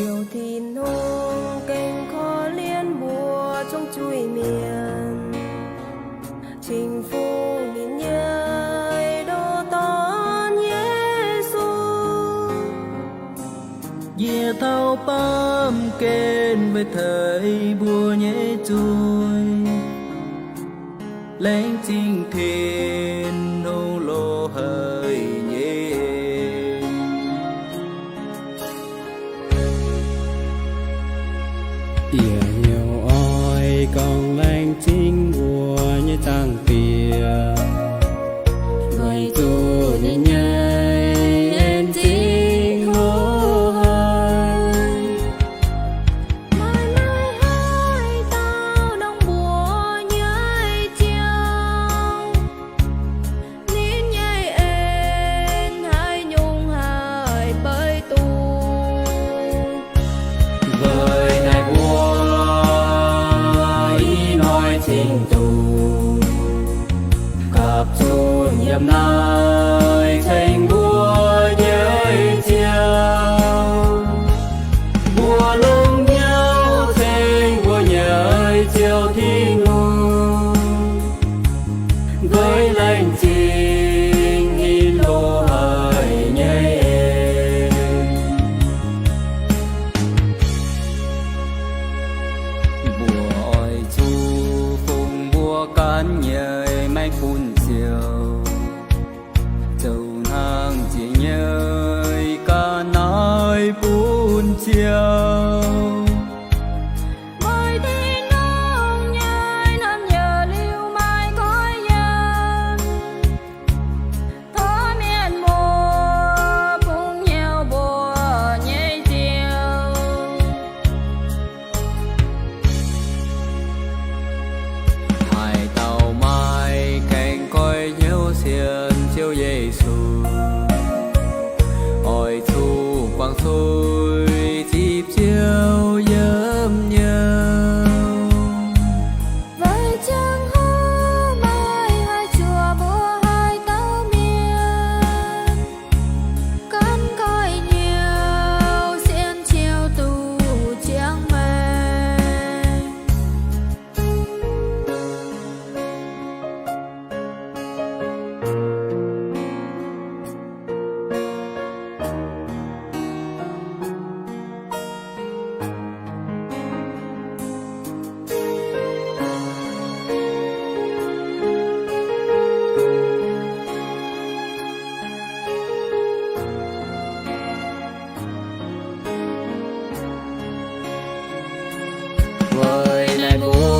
Ziouv Tin-Hungh gengh korv-lienh mbuo zungv juiv-mienh, cing-fungx ninh nyei ndoh Dorn, Yesu. Yie taux baamh gen weic teix mbuo nyei zuiz, laengz zingh Tin-Hungh loz-haic nyei. Yie hnyouv oix gorngv laengz zingh mbuo nyei Zaangc Diex, weic zuqc ninh nyei en zingh loz-haic, maaih maaih haaix dauh ndongc mbuo nyei Ziouv. Ninh nyei en haaix nyungc haih beiv duqv? Weic naaiv mbuo ih hnoi cingx duqv gapv zunv yiem naaiv ceng mbuo nyei Ziouv. Mbuo longc hnyouv ceng mbuo nyei Ziouv Tin-Hungh, weic laengz zingh ninh loz-haic nyei en. Mbuo oix zuqc fungx mbuo ganh nyei maengc bun Ziouv, zoux hnangv ziex nyei ga'naaiv bun Ziouv. Weic Tin-Hungh nyei naamh nyouz liuz maaih goiv yiem, tov mienh muoz bungx hnyouv mbuo nyei Ziouv. Haaix dauh maaih gaengh goiv hnyouv sienx Ziouv Yesu, oix zuqc guangc zuiz zipv Ziouv yiem nyouz. Weic ziangh hoc maaih haaix zuoqc mbuo haaix dauh mienh ganh goiv hnyouv sienx Ziouv duqv ziangh maengc. Weic naaiv mbuo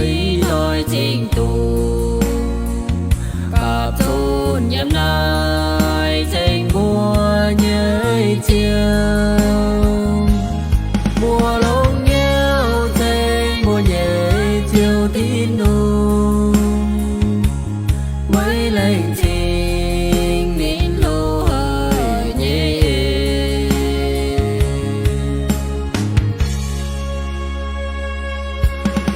ih hnoi cingx duqv gapv zunv yiem naaiv ceng mbuo nyei Ziouv. Mbuo longc hnyouv ceng mbuo nyei Ziouv Tin-Hungh, weic laengz zingh ninh loz-haic nyei en.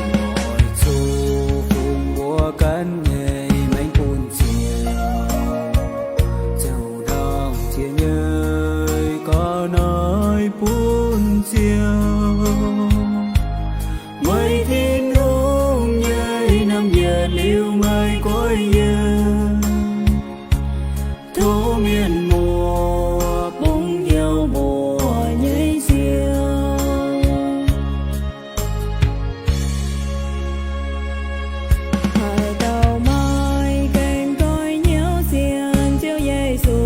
Mbuo oix zuqc fungx mbuo ganh nyei maengc bun Ziouv, zoux hnangv ziex nyei ga'naaiv bun Ziouv. Weic Tin-Hungh nyei naamh yietc liuz maaih goiv yiem, tov mienh muoz bungx hnyouv mbuo nyei Ziouv. Haaix dauh maaih gaengh goiv hnyouv sienx Ziouv Yesu,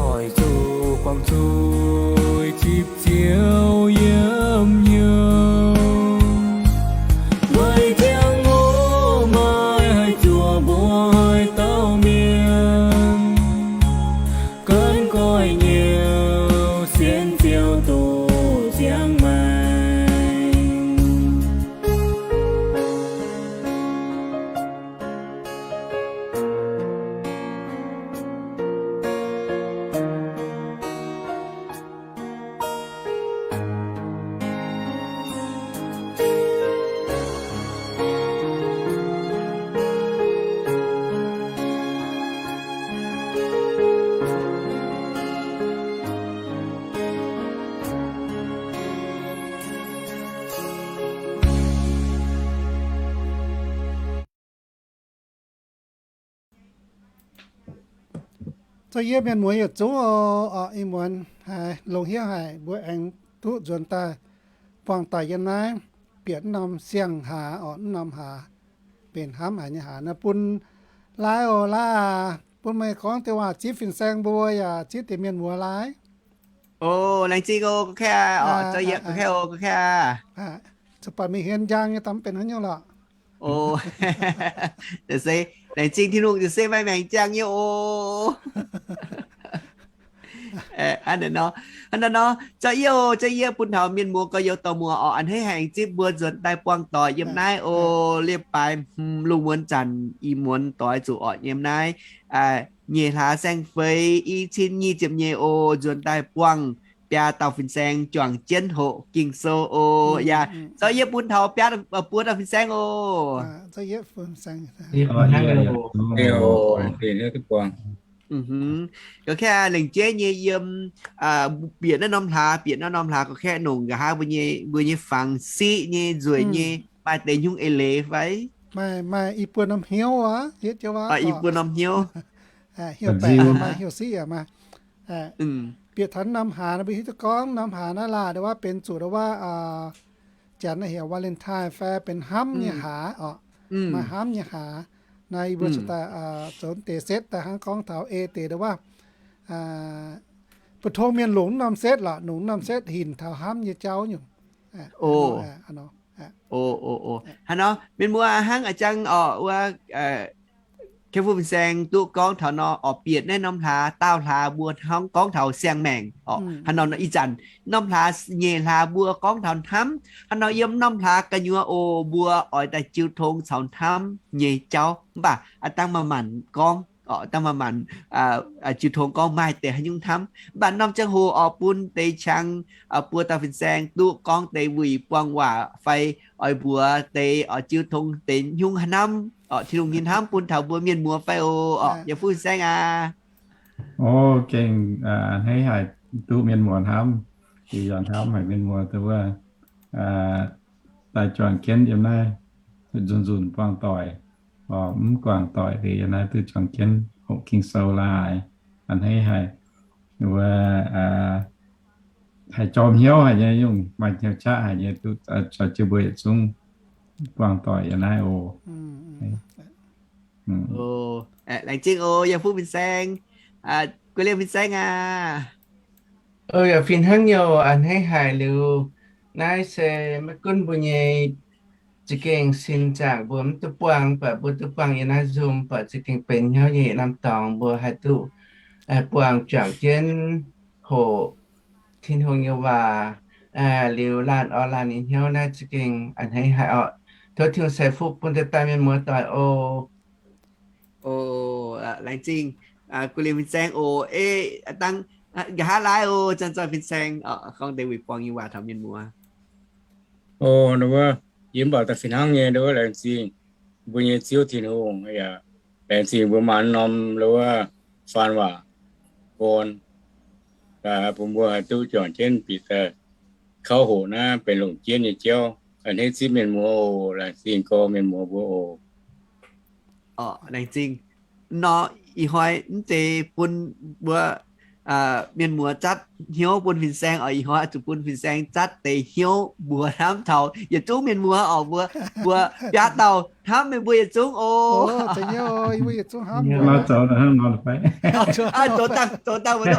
oix zuqc guangc zuiz zipv Ziouv yiem nyouz. Weic ziangh hoc maaih haaix zuoqc mbuo haaix dauh mienh ganh goiv hnyouv sienx Ziouv duqv ziangh maengc. Zoux yie mienh muoz yietc zungv oc. Ih muonz haiz longx hnyouv haic mbuo aengx duqv nzuonx daaih buangh doic yiem naaiv, bieqc mv norm siang-hlaax oc, mv norm hlaax, benx hnamv haic nyei hlaax nor bun laai oc, laai aac, bun meih gorngv deix waac zipv fin-saeng mbuo yaac zipv deix mienh muoz laai. O, laengz zingh oc, gorqv-kaeqv aac, oc, zoux yie gorqv-kaeqv oc, gorqv-kaeqv aac. Zuqc buatc meih hienx njang nyei daaih mv benx haaix nyungc lorqc. O, se, laengz zingh Tin-Hungh ziouc se maaih maengc ziangh nyei oc. Hnangv naaiv nor, hnangv naaiv nor, zoux yie oc, zoux yie bun taux mienh muoz gorx-youz dorh muoz oc, a'hneiv haic aengx zipv mbuo nzuonx daaih buangh doic yiem naaiv oc. Liepc baaix hmz lungh muonz zanc, ih muonz doix zuqc orqc yiem naaiv nyeic hlaax saeng-feix, i cin nyic ziepc nyeic oc, nzuonx daaih buangh biaa dauh fin-saeng juangc jienv hoqc Ging-Sou oc. Yaac zoux yie bun taux biaa, buo dauh fin-saeng oc. Gorqv-kaeqv lengc jeiv nyei yiem, bieqc naaiv norm hlaax, bieqc naaiv norm hlaax gorqv-kaeqv nongc nqa'haav mbuo nyei, mbuo nyei fangx siqv nyei nzueic nyei, maaih deix nyungc eix leiz fai? Maaih, maaih i buo norm hnyouv aqv, yietv joux waac. I buo norm hnyouv. Hnyouv baeqc maaih, hnyouv siqv yaac maaih. Bieqc taux norm hlaax nor, mbuo hiuv duqv gorngv norm hlaax naaiv laanh ndau wuov benx zuqc ndau wuov, janx naaiv heuc Valentine fai benx hnamv nyei hlaax oc. Maaih hnamv nyei hlaax. Naaiv yie mbuo cingx daaih zoux deix setv daaih hnangv gorngv taux ei deix ndau wuov, bu tong mienh longc norm setv lorqc, longc norm setv hinc taux hnamv nyei jauv nyungc. Hnangv nor, mienh muoz hnangv a'jang oc, wuov, Kiev Fu Fin-Saeng duqv gorngv taux nor, oix bieqc naaiv norm hlaax, daauh hlaax mbuo hnangv gorngv taux siang-maengc oc. Hnangv nor, ih zanc norm hlaax, nyeic hlaax mbuo gorngv taux hnamv. Hnangv nor, yiem norm hlaax gu'nyuoz oc, mbuo oix daaih jiu tong caux hnamv nyei jauv. Mv baac aa dangh maaih manc gorngv, dangh maaih manc jiu tong gorngv maaih deix haaix nyungc hnamv. Mv baac norm ziangh hoc oix bun deix qangx buo dauh fin-saeng duqv gorngv deix wuic buangh waac fai oix mbuox deix oix jiu tong deix nyungc hnamv, Tin-Hungh nyei hnamv bun taux mbuo mienh muoz fai oc, Yiem Fu Fin-Saeng aac. O, gengh a'hneiv haic duqv mienh muoz hnamv, yie yaac hnamv haic mienh muoz dongh wuov daaih juangc jienv yiem naaiv nzunc nzunc buangh doic, mv buangh doic deix yiem naaiv duqv juangc jienv hoqc Ging-Sou laaix, a'hneiv haic. Wuov, haih jorm hnyouv haic nyei, yungh maaih hnyouv qaqv haic nyei, duqv caux jienv mbuo yietc zungv buangh doic yiem naaiv oc. Laengz zingh oc, Yiem Fu Fin-Saeng, Guv Liemh Fin-Saeng aac. O, yaac fih hnangv nyei, a'hneiv haic liuz. Naaiv se maiv gunv mbuo nyei za'gengh sin zaangc mbuo mv duqv buangh, mv baac mbuo duqv buangh yiem naaiv Zoom, mv baac za'gengh benx hnyouv nyei yietc norm dorngx mbuo haih duqv buangh juangc jienv hoqc Tin-Hungh nyei waac liuz laanh orn laanh nyei hnyouv naaiv za'gengh a'hneiv haic oc. Tov Tin-Hungh ceix fuqv bun deix daaih mienh muoz doic oc. O, laengz zingh Guv Liemh Fin-Saeng oc. Ei, dangh nqa'haav laaiv oc, Zanh Zoih Fin-Saeng gorngv deix wuic buangh nyei waac taux mienh muoz. O, ndau wuov, yie mv baac daaih fih hnangv nyei ndau wuov, laengz zingh mbuo nyei Ziouv Tin-Hungh yaac laengz zingh mbuo maanc norm ndau wuov faan waac gorn, bun mbuo haih duqv juangc jienv bieqc daaih kauv hoqc naaiv benx longc jienv nyei jauv. A'hneiv zipv mienh muoz oc. Laengz zingh gorx mienh muoz mbuo oc. Orqc, laengz zingh. Nor, ih hnoi mv zeiz bun mbuo mienh muoz zatv hnyouv bun fin-saeng oc. Ih hnoi zuqc bun fin-saeng zatv deix hnyouv mbuox hnamv taux yietc zungv mienh muoz oc. Mbuo, mbuo biaa dauh hnamv meih mbuo yietc zungv oc. Zoux dangh, zoux dangh mbuo,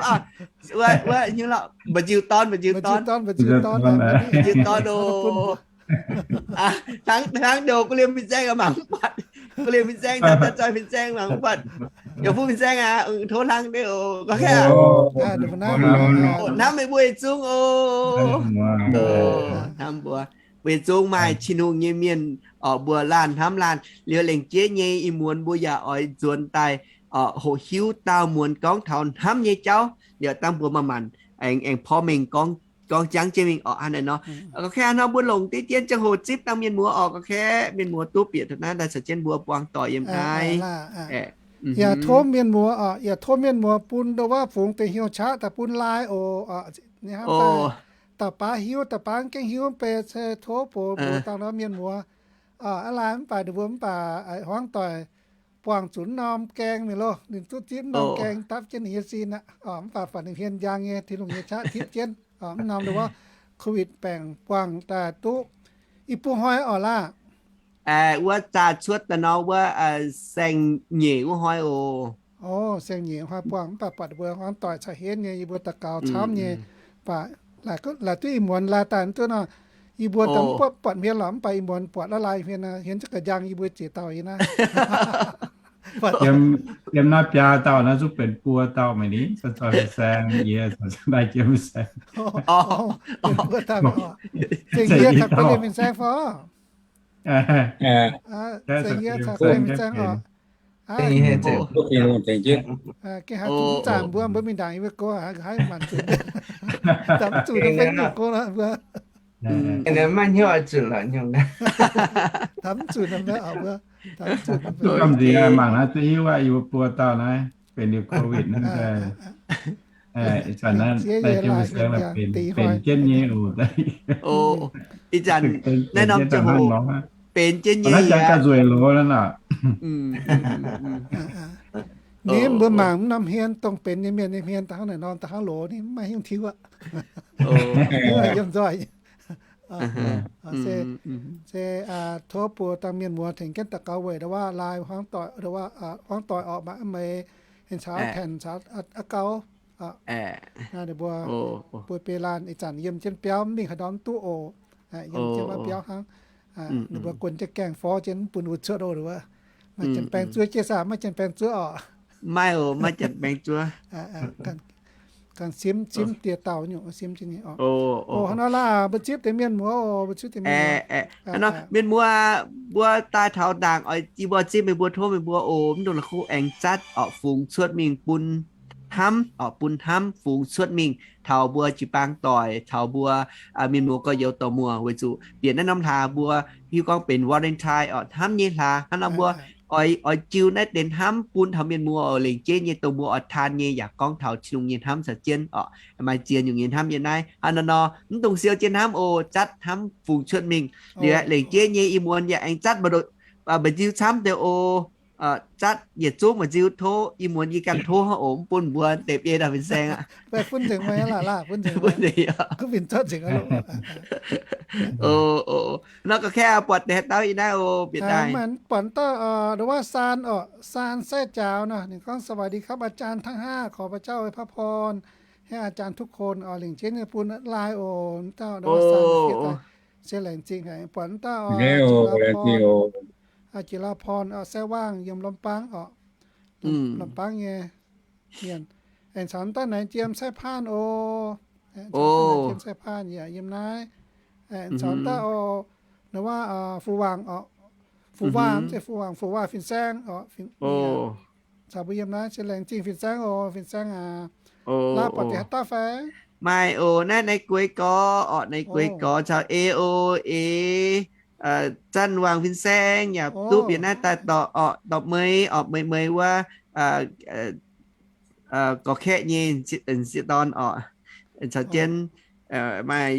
wuov, hnyouv lorqc, mba'nziu dorn, mba'nziu dorn, mba'nziu dorn oc. Hnangv, hnangv ndoh Guv Liemh Fin-Saeng mangc mv buatc. Guv Liemh Fin-Saeng, Zanh Zoih Fin-Saeng mangc mv buatc. Yiem Fu Fin-Saeng aac, tov hnangv deix oc. Hnamv meih mbuo yietc zungv oc. Hnamv mbuo, mbuo yietc zungv maaih Tin-Hungh nyei mienh oc. Mbuo laanh hnamv laanh liuz, lengc jeiv nyei ih muonz mbuo yaac oix nzuonx daaih hoqc hiuv daauh muonz gorngv taux hnamv nyei jauv. Liuz dangh mbuo manc-manc aengx, aengx porv mengh gorngv, gorngv jangv jienv mingh orqc. Hnangv naaiv nor, gorngv kaaeqv nor mbuo longc diqv dien ziangh hoc zipv dangh mienh muoz orqc. Gorngv kaaeqv mienh muoz duqv bieqc taux naaiv daaih caux jienv mbuo buangh doic yiem naaiv. Yaac tov mienh muoz, yaac tov mienh muoz bun ndau wuov fungx deix hnyouv qaqv daaih bun laai oc. Dauh baav hiuv, dauh baav mv gaengh hiuv mv bei, se tov bun mbuo dangh nor mienh muoz, aa, laai mv baac ninh mbuo mv baac hmuangv doic buangh zuqc mv norm gaeng mingh loh. Ninh duqv zipv mv norm gaeng dapv jienv ninh nyei sin aqv. Mv baac buatc ninh hmien njang nyei, Tin-Hungh nyei qaqv tipv jienv. Mv norm ndau wuov, covid baengc buangh daaih duqv i buo hnoi oc laah. Wuov zaah cuotv daaih nor wuov saeng-nyeic wuov hnoi oc. O, saeng-nyeic hnoi buangh mv baac buatc mbuo hmuangv doic caux henv nyei, yie mbuo daux gaux camv nyei, baac laaic duqv ih muonz laai daaih mv duqv nor, yie mbuo daaih mv buatc hmien lorqc, mv baac ih muonz buatc la'laai hmien, hmien zaqc ga'njang yie mbuo jiex dauh yie naaiv. Yiem naaiv biaa dauh naaiv zungv benx buo dauh maiv ni, caux fin-saeng yie caux daaih jiem fin-saeng. Benx buo dauh, zengc yie caux Gueix Liemh fin-saeng fai? Zengc yie caux Gueix Liemh fin-saeng oc. Gengh haiz mv zanc mbuo, mbuo mingh ndaangc yie mbuo go haiz manc zuqc, dapv zuqc mv go nor mbuo. Maiv hnyouv oix zunc lorqc nyungc. Dapv zuqc mbuo, dapv zuqc. Gamh nziex mangc naaiv duqv hiuv aqv, yie mbuo buo dauh naaiv benx liuz covid naaiv, ih zanc naaiv jiem fin-saeng benx jienv nyei oc. Ih zanc naaiv norm ziangh hoc benx jienv nyei, naaiv jangx gauh nzueic loz naaiv aqv. Ninh mbuo mangc mv norm hmien, dongh benx nyei mienh nyei hmien, da'hnangv naaic norm, da'hnangv loz ninh mv maaih hnyouv tiuv aqv. Yiem nzoih. Se tov buo dangh mienh muoz tengx jienv daux gaux weic ndau wuov laai hmuangv doic, hmuangv doic orqc, maaih meix, en caux Tanc caux a'gaux, ninh mbuo, mbuo biei laanh ih zanc yiem jienv biauv, mv mingh haaix ndorm mv duqv oc. Yiem jienv wuov biauv hnangv. Ninh mbuo guon jienv gaengh forv jienv mv bun wuov cuotv oc. Maaih janx-baeng zuov jienv saah? Maiv janx-baeng zuov oc. Maiv oc, maiv janx-baeng zuov. Ganh simv, simv diex dauh nyungc, simv jienv nyei oc. Oc, hnangv nor laah, mbuo zipv deix mienh muoz oc, mbuo zipv deix mienh muoz. Mienh muoz, mbuo daaih taux ndaangc oix, yie mbuo zipv meih mbuo, tov meih mbuo oc, mv dungx la'kuqv, aengx zatv oc, fungx cuotv mingh bun hnamv oc, bun hnamv fungx cuotv mingh taux mbuo jiu-baang doic, taux mbuo mienh muoz gorx-youz dorh muoz, weic zuqc bieqc naaiv norm hlaax mbuo hiuv gorngv benx Valentine oc, hnamv nyei hlaax. Hnangv nor mbuo oix, oix jiu naaiv deix hnamv bun taux mienh muoz oc, lengc jeiv nyei dongh mbuo oix taan nyei yaac gorngv taux Tin-Hungh nyei hnamv caux jienv oc, maaih ziex nyungc nyei hnamv yiem naaiv. Hnangv nor nor, mv dungx siou jienv hnamv oc, zatv hnamv fungx cuotv mingh. Liuz lengc jeiv nyei ih muonz yaac aengx zatv mba'nziu camv deix oc. Zatv yietc zungv mba'nziu tov, ih muonz yie ganh tov hnangv oc, mv bun mbuo deix biei dauh fin-saeng aqv. Nor ga'kaeqv buatc deix haaix dauh yiem naaiv oc, bieqc daaih. Buatc dauh, ndongc wuov Saan oc, Saan Sai Jaaux nor, ninh gorngv สวัสดีครับอาจารย์ทั้งห้า ขอพระเจ้าอวยพระพร ให้อาจารย์ทุกคน oc, lengc jeiv nyei bun laai oc, dauh ndongc wuov Saan, se laengz zingh haic. Buatc dauh oc, Jiez Laa Porn, Jiez Laa Porn oc, Sai Waangh yiem Lom Bangv oc, Lom Bangv nyei mienh. Aengx caux dauh Naix Jiem Sai Paan oc, Naix Jiem Sai Paan yaac yiem naaiv. Aengx caux dauh oc, ndongc wuov Fu Waangh oc, Fu Waangh, mv zeiz Fu Waangh, Fu Waangh fin-saeng oc, caux mbuo yiem naaiv. Se laengz zingh fin-saeng oc, fin-saeng aac. Laaix buatc deix haaix dauh fai? Maaih oc, naaiv Naix Gueix Gorx oc, Naix Gueix Gorx caux E O E, Zanc Waangh fin-saeng yaac duqv bieqc naaiv daaih dorh oc, dorh meix oc, meix meix wuov gorx-kaeqv nyei sieqv dorn oc, caux jienv maaih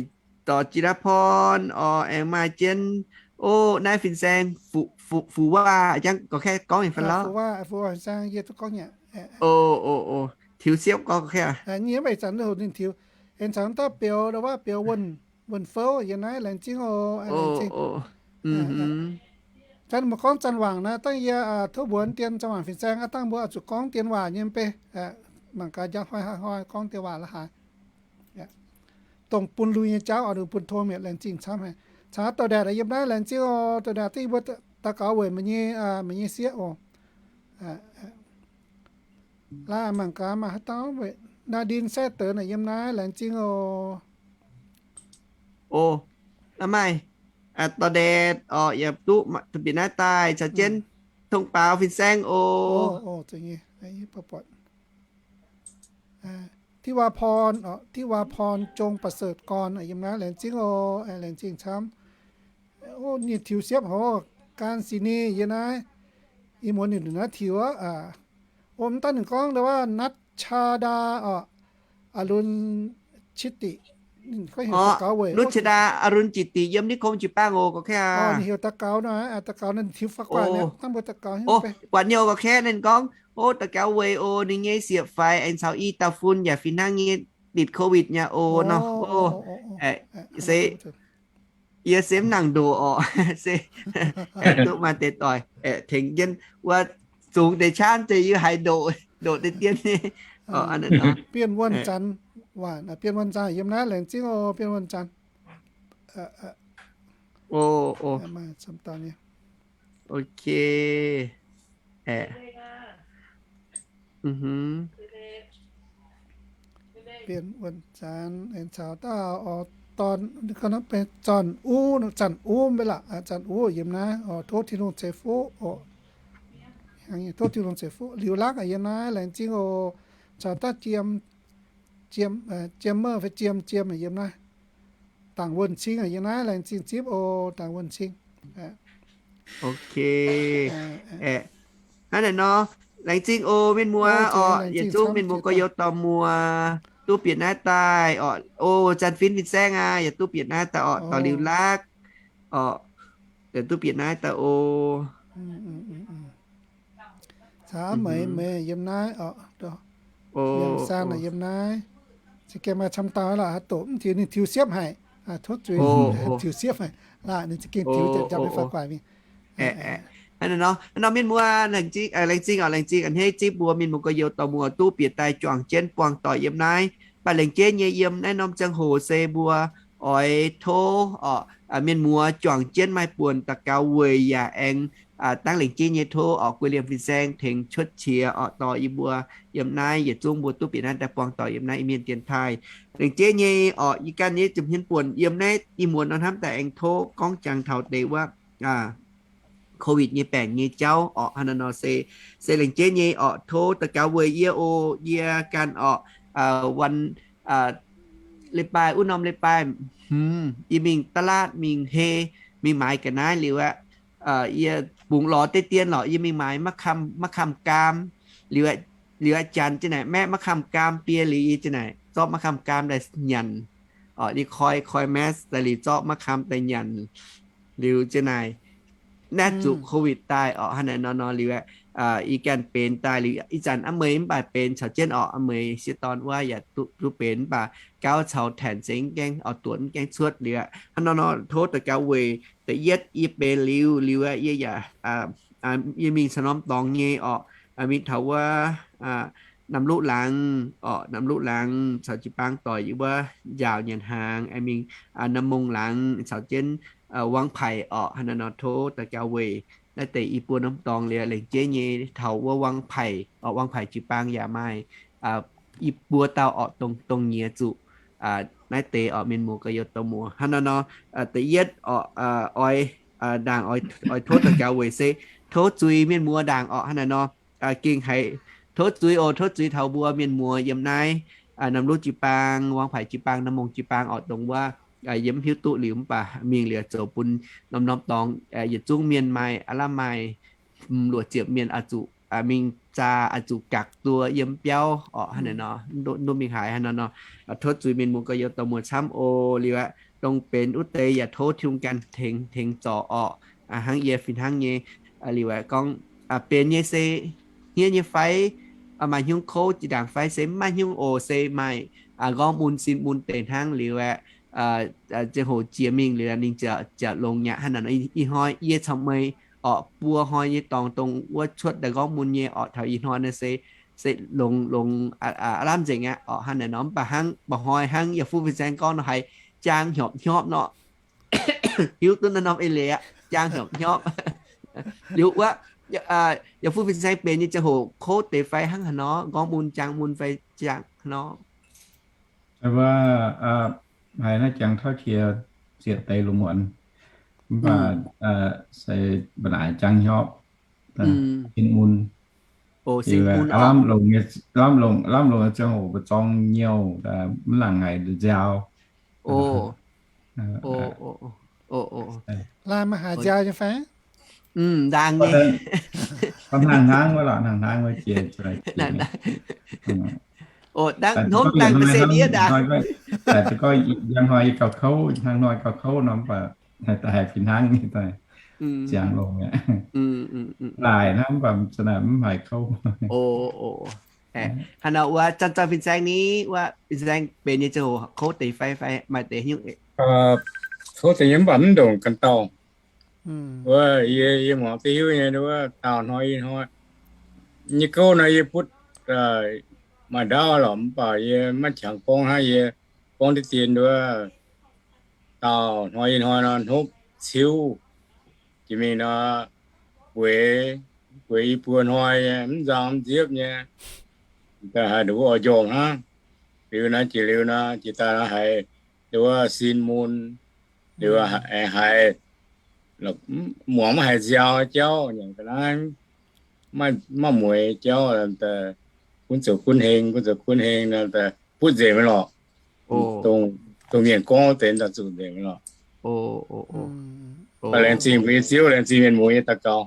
dorh Jiez Laa Porn oc, aengx maaih jienv, o, naaiv fin-saeng Fu Waac, jangv gorx-kaev gorngv nyei fai lauh? Fu Waac fin-saeng yie duqv gorngv nyei. O, o, o, tiux siepv gorngv gorx-kaev. Nyie mv baac ih zanc ninh tiux. Aengx caux dauh Bieux, ndongc wuov Bieux Wuonh, Wuonh Fouv yiem naaiv, laengz zingh oc, laengz zingh. Zanc mbuo gorngv Zanc Waangc naaiv, dangh yie tov mbuox dien Zanc Waangc fin-saeng aqv, dangh mbuo oix zuqc gorngv dien waac nyei mv bei. Mangc gaax njang hnoi haaix hnoi gorngv dien waac la'haaix. Dongh bun lui nyei jauv oix bun tong mietc, laengz zingh camv haic. Caux Douc Ndaetc yiem naaiv, laengz zingh oc. Douc Ndaetc dingh mbuo daux gaux weic meih nyei, meih nyei sieqv oc. Laaix mangc gaax maaih haaix dauh weic, Naa Ndin Saeqv Deix naaic yiem naaiv, laengz zingh oc. O, maaih Douc Ndaetc oc, yaac duqv bieqc naaiv daaih caux jienv Tong Baaux fin-saeng oc. Thi Waa Porn, Thi Waa Porn Zong Ba'seuc Gorn yiem naaiv, laengz zingh oc, laengz zingh camv. O, ninh tiux siepv hoc, Gan Sini yiem naaiv, ih muonz ninh ndongc naaiv tiux aqv. O, mv dangh ninh gorngv ndau wuov Natch Caa Ndaa oc, Aa Lun Citv Diqc, Orqc, Nuqv Qiex Ndaa, Arun Jiex Dinc yiem Niv Kong Jiu-Baang oc, gorqv-kaeqv aac. Ninh heuc daux gaux nor, daux gaux naaiv tiux fai guaax mi'aqv, dangh mbuo daux gaux. Orqc, buatc nyei oc, gorqv-kaeqv ninh gorngv, orqc, daux gaux weic oc, ninh nyei sieqv-faix aengx caux i dauh fun yaac fih hnangv nyei nditc COVID nyei oc nor. Orqc, se yie se mv nangc ndoqc orqc, se duqv maaih deix doic aengx tengx jienv wuov zungx deix qanv deix yie haiz ndoqc, ndoqc deix dien nyei. Bienh Wuonh Zanx, Bienh Wuonh Zanx yiem naaiv, laengz zingh oc, Bienh Wuonh Zanx. Ok. Bienh Wuonh Zanx aengx caux dauh oix dorn, benx Zanx Uv, Zanx Uv mv bei lorqc, Zanx Uv yiem naaiv oc, tov Tin-Hungh ceix fuqv oc. Tov Tin-Hungh ceix fuqv. Liuz Lakv yiem naaiv, laengz zingh oc. Caux dauh Jiem, Jiem, Jiem Meih fai Jiem, Jiem yiem naaiv. Dangc Wuonh Cing yiem naaiv, laengz zingh zipv oc, Dangc Wuonh Cing. Ok. Hnangv naaic nor, laengz zingh oc mienh muoz oc, yietc zungv mienh muoz gorx-youz dorh muoz duqv bieqc naaiv daaih oc. O, Zanx Fin, Fin-Saeng aac, yaac duqv bieqc naaiv daaih oc, dorh Liuz Lakv oc, yaac duqv bieqc naaiv daaih oc. Caux Meix, Meix yiem naaiv oc. Yiem Saang yiem naaiv. Za'gengh maaih camv dauh lorqc, haaix doqc mv tiux, ninh tiux siepv haic. Tov zuiz, tiux siepv haic. Laaic ninh za'gengh tiux njapc nyei fai guaic mingh. Hnangv naaiv nor, mienh muoz, laengz zingh oc, laengz zingh a'hneiv zipv mbuo mienh muoz gorx-youz dorh muoz duqv bieqc daaih juangc jienv buangh doic yiem naaiv. Mv baac laengz jeiv nyei yiem naaiv norm ziangh hoc se mbuo oix tov oc, mienh muoz juangc jienv maaih buonc daux gaux weic yaac aengx dangv laengz jeiv nyei tov oc, guei liemh fin-saeng tengx cuotv qiex oc, dorh yie mbuo yiem naaiv yietc zungv mbuo duqv bieqc naaiv daaih buangh doic yiem naaiv Iu-Mienh dienx taaih. Laengz jeiv nyei oc, yie ganh nyei ziepc hmien buonc yiem naaiv ih muonz nor hnamv daaih aengx tov gorngv jangx taux deix wuov COVID nyei baengc nyei jauv oc. Hnangv naaiv nor se, se laengz jeiv nyei oc, tov daux gaux weic yie oc, yie ganh oc, วัน, leiz-baaix, wuov norm leiz-baaix hmz yie mingh ตลาด mingh hei, mingh maaiz ga'naaiv liuz aqv, yie bungx lorz deix dien lorqc, yie mingh maaiz maiv kamv gaam, liuz aqv, janx jienv naaic maeqv maiv kamv gaam biei liuz yie jienv naaic zorqv maiv kamv gaam daaih nyanc oc, yie koi, koi mask daaih liuz zorqv maiv kamv daaih nyanc liuz jienv naaic naaiv zuqc COVID daaih oc. Hnangv naaiv nor nor liuz aqv, yie ganh benx daaih liuz ih zanc a'meix mv baac benx caux jienv oc, a'meix sieqv dorn wuov yaac duqv benx mv baac gauv caux tanc se mv gaengh oix duotv mv gaengh cuotv liuz aqv. Hnangv nor nor tov daux gaux weic da'yietv yie benx liuz, liuz aqv yie yaac, yie mingh caux norm dorngx nyei oc, mingh taux wuov Namc Luqv Laangz oc, Namc Luqv Laangz caux jiu-baang doic yie wuov njaaux nyanc hnaangx, mingh Namc Mongh Laangz caux jienv Wang Paic oc. Hnangv naaiv nor tov daux gaux weic naaiv deix i buo norm dorngx liuz laengz jeiv nyei taux wuov Wang Paic oc, Wang Paic jiu-baang yaac maaih i buo dauh oc, dongh, dongh nyiex zuqc naaiv deix oc, mienh muoz gorx-youz dorh muoz. Hnangv naaiv nor, da'yietv oc, oix, ndaangc oix tov daux gaux weic se tov zuiz mienh muoz ndaangc oc. Hnangv naaiv nor, gengh haiz tov zuiz oc, tov zuiz taux mbuo mienh muoz yiem naaiv Namc Luqv jiu-baang, Wang Paic jiu-baang, Namc Mongh jiu-baang oc, dongh wuov yie mv hiuv duqv liuz mv baac mingh liuz zoux bun norm-norm dorngx yietc zungv mienh maaih, aav lamh maaih luoqc ziepc mienh oix zuqc mingh zaa, oix zuqc gakc duqv yiem biauv oc. Hnangv naaiv nor, mv duqv mingh haaix. Hnangv naaiv nor, tov zuiz mienh muoz gorx-youz dorh muoz camv oc. Liuz aqv, dongh benx wuov deix yaac tov Tin-Hungh ganh tengx, tengx zorc oc. Hnangv yie fih hnangv nyei, liuz aqv gorngv benx nyei se hniev nyei fai, maaih hnyouv kouv jiex ndaangc fai se mv maaih hnyouv oc, se maaih nqorngv mun sin mun deix hnangv. Liuz aqv, ziangh hoc jiex mingh liuz ninh ziouc, ziouc longx nyei. Hnangv naaiv nor ih hnoi yie caux meih orqc, buo hnoi nyei dorngx dongh wuov cuotv daaih nqorngv mun nyei orqc, taux ih hnoi naaiv se, se longx, longx aav lamh nzengc aqv orqc. Hnangv naaiv nor mv baac hnangv mba'hnoi hnangv yaac fuqv fin-saeng gorngv nor haiz jaang hnyopv hnyopv nor, hiuv duqv naaiv norm eix leiz aqv, jaang hnyopv hnyopv. Liuz wuov, yaac fuqv fin-saeng benx nyei ziangh hoc kouv deix fai hnangv haaix nor, nqorngv mun jaang mun fai jaang haaix nor? Wuov, haiz naaiv jangx tauv qiex zietc deix lungh muonz, mv baac se mba'naaic jaang hnyopv, sin mun. Lamh longx, lamh longx nyei ziangh hoc mba'zorng nyouh, mv nangc haiz nziaaux. Laanh maaih haaix nziaaux nyei fai? Ndaangc nyei. Hnangv hnangv wuov lorqc, hnangv hnangv wuov jiex. Hnangv hnangv se ndiev ndaangc. Daaih duqv gorngv njang hnoi yie gauh kouv, hnangv hnoi gauh kouv nor, mv baac daaih haiz fih hnangv nyei daaih ziangx longx aqv. Laaic hnangv, mv baac za'naaic mv haiz kouv. Hnangv nor wuov, zanc-zanc fin-saeng ni, wuov fin-saeng benx nyei ziangh hoc kouv deix fai, fai maaih deix nyungc? Kouv deix nyei mv baac mv ndongc ganh dauh. Wuov yie, yie muangx duqv hiuv nyei wuov, daauh hnoi ih hnoi nyei gouv nor yie butv maaih ndaauv lorqc, mv baac yie maiv qangx gorngv hnangv. Yie gorngv diqv dien wuov, daauh hnoi ih hnoi nor hnopv ciuv jiex mingh nor, bueix, bueix i buo hnoi nyei, mv nzang mv nziepv nyei, daaih haiz nduqc wuov oix njormh hnangv. Liuz naaiv jiex liuz nor, jiex daaih nor haiz nduqc wuov sin mun, liuz aengx haiz muangx maiv haiz nziaaux jauv, nyanc ga'naaiv maiv mueiz jauv, gunv zoux gunv heng, gunv zoux gunv heng, butv nzengc mingh lorqc. Dongh mienh gorngv deix daaih zuqc nzengc mingh lorqc. Mv baac laengz zingh mbuo nyei Ziouv, laengz zingh mienh muoz nyei daux gaux.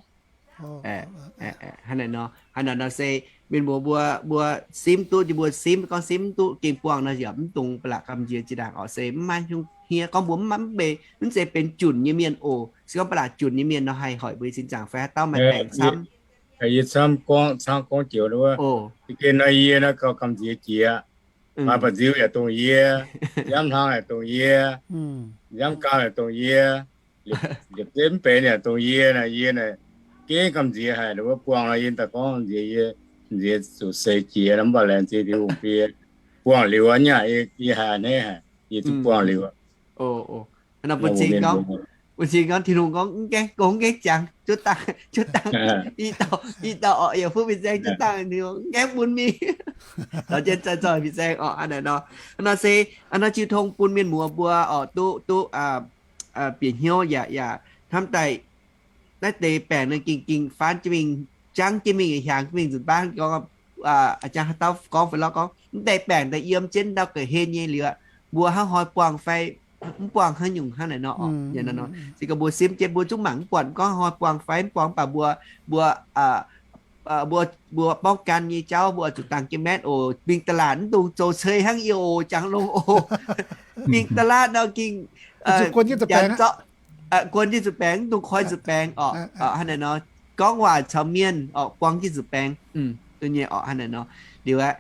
Hnangv naaic nor se mienh muoz mbuo, mbuo simv duqv, mbuo simv, gorngv simv duqv gengh buangh nor yaac mv dungx ba'laqc gamh nziex jiex ndaangc orqc. Se mv maaih hniev gorngv mbuo mv, mv zeiz benx junc nyei mienh oc. Se gorngv ba'laqc junc nyei mienh nor haih hoic mbuo nyei sin zaangc fai haaix dauh maaih baengc camv. Yie camv gorngv, camv gorngv joux wuov, za'gengh nor yie naaiv gauh gamh nziex jiex. Maaih ba'nziu yaac dongh yie, nziaamv hlang yaac dongh yie, nziaamv gaam yaac dongh yie, liepc zipv mv benx yaac dongh yie naaic, yie naaic gengh gamh nziex haic. Wuov buangh nor yie daaih gorngv nziex yie, nziex zuqc seix jiex nor, mv baac laengz zingh Tin-Hungh bun yie buangh liuz aqv. Yie haiz a'hneiv haic, yie duqv buangh liuz. Bun cing gorngv, bun cing gorngv Tin-Hungh gorngv mv gaengh gong, mv gaengh jangx, zuov dangh, zuov dangh, i dauh, i dauh orqc, yaac fuqv fin-saeng zuov dangh, Tin-Hungh mv gaengh bun mingh. Caux jienv zoih zoih fin-saeng orqc. Hnangv naaic nor, hnangv nor se, hnangv nor jiu tong bun mienh muoz mbuo orqc, duqv, duqv bieqc hnyouv yaac, yaac hnamv daaih naaiv deix baengc ninh gengh, gengh faan jienv mingh, jangv jienv mingh, hiaangx jienv mingh nzunc baav gorngv, a'jangv haaix dauh gorngv fai lorqc, gorngv mv deix baengc daaih yiem jienv ndau ga'hlen nyei liuz, mbuo hnangv hoi buangh fai mv buangh haaix nyungc hnangv naaic nor orqc. Yaac nor, se gorngv mbuo simv jienv mbuo zungv mangc mv buatc gorngv hnoi buangh fai mv buangh, mv baac mbuo, mbuo, mbuo ป้องกัน nyei jauv mbuo oix zuqc dangx jienv maetv oc. Mingh ตลาด mv dungx zoux cei hnangv yie oc, jangx longx oc. Mingh ตลาด nor gengh guon jienv zuqc baengx, mv dungx koi zuqc baengx orqc. Hnangv naaic nor, gorngv waac caux mienh orqc, buang jienv zuqc baengx. Duqv nyei orqc. Hnangv naaic nor, liuz aqv,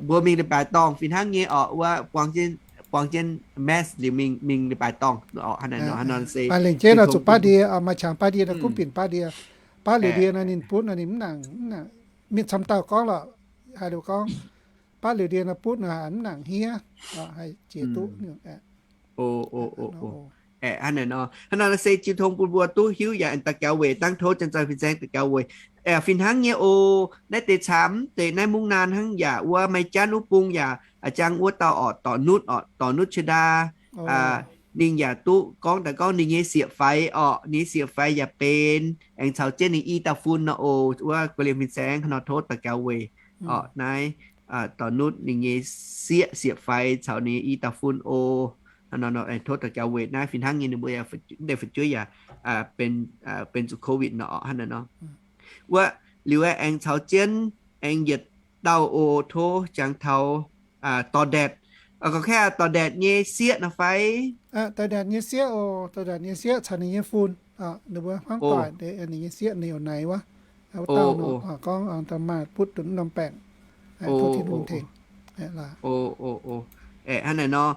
mbuo mingh leiz-baaix dorngh fih hnangv nyei orqc, wuov buang jienv, buang jienv mask liuz mingh, mingh leiz-baaix dorngh orqc. Hnangv naaic nor, hnangv nor se lengc jeiv nor zuqc baav ndie, maaih qangx baav ndie nor gunv binc baav ndie. Baav liuz ndie nor ninh butv nor ninh mv nangc, mv nangc, mienh camv dauh gorngv lorqc, haaix liuz gorngv baav liuz ndie nor butv nor mv nangc hniev, haih jiex duqv. Aeqv, hnangv naaic nor, hnangv naaic nor se jiu tong bun mbuo duqv hiuv yaac aengx daux gaux weic dangv tov janx-zaux fin-saeng daux gaux weic. Aeqv, fih hnangv nyei oc. Naaiv deix camv deix naaiv mungv naan hnangv yaac wuov Meiv Janv wuov bung yaac a'jang wuov dauh orqc, Dorc Nutv orqc, Dorc Nutv Qiex Ndaa. Ninh yaac duqv gorngv daaih gorngv ninh nyei sieqv-faix orqc, ninh nyei sieqv-faix yaac benx, aengx caux jienv ninh i dauh fun nor oc. Wuov guei liemh fin-saeng hnangv nor tov daux gaux weic orqc naaiv Dorc Nutv ninh nyei sieqv, sieqv-faix caux ninh nyei i dauh fun oc. Hnangv nor, tov daux gaux weic naaiv fih hnangv nyei ninh mbuo yaac, mv deix fu'jueiv yaac benx, benx zuqc COVID nor orqc. Hnangv naaic nor, wuov liuz aengx caux jienv aengx yietc dauh oc, tov jangx taux Dorc Ndaetc. Gorngv kaeqv Dorc Ndaetc nyei sieqv nor fai? Dorc Ndaetc nyei sieqv oc. Dorc Ndaetc nyei sieqv caux ninh nyei fun, ninh mbuo hnamv doic, ninh nyei sieqv ninh oc naaic wuov, wuov dauh nor gorngv maaih butv duqv norm baengc, tov Tin-Hungh tengx. Aeqv, hnangv naaic nor,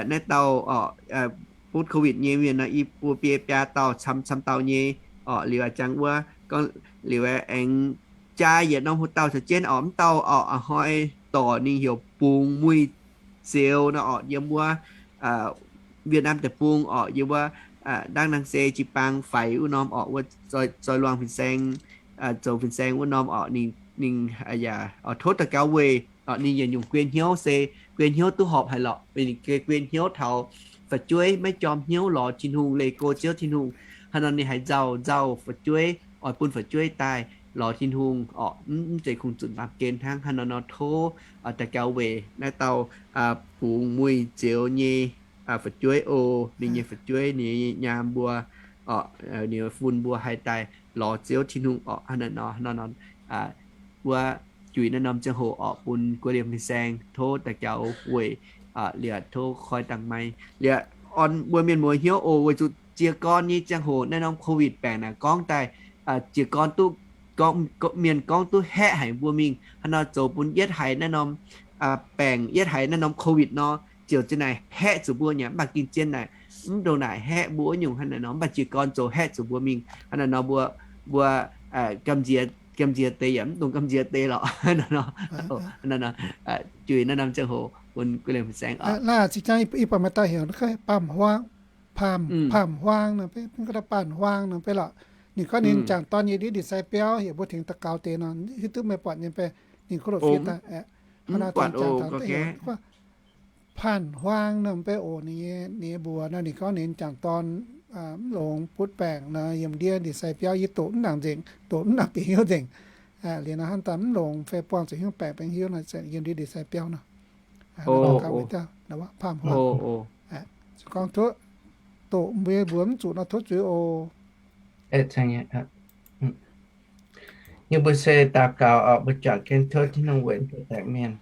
naaiv dauh orqc, butv COVID nyei mienh nor, i buo biei biaa dauh, camv camv dauh nyei orqc. Liuz a'jang wuov gorngv liuz aengx jaa yietc norm houx dauh caux jienv orqc, mv dauh orqc, a'hnoi dorc ninh heuc Bungx Muic Zeux nor orqc, yiem wuov Việt Nam deic-bung orqc, yiem wuov, dangv nangh se jiu-baang faix wuov norm orqc, wuov zoi luangh fin-saeng, zoux fin-saeng wuov norm orqc, ninh, ninh yaac tov daux gaux weic orqc, ninh yietc nyungc guei hnyouv se guei hnyouv duqv horpc haic lorqc, weic ninh guei hnyouv taux fu'jueiv maiv jorm hnyouv lorz Tin-Hungh, leih go Ziouv Tin-Hungh. Hnangv nor ninh haiz nzauh nzauh fu'jueiv, oix bun fu'jueiv daaih lorz Tin-Hungh orqc, mv zeiz kungx zunc baamh gen hnangv. Hnangv nor nor tov daux gaux weic naaiv dauh Bungx Muic Zeux nyei fu'jueiv oc, ninh nyei fu'jueiv, ninh nyei nyaam mbuo orqc, ninh fun mbuo haih daaih lorz Ziouv Tin-Hungh orqc. Hnangv nor nor, wuov juix naaiv norm ziangh hoc orqc, bun guei liemh fin-saeng tov daux gaux weic Liuz tov koi dangh maiv, liuz orn mbuo mienh muoz hnyouv oc, weic zuqc jiez gorn nyei ziangh hoc naaiv norm COVID baengc naaic gorngv daaih, jiez gorn duqv, mienh gorngv duqv haeqv haic mbuo mingh. Hnangv nor zoux bun yietv haiz naaiv norm baengc, yietv haiz naaiv norm COVID nor, ziouc za'naaic haeqv zuqc mbuo nyei, mv baac gengh zien naaic mv ndongc naaic haeqv mbuo wuov nyungc hnangv naaic nor, mv baac jiez gorn zoux haeqv zuqc mbuo mingh. Hnangv naaic nor mbuo, mbuo gamh nziex, gamh nziex deix yaac mv dungx gamh nziex deix lorqc. Juix naaiv norm ziangh hoc bun guei liemh saeng oc. Naaiv zinh jangv i buatc maaih dauh heuc baamh huaang, baamh huaang nor, baamh huaang nor, ninh gorngv ninh jangc dorn nyei ndiev ndie-sai biauv, heuc mbuo tengx daux gaux deix nor, hiuv duqv meih buatc nyei, ninh kuv loc fiev daaih. Baamh huaang nor, baamh huaang nor, mv bei oc, ninh nyei mbuox nor, ninh gorngv ninh jangc dorn mv longx butv baengc nor, yiem ndiev ndie-sai biauv, yie doqc mv nangc nzengc, doqc mv nangc bieqc hnyouv nzengc. Liuz nor hnamv daaih mv longx fai buangh zuqc hnyouv baengc, baengc hnyouv nor, yiem ndiev ndie-sai biauv nor. Baamh huaang, se gorngv tov, doqc mbuo mbuox mv zuqc nor tov zuiz oc. Yie mbuo se daux gaux oc, mbuo juangc jienv tov Tin-Hungh weic mbuo baengc mienh.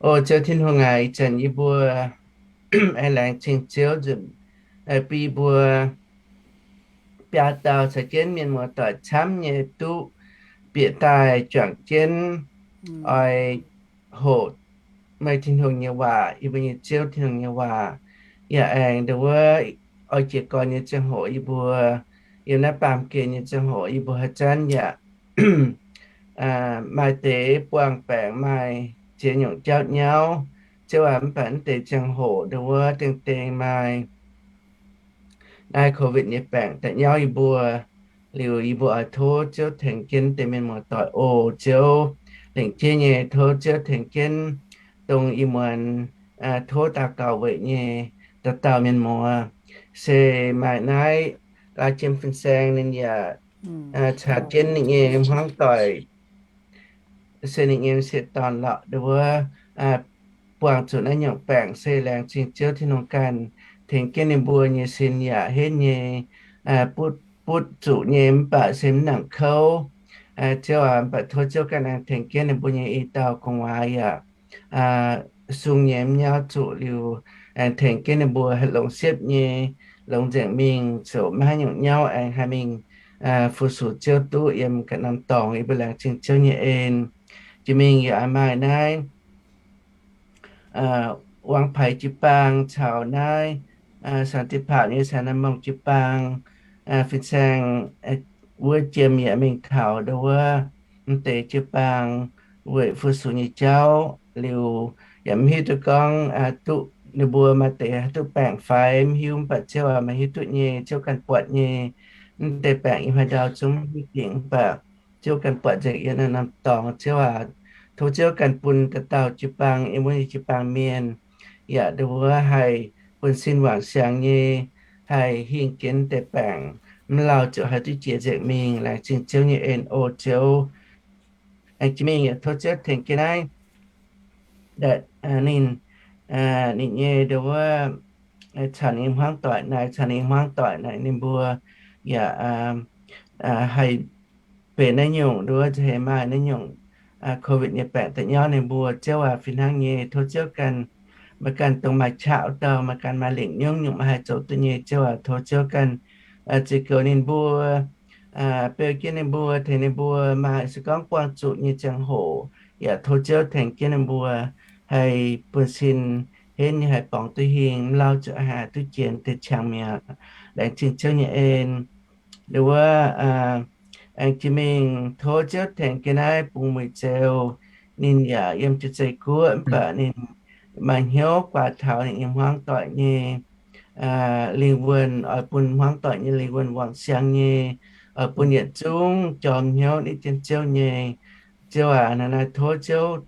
O Ziouv Tin-Hungh aac, ih zanc yie mbuo aengx laengz zingh Ziouv nzunc, bun yie mbuo biaa dauh caux jienv mienh muoz-doic camv nyei duqv bieqc daaih juangc jienv oix hoqc meih Tin-Hungh nyei waac, yie mbuo nyei Ziouv Tin-Hungh nyei waac. Yaac aengx ndongc wuov oix jiez gorn nyei ziangh hoc yie mbuo, yiem naaiv baamh gen nyei ziangh hoc yie mbuo haaix zanc yaac maaih deix buangh baengc, maaih ziex nyungc jauv nyauv, Ziouv aac, mv baac naaiv deix ziangh hoc ndongc wuov dengh dengh maaih naaiv COVID nyei baengc daaih nyauv yie mbuo. Liuz yie mbuo oix tov Ziouv tengx jienv deix mienh muoz-doic oc. Ziouv lengc jeiv nyei tov Ziouv tengx jienv dongh ih muonz tov daux gaux weic nyei dauh dauh mienh muoz, se maaih naaiv Laa Jiem Fin-Saeng ninh yaac caux jienv ninh nyei hmuangv doic, se ninh nyei sieqv dorn lorqc, ndongc wuov buangh zuqc naaiv nyungc baengc. Se laengz zingh Ziouv Tin-Hungh ganh tengx jienv ninh mbuo nyei sin yaac henv nyei, butv, butv zuqc nyei mv baac se mv nangc kouv. Ziouv aac, mv baac tov Ziouv ganh aengx tengx jienv ninh mbuo nyei i dauh gu'nguaaz yaac sung nyei mv nyauv zuqc liuz, aengx tengx jienv ninh mbuo haih longx siepv nyei, longx nzengc mingh, ziouc maiv haaix nyungc nyauv aengx haih mingh fu-sux Ziouv duqv yiem ganh norm dorngx. Yie mbuo laengz zingh Ziouv nyei en. Jiex mingh yaac maaih naaiv Wangx Paiv jiu-baang caux naaiv Saeng Dinh Paauc nyei Saeng Naamh Mongh jiu-baang, fin-saeng wuov jiem yaac mingh taux ndau wuov m'deix jiu-baang weic fu-sux nyei jauv liuz, yaac mv hiuv duqv gorngv duqv ninh mbuo maaih deix haih duqv baengc fai mv hiuv, mv baac Ziouv aac, meih hiuv duqv nyei, Ziouv ganh buatc nyei. Mv deix baengc yiem haaix ndau zungv mv hiuv dingc, mv baac Ziouv ganh buatc nzengc yiem naaiv norm dorngx. Ziouv aac, tov Ziouv ganh bun dauh dauh jiu-baang, yiem wuov nyei jiu-baang mienh, yaac ndau wuov haih bun sin wangc siangx nyei, haih hingh jienv deix baengc, mv lauh ziouc haih duqv jiex nzengc mingh. Laengz zingh Ziouv nyei en oc Ziouv. Aengx jiex mingh yaac tov Ziouv tengx jienv naaiv ninh, ninh nyei ndau wuov caux ninh nyei hmuangv doic naaic, caux ninh nyei hmuangv doic naaic ninh mbuo yaac haih benx naaiv nyungc ndau wuov, heix maaih naaiv nyungc COVID nyei baengc da'nyauv ninh mbuo. Ziouv aac, fih hnangv nyei tov Ziouv ganh, meih ganh dongh maaih qaqv wuov dauh, meih ganh maaih lengc nyungc nyungc meih haih zoux duqv nyei. Ziouv aac, tov Ziouv ganh zeix goux ninh mbuo, beu jienv ninh mbuo, tengx ninh mbuo maaih se gorngv buangh zuqc nyei ziangh hoc, yaac tov Ziouv tengx jienv ninh mbuo haih bun sin henv nyei haih borngz duqv hingh, mv lauh ziouc haih duqv jiex deix qangx mi'aqv. Laengz zingh Ziouv nyei en. Ndau wuov aengx jiex mingh tov Ziouv tengx jienv naaiv Bungx Muic Zeux. Ninh yaac yiem Jiex Zei Guoqv, mv baac ninh maaih hnyouv guaax taux ninh nyei hmuangv doic nyei lingh wuonh, oix bun hmuangv doic nyei lingh wuonh wangc siangx nyei, oix bun yietc zungv jorm hnyouv nitv jienv Ziouv nyei. Ziouv aac, hnangv naaiv tov Ziouv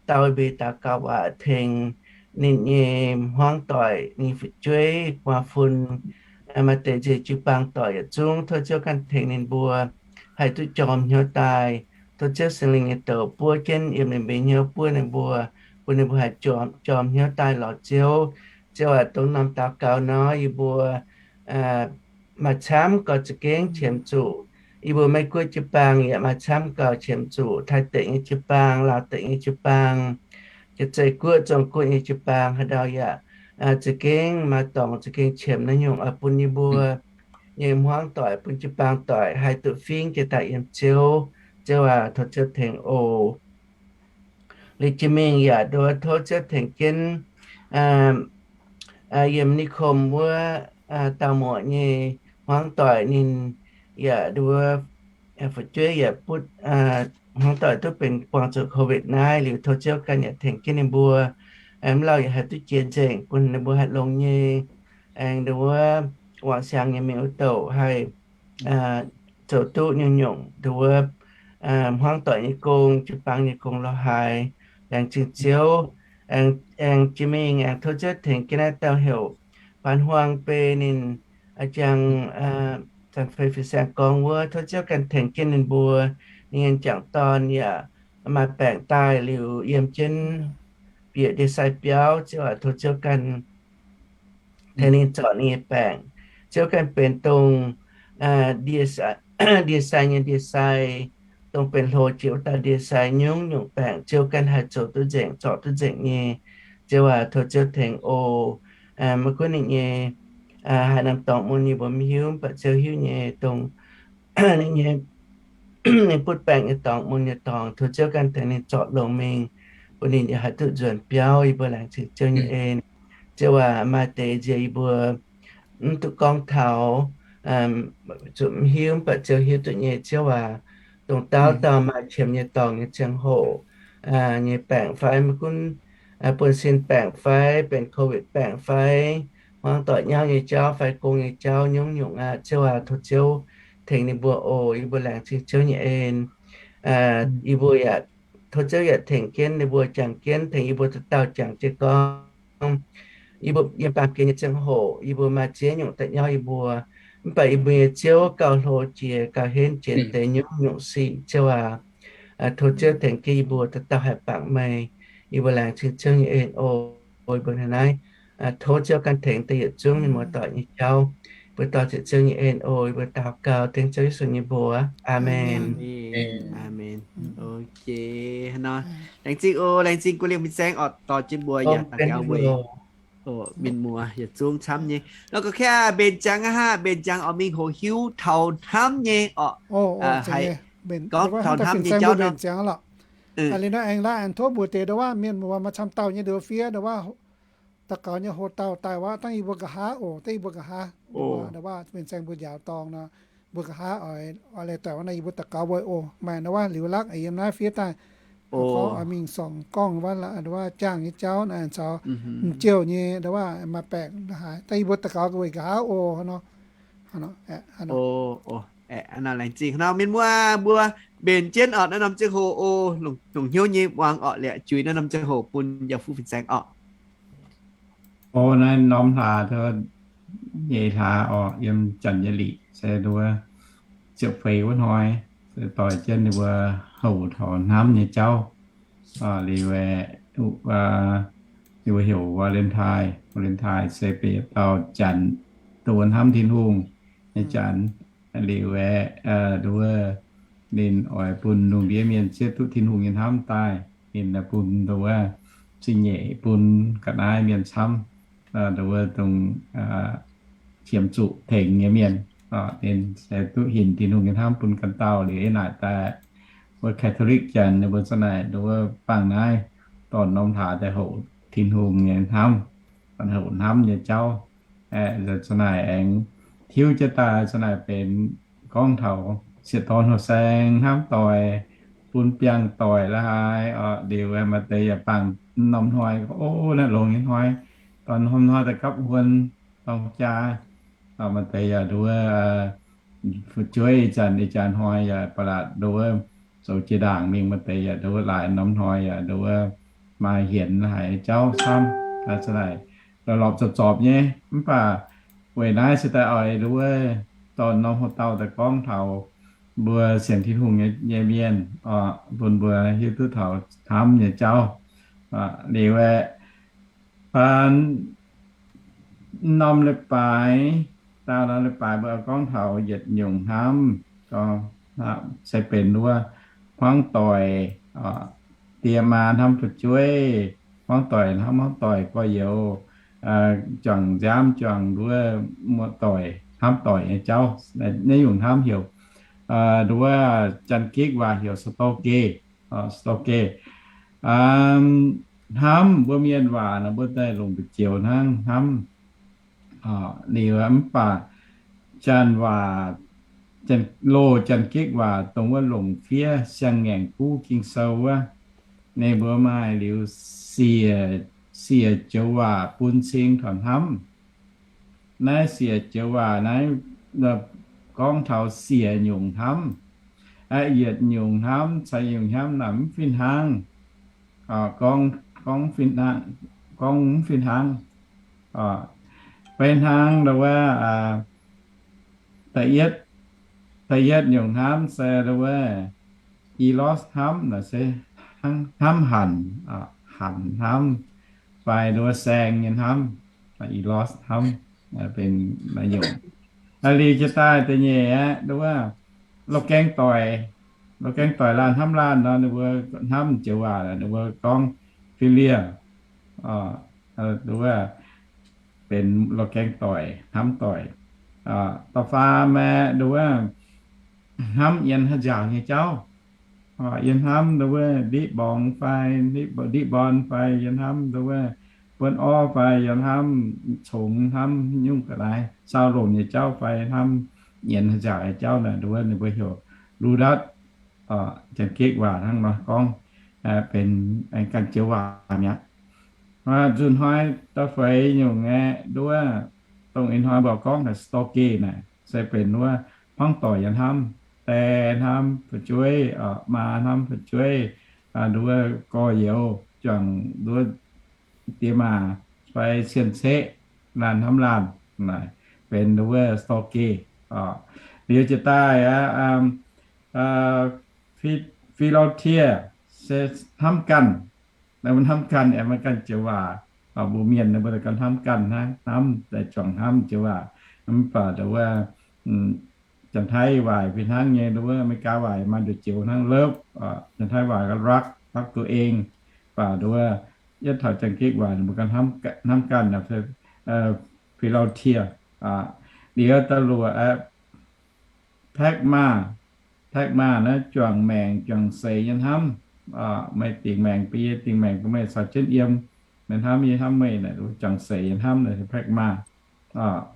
dau mbeix daux gaux waac tengx ninh nyei hmuangv doic, ninh fu'jueiv, gu'nguaaz fun, maaih deix nzengc jiu-baang doic yietc zungv, tov Ziouv ganh tengx ninh mbuo haih duqv jorm hnyouv daaih. Tov Ziouv Singx Lingh nyei douz buov jienv yiem ninh mbuo hnyouv, buov ninh mbuo, bun ninh mbuo haih jorm hnyouv daaih lorz Ziouv. Ziouv aac, dongh norm daux gaux nor, yie mbuo maaih camv gauh za'gengh qiemx zuqc. Yie mbuo Meiv Guoqv jiu-baang yaac maaih camv gauh qiemx zuqc, Taiv Deic nyei jiu-baang, Laauv Deic nyei jiu-baang, jiex zeiv guoqv zong guoqv nyei jiu-baang haaix ndau yaac za'gengh maaih dorngx za'gengh qiemx naaiv nyungc oix bun yie mbuo nyei hmuangv doic, bun jiu-baang doic haih duqv fingx jiex daaih yiem Ziouv. Ziouv aac, tov Ziouv tengx oc. Liuz jiex mingh yaac nduov tov Ziouv tengx jienv yiem นิคม wuov dauh muoc nyei hmuangv doic ninh yaac nduov fu'jueiv yaac butv hmuangv doic duqv benx buangh zuqc COVID naaiv liuz, tov Ziouv ganh yaac tengx jienv ninh mbuo, mv lauh yaac haih duqv jiex nzengc bun ninh mbuo haih longx nyei, aengx nduov wangc siangx nyei mingh wuov douc haih zoux duqv nyungc nyungc nduov hmuangv doic nyei gong, jiu-baang nyei gong lorz haaix. Laengz zingh Ziouv. Aengx jiex mingh aengx tov Ziouv tengx jienv naaiv dauh heuc Baan Huang Bie ninh, a'jang zanc feix fin-saeng gorngv wuov, tov Ziouv ganh tengx jienv ninh mbuo. Ninh nyei m'jangc dorn yaac maaih baengc daaih liuz yiem jienv bieqc ndie-sai biauv. Ziouv aac, tov Ziouv ganh tengx ninh zorc ninh nyei baengc. Ziouv ganh benx dongh ndie-sai nyei ndie-sai, dongh benx hlo jiex wuov dauh ndie-sai. Nyungc-nyungc baengc Ziouv ganh haih zoux duqv nzengc, zorc duqv nzengc nyei. Ziouv aac, tov Ziouv tengx oc. Maiv gunv ninh nyei haaix norm dorngx mun yie mbuo mv hiuv, mv baac Ziouv hiuv nyei. Dongh ninh nyei, ninh butv baengc nyei dorngx mun nyei dorngx, tov Ziouv ganh tengx ninh zorc longx mingh, bun ninh yaac haih duqv nzuonx biauv. Yie mbuo laengz zingh Ziouv nyei en. Ziouv aac, maaih deix nziex yie mbuo mv duqv gorngv taux, zuqc mv hiuv, mv baac Ziouv hiuv duqv nyei. Ziouv aac, dongh dauh dauh maaih qiemx nyei dorngx nyei ziangh hoc nyei baengc fai, maiv gunv buonv-sin baengc fai, benx COVID baengc fai, hmuangv doic nyauv nyei jauv fai gong nyei jauv nyungc-nyungc aqv, Ziouv aac, tov Ziouv tengx ninh mbuo oc. Yie mbuo laengz zingh Ziouv nyei en. Yie mbuo yaac tov Ziouv yaac tengx jienv ninh mbuo, jangx jienv tengx yie mbuo dauh dauh jangx jienv gorngv, yie mbuo yiem baamh gen nyei ziangh hoc yie mbuo maaih ziex nyungc da'nyauv yie mbuo, mv baac yie mbuo nyei Ziouv gauh hlo jiex, gauh henv jiex deix nyungc-nyungc sic, Ziouv aac. Tov Ziouv tengx jienv yie mbuo dauh dauh haih bangc meih. Yie mbuo laengz zingh Ziouv nyei en oc. Yie mbuo hnangv naaiv tov Ziouv ganh tengx deix yietc zungv mienh muoz-doic nyei jauv. Mbuo dorh ziepc Ziouv nyei en oc. Yie mbuo daux gaux dengv Ziouv Yesu nyei mbuox. Aamen. Aamen. Ok, hnangv nor, laengz zingh oc, laengz zingh guv liemh fin-saeng orqc, dorh jienv mbuo yaac daux gaux weic mienh muoz yietc zungv camv nyei. Nor gorngv kaav mbenc ziangx aqv, mbenc ziangx oix mingh hoqc hiuv taux hnamv nyei orqc. Gorngv taux hnamv nyei jauv nor, liuz nor aengx laaix aengx tov mbuox deix ndau wuov mienh muoz maaih camv dauh nyei ndau wuov fiev ndau wuov daux gaux nyei hoc dauh daaih wuov, dangh yie mbuo nqa'haav oc, dangh yie mbuo nqa'haav ndau wuov mbenc ziangx mbuo njaaux dorngx nor, mbuo nqa'haav oix, oix leiz doic wuov nor yie mbuo daux gaux weic oc. Maaih ndau wuov liuz lakv yiem naaiv fiev daaih, gorngv oix mingh sorngc gorngv wuov, ndau wuov jaangh nyei jauv naaiv caux m'jouh nyei ndau wuov maaih baengc haaix, dangh yie mbuo daux gaux weic nqa'haav oc. Hnangv nor, laengz zingh hnangv nor mienh muoz mbuo mbenc jienv orqc naaiv norm ziangh hoc oc, longc hnyouv nyei muangx orqc, liepc juix naaiv norm ziangh hoc bun yaac fuqv fin-saeng orqc. O, naaiv norm hlaax nyei hlaax orqc, yiem janx nyei liqc se nduov ziepc feix wuov hnoi, se doix jienv ninh mbuo houc taux hnamv nyei jauv. Liuz aeqv, ninh mbuo heuc Valentine. Valentine se benx yietc dauh janx dongh wuov hnamv Tin-Hungh nyei janx. Liuz aeqv, nduov ninh oix bun lungh ndiev mienh zieqv duqv Tin-Hungh nyei hnamv daaih. Ninh bun nduov zingh nyeic bun ga'naaiv mienh camv, nduov dongh qiemx zuqc tengx nyei mienh. Ninh se duqv hinc Tin-Hungh nyei hnamv bun ganh dauh liuz, ih naaic daaih wuov Catholic janx ninh mbuo za'naaic nduov bangh naaiv dorn norm hlaax daaih houc Tin-Hungh nyei hnamv, houc hnamv nyei jauv. Za'naaic aengx tiuv jienv daaih, za'naaic benx gorngv taux sieqv dorn hlo saeng hnamv doic, bun biangh doic la'haaix orqc. Liuz maaih deix yaac bangh norm hnoi, o, naaiv longx nyei hnoi, dorn norm hnoi daaih gapv huon dorng jaa. Maaih deix yaac nduov fu'jueiv ih zanc, ih jaax hnoi yaac ba'laqc nduov zoux jiex ndaangc mingh. Maaih deix yaac nduov laaix norm hnoi yaac nduov maaih hienx haic jauv camv. Za'naaic lorpc zorpc zorpc nyei, mv baac weic naaiv se daaih oix nduov dorn norm hoc dauh daaih gorngv taux mbuo sienx Tin-Hungh nyei mienh, bun mbuo hiuv duqv taux hnamv nyei jauv. Liuz aeqv, baan norm leiz-baaix, daauh norm leiz-baaix mbuo gorngv taux yietc nyungc hnamv, se benx wuov hmuangv doic, die maa hnamv fu'jueiv, Hmuangv doic hnamv hmuangv doic, gorx-youz juangc nziaamv juangc nduov muoz-doic hnamv doic nyei jauv. Naaiv nyungc hnamv heuc nduov Janx-Gikc waac heuc stalker, stalker. Hnamv mbuo mienh waac nor mbuo daaih longc mbu'ziex hnangv hnamv. Liuz mv baac Janx waac, loz Janx-Gikc waac dongh wuov longc fiev siang-ngaengc buv Ging-Sou wuov, ninh mbuo maaih liuz siec, siec joux waac bun cing taux hnamv. Naaiv siec joux waac naaiv gorngv taux siec nyungc hnamv. Yietc nyungc hnamv caux nyungc hnamv naaic mv fih hnangv. Gorngv, gorngv mv fih hnangv. Beiv hnangv nduov, da'yietv nyungc hnamv se nduov eros hnamv, naaiv se hnamv hanc, hanc hnamv, fai nduov saeng nyei hnamv, eros hnamv, benx naaiv nyungc. Liuz jiex daaih da'nyeic aeqv, nduov la'gaeng doic, la'gaeng doic laanh hnamv laanh nor, ninh mbuo hnamv joux waac ninh mbuo gorngv philia, nduov benx la'gaeng doic, hnamv doic. Da'faam aeqv, nduov hnamv yiem haaix nziaauc nyei jauv. Yiem hnamv nduov ndiqv mborngx fai, ndiqv mborn fai, yiem hnamv nduov buonv orv fai, yiem hnamv congx, hnamv nyungc ga'naaiv saau lomc nyei jauv fai hnamv yiem haaix nziaauc nyei jauv naaic, nduov ninh mbuo heuc ludatv. Janx-Gikc waac hnangv nor gorngv, benx aengx ganh joux waac mi'aqv. Nzunc hnoi da'feix nyungc aeqv, nduov dongh ih hnoi mbuo gorngv naaic stalker naaic se benx wuov hmuangv doic yaac hnamv, die hnamv fu'jueiv, maa hnamv fu'jueiv, nduov gorx-youz juangc nduov diex maac fai cien-ceqv, laanh hnamv laanh, naaic benx nduov stalker. Liuz jiex daaih aqv, philautia se hnamv ganh. Naaiv mbuo hnamv ganh aeqv, maaih ganh joux waac. Mbuo mienh naaiv mbuo ganh hnamv ganh hnangv, hnamv daaih juangc hnamv joux waac. Mv baac nduov Janx-Taiv waaic fih hnangv nyei, nduov America waaic maaih nduqc joux hnangv love, Janx-Taiv waaic gorngvรัก,รักตัวเอง. Mv baac nduov yietv taux Janx-Gikc waaic ninh mbuo ganh hnamv ganh, philautia. Liuz da'luoqc aeqv, phlegma. Phlegma naaiv juangc maengc juangc seix nyei hnamv. Meih dingc maengc bun yie, yie dingc maengc bun meih, caux jienv yiem, meih hnamv yie, yie hnamv meih, juangc seix nyei hnamv naaic phlegma.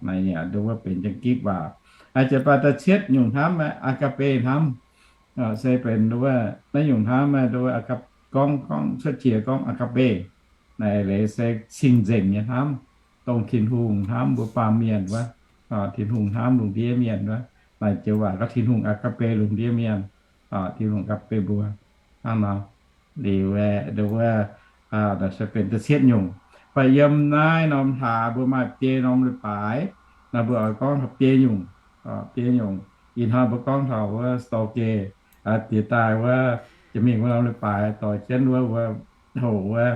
Naaiv nduov benx Janx-Gikc waac. Jiex daaih da'cietv nyungc hnamv aeqv, agape hnamv. Se benx nduov naaiv nyungc hnamv aeqv, nduov gorngv, gorngv cuotv jiex gorngv agape. Naaiv leiz se cing-nzengc nyei hnamv, dongh Tin-Hungh hnamv mbuo baamh mienh wuov, Tin-Hungh hnamv lungh ndiev mienh wuov. Naaiv joux waac gorngv Tin-Hungh agape lungh ndiev mienh, Tin-Hungh agape mbuo. Hnangv nor, liuz aeqv, nduov se benx da'cietv nyungc. Mv baac yiem naaiv norm hlaax mbuo maaih biei norm leiz-baaix, naaiv mbuo oix gorngv taux biei nyungc, biei nyungc. Ih hnoi mbuo gorngv taux wuov stalker, jiex daaih wuov jiex mingh wuov norm leiz-baaix doix jienv wuov, wuov hoc wuov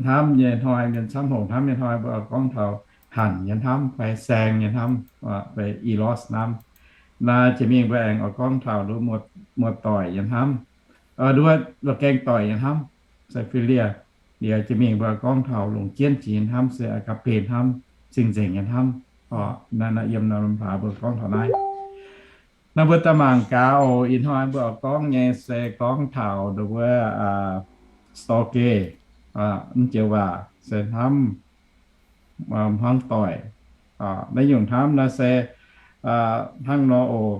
hnamv nyei hnoi, mienh camv hoc hnamv nyei hnoi, mbuo oix gorngv taux hanc nyei hnamv fai saeng nyei hnamv, fai eros hnamv. Naaiv jiex mingh mbuo aengx oix gorngv taux nduov muoz-doic nyei hnamv, nduov la'gaeng doic nyei hnamv, se philia. Liuz jiex mingh mbuo gorngv taux longc jienv jiex nyei hnamv se agape hnamv, cing-nzengc nyei hnamv. Naaiv yiem norm hlaax mbuo gorngv taux naaiv. Naaiv mbuo daaih mangc gaax oc. Ih hnoi mbuo oix gorngv nyei se gorngv taux nduov wuov storge, mv joux waac se hnamv hmuangv doic. Naaiv nyungc hnamv naaiv se hnangv nor oc.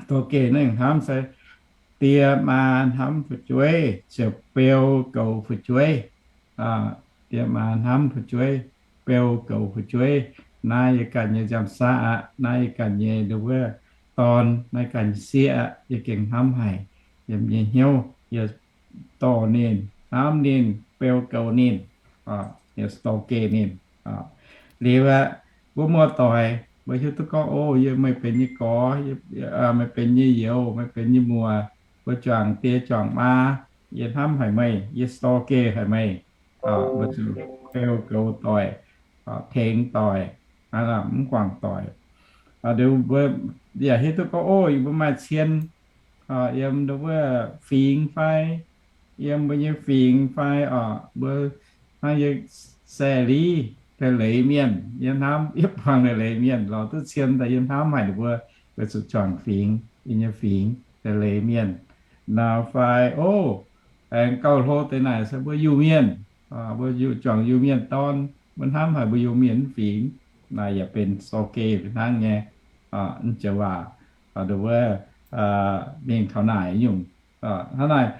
Storge naaiv nyungc hnamv se die maa hnamv fu'jueiv, ziouc beu goux fu'jueiv. Die maa hnamv fu'jueiv, beu goux fu'jueiv. Naaiv yie ganh nyei nziaamv-saqv aqv. Naaiv yie ganh nyei nduov wuov dorn. Naaiv ganh nyei sieqv aqv. Yie gengh hnamv haic. Yiem yie hnyouv yie dorh ninh, hnamv ninh, beu goux ninh, storge ninh. Liuz aqv, mbuo muoz-doic mbuo hiuv duqv gorngv, o, yie meih benx yie gorx, meih benx yie youz, meih benx yie muoc, mbuo juangc die juangc maa, yie hnamv haic meih, yie storge haic meih. Mbuo zuqc beu goux doic, tengx doic, mv guangc doic. Mbuo yaac hiuv duqv gorngv, o, yie mbuo maaih cien, yiem nduov wuov fingx fai yiem mbuo nyei fingx fai oc, mbuo hnangv yie, Saeqv Liz, leiz-leiz mienh yiem hnamv, yie buangh leiz-leiz mienh lorz duqv cien daaih yiem hnamv haic ninh mbuo, weic zuqc juangc fingx, yie nyei fingx leiz-leiz mienh nor fai, o, aengx gauh hlo deix naaic se mbuo Iu-Mienh, mbuo juangc Iu-Mienh dorn, mbuo hnamv haic mbuo Iu-Mienh fingx, naaic yaac benx store geh hnangv nyei, mv joux waac, nduov, mingh taux naaic nyungc. Hnangv naaic,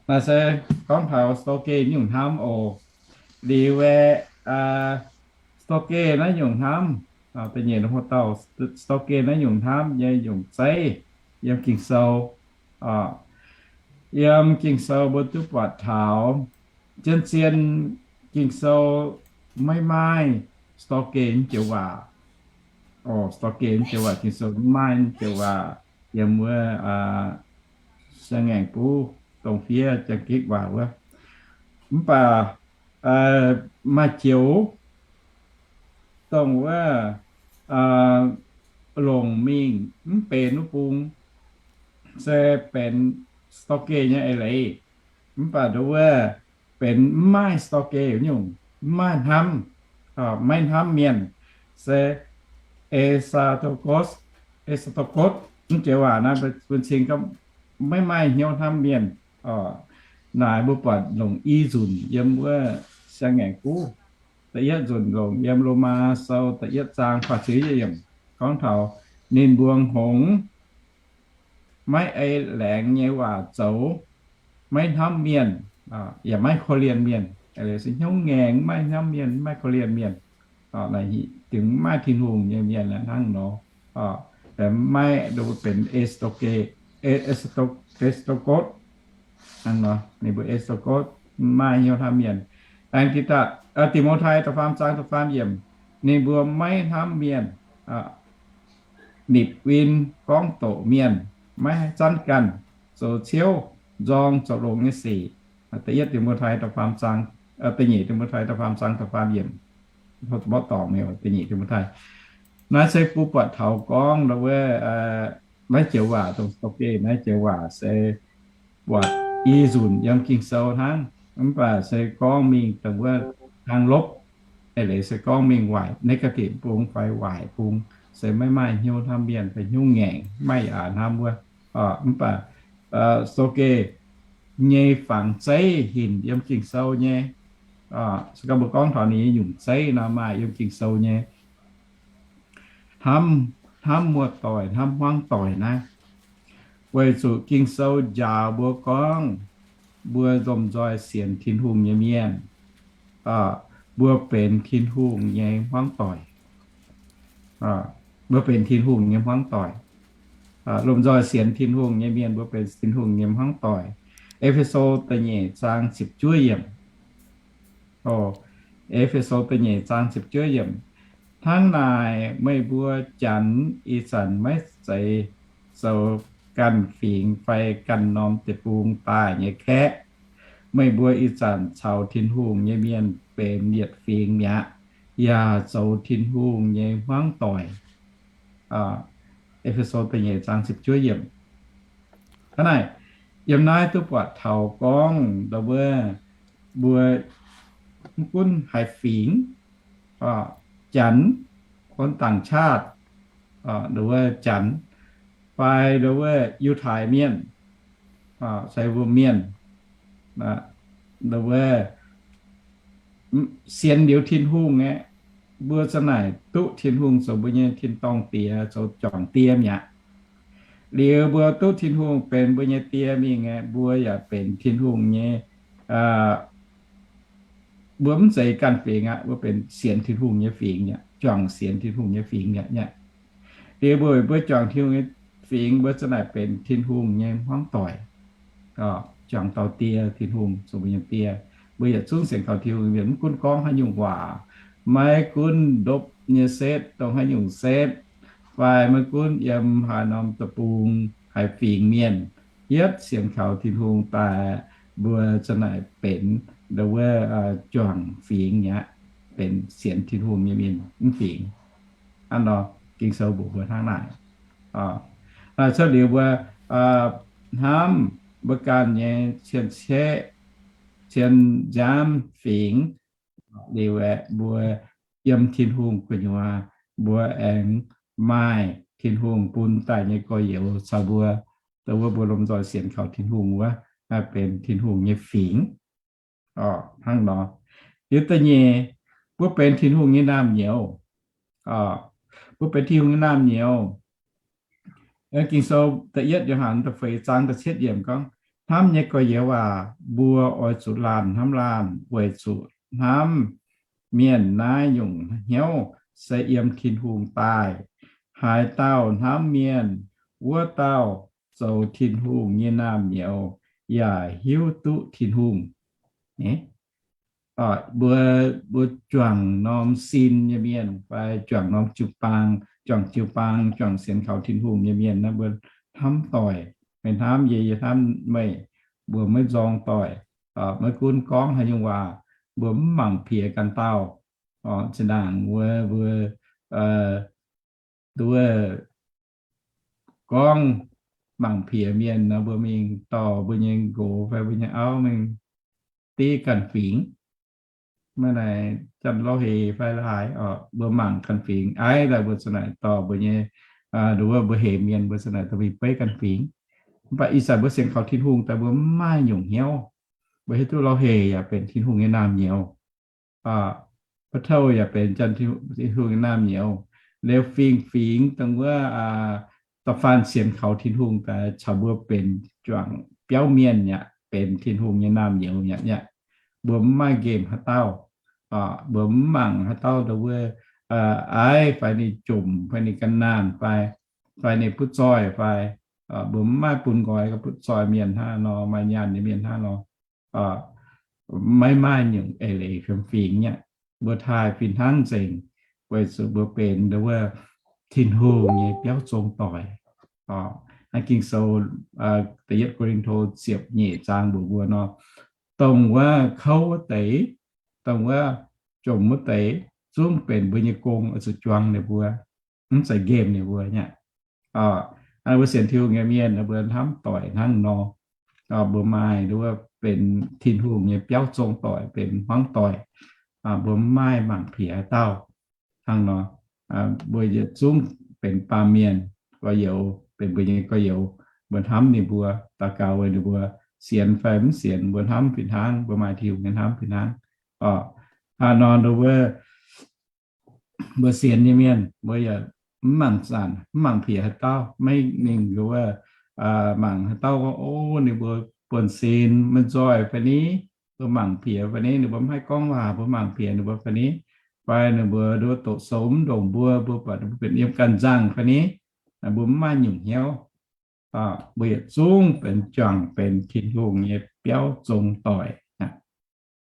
naaic se gorngv taux store geh nyungc hnamv oc. Liuz aeqv, store geh naaiv nyungc hnamv, da'nyeic dauh, store geh naaiv nyungc hnamv nyei nyungc zeiv yiem Ging-Sou. Yiem Ging-Sou mbuo duqv buatc taux zien-zien Ging-Sou maiv maaih store geh naaiv joux waac. Store geh naaiv joux waac, Ging-Sou maiv maaih naaiv joux waac yiem wuov siang-ngaengc buv dongh fiev Janx-Gikc waac wuov. Mv baac maaih joux dongh wuov longc mingh mv benx wuov bung se benx store geh nyei eix leiz. Mv baac nduov wuov benx mv maaih store geh nyungc, mv maaih hnamv, maiv hnamv mienh, se eschato-, eschato-, eschato-gotv. Mv joux waac naaiv bun cing gorngv maiv maaih hnyouv hnamv mienh. Naaic mbuo buatc longc i nzunc yiem wuov siang-ngaengc buv. Da'yietv nzunc longc yiem Lomaa Sou da'yietv zaang faah ziepc yiemc gorngv taux ninh mbuo hngongx maiv ei laengz nyei waac zoux, maiv hnamv mienh, yaac maiv korv-lienh mienh, se hnyouv ngaengc, maiv hnamv mienh, maiv korv-lienh mienh, dingc maiv Tin-Hungh nyei mienh hnangv nor. Maiv, mbuo benx eschato-, eschato-, eschato-gotv hnangv nor, ninh mbuo eschato-gotv, maiv hnyouv hnamv mienh. Aengx Ti^, Ti^mo^tai da'faam zaang da'faam yiemc, ninh mbuo maiv hnamv mienh, nipc win gorngv doqc mienh, maiv zanv ganh, zoux ciouv, nzorng zoux longx nyei sic. Da'yietv Ti^mo^tai da'faam zaang, da'nyeic Ti^mo^tai da'faam zaang da'faam yiemc, mborqv dorngc mi'aqv, da'nyeic Ti^mo^tai. Naaiv se mbuo buatc taux gorngv wuov, naaiv joux waac dongh store geh naaiv joux waac se buatc i nzunc yiem Ging-Sou hnangv, mv baac se gorngv mingh dongh wuov hnaangx lopv, eix leiz se gorngv mingh waaic, negative bung fai waaic bung, se maiv maaih hnyouv hnamv mienh fai hnyouv ngaengc, maiv aax hnamv wuov. Mv baac store geh nyei fangx zeiv hinc yiem Ging-Sou nyei. Se gorngv mbuo gorngv taux ninh nyei nyungc zeiv nor, maaih yiem Ging-Sou nyei. Hnamv, hnamv muoz-doic, hnamv hmuangv doic naaiv, weic zuqc Ging-Sou njaaux mbuo gorngv mbuo lomh nzoih sienx Tin-Hungh nyei mienh, mbuo benx Tin-Hungh nyei hmuangv doic. Mbuo benx Tin-Hungh nyei hmuangv doic. Lomh nzoih sienx Tin-Hungh nyei mienh, mbuo benx Tin-Hungh nyei hmuangv doic. E^fe^so da'nyeic zaang ziepc juov yiemc. E^fe^so da'nyeic zaang ziepc juov yiemc. Hnangv naaic, meih mbuo Janx ih zanc maiv zeiz zoux ganh fingx fai ganh norm deic-bung daaih nyei kaeqv. Meih mbuo ih zanc caux Tin-Hungh nyei mienh benx yietc fingx mi'aqv, yaac zoux Tin-Hungh nyei hmuangv doic. E^fe^so da'nyeic zaang ziepc juov yiemc. Hnangv naaic, yiem naaiv duqv buatc taux gorngv wuov, mbuo mv gunv haaix fingx, Janx, คนต่างชาติ, wuov Janx, fai wuov Yiutai Mienh, se mbuo Mienh, wuov sienx liuz Tin-Hungh aeqv, mbuo za'naaic duqv Tin-Hungh zoux mbuo nyei tin-dorngh Diex, zoux juangc Die mi'aqv. Liuz mbuo duqv Tin-Hungh benx mbuo nyei Die mingh aeqv, mbuo yaac benx Tin-Hungh nyei, mbuo mv zeiz ganh fingx aqv, mbuo benx sienx Tin-Hungh nyei fingx mi'aqv, juangc sienx Tin-Hungh nyei fingx mi'aqv. Liuz mbuo, mbuo juangc Tin-Hungh nyei fingx, mbuo za'naaic benx Tin-Hungh nyei hmuangv doic, juangc dauh Die, Tin-Hungh zoux mbuo nyei Die. Mbuo yietc zungv sienx kaux Tin-Hungh mienh, mv gunv gorngv haaix nyungc waac, maiv gunv ndopv nyei setv, dongh haaix nyungc setv, fai maiv gunv yiem haaix norm deic-bung, haaix fingx mienh, yietv sienx kaux Tin-Hungh daaih, mbuo za'naaic benx wuov juangc fingx mi'aqv, benx sienx Tin-Hungh nyei mienh mv fingx. Hnangv nor, Ging-Sou mbuox mbuo hnangv naaic. Naaic cuotv liuz mbuo hnamv mbuo ganh nyei cien-ceqv, cien-nziaamv fingx, liuz aeqv, mbuo yiem Tin-Hungh gu'nyuoz, mbuo aengx maaih Tin-Hungh bun daaih nyei gorx-youz caux mbuo, dongh wuov mbuo lomh nzoih sienx kaux Tin-Hungh wuov, benx Tin-Hungh nyei fingx. Hnangv nor, liuz da'nyeic, mbuo benx Tin-Hungh nyei naamh nyouz. Mbuo benx Tin-Hungh nyei naamh nyouz. Ging-Sou da'yietv Yo^han da'feix zaang da'cietv yiemc gorngv, Hnamv nyei gorx-youz aac, mbuo oix zuqc laanh hnamv laanh, weic zuqc hnamv mienh naaiv nyungc hnyouv se yiem Tin-Hungh daaih. Haaix dauh hnamv mienh, wuov dauh zoux Tin-Hungh nyei naamh nyouz yaac hiuv duqv Tin-Hungh. Mbuo, mbuo juangc norm sin nyei mienh fai juangc norm jiu-baang, juangc jiu-baang, juangc sienx kaux Tin-Hungh nyei mienh naaiv, mbuo hnamv doic. Meih hnamv yie, yie hnamv meih, mbuo maiv nzorng doic. Maiv gunv gorngv haaix nyungc waac, mbuo mv mangc piex ganh dauh. Zinh ndaangc wuov mbuo nduov gorngv mangc piex mienh nor, mbuo mingh dorh mbuo nyei nqox fai mbuo nyei auv mingh div ganh fingx. Maiv naaic janx lorz hec fai la'haaix, mbuo mangc ganh fingx. Aiv, daaih mbuo za'naaic dorh mbuo nyei, nduov mbuo hec mienh, mbuo za'naaic dorh mingh beiv ganh fingx. Mv baac ih zanc mbuo sienx kaux Tin-Hungh daaih mbuo mv maaih nyungc hnyouv. Mbuo hiuv duqv lorz hec yaac benx Tin-Hungh nyei naamh nyouz. Ba'touv yaac benx janx Tin-Hungh nyei naamh nyouz. Liuz fingx-fingx dongh wuov da'faanh sienx kaux Tin-Hungh daaih caux mbuo benx juangc biauv mienh aqv, benx Tin-Hungh nyei naamh nyouz aqv. Mbuo mv maaih nqemh haaix dauh. Mbuo mv mangc haaix dauh dongh wuov aiv fai ninh jomc fai ninh ga'naanh fai, fai ninh butv zoih fai, mbuo mv maaih bun nqoi butv zoih mienh hnangv nor, maaih nyaanh nyei mienh hnangv nor. Maiv maaih nyungc eix leiz fiem-fingx aqv. Mbuo taaih fih hnangv nzengc, weic zuqc mbuo benx dongh wuov Tin-Hungh nyei biauv zong doic. Naaiv Ging-Sou da'yietv Ko^lin^to ziepc nyeic zaang mbuox mbuo nor, dongh wuov kouv wuov deix, dongh wuov jomc wuov deix, zungv benx mbuo nyei gong oix zuqc juang ninh mbuo, mv zeiz nqemh ninh mbuo aqv. Mbuo sienx Tin-Hungh nyei mienh mbuo hnamv doic hnangv nor. Mbuo maaih dongh wuov benx Tin-Hungh nyei biauv zong doic, benx hmuangv doic. Mbuo mv maaih mangc piex haaix dauh hnangv nor. Mbuo yietc zungv benx baamh mienh gorx-youz, benx mbuo nyei gorx-youz. Mbuo hnamv ninh mbuo, daux gaux weic ninh mbuo, sienx fai mv sienx, mbuo hnamv fih hnangv, mbuo maaih Tin-Hungh nyei hnamv fih hnangv. Hnangv nor dongh wuov mbuo sienx nyei mienh, mbuo yaac mv mangc zanc, mv mangc piex haaix dauh. Maiv mingh wuov mangc haaix dauh gorngv, o, ninh mbuo buonv-sin maiv nzoih fai ni, mbuo mangc piex fai ni, ninh mbuo mv haih gorngv waac, mbuo mangc piex ninh mbuo fai ni, fai ninh mbuo nduov doqc sou mv ndongc mbuo, mbuo buatc ninh mbuo benx yiem ganh nzangc fai ni, mbuo mv maaih nyungc hnyouv. Mbuo yietc zungv benx juangc benx Tin-Hungh nyei biauv zong doic.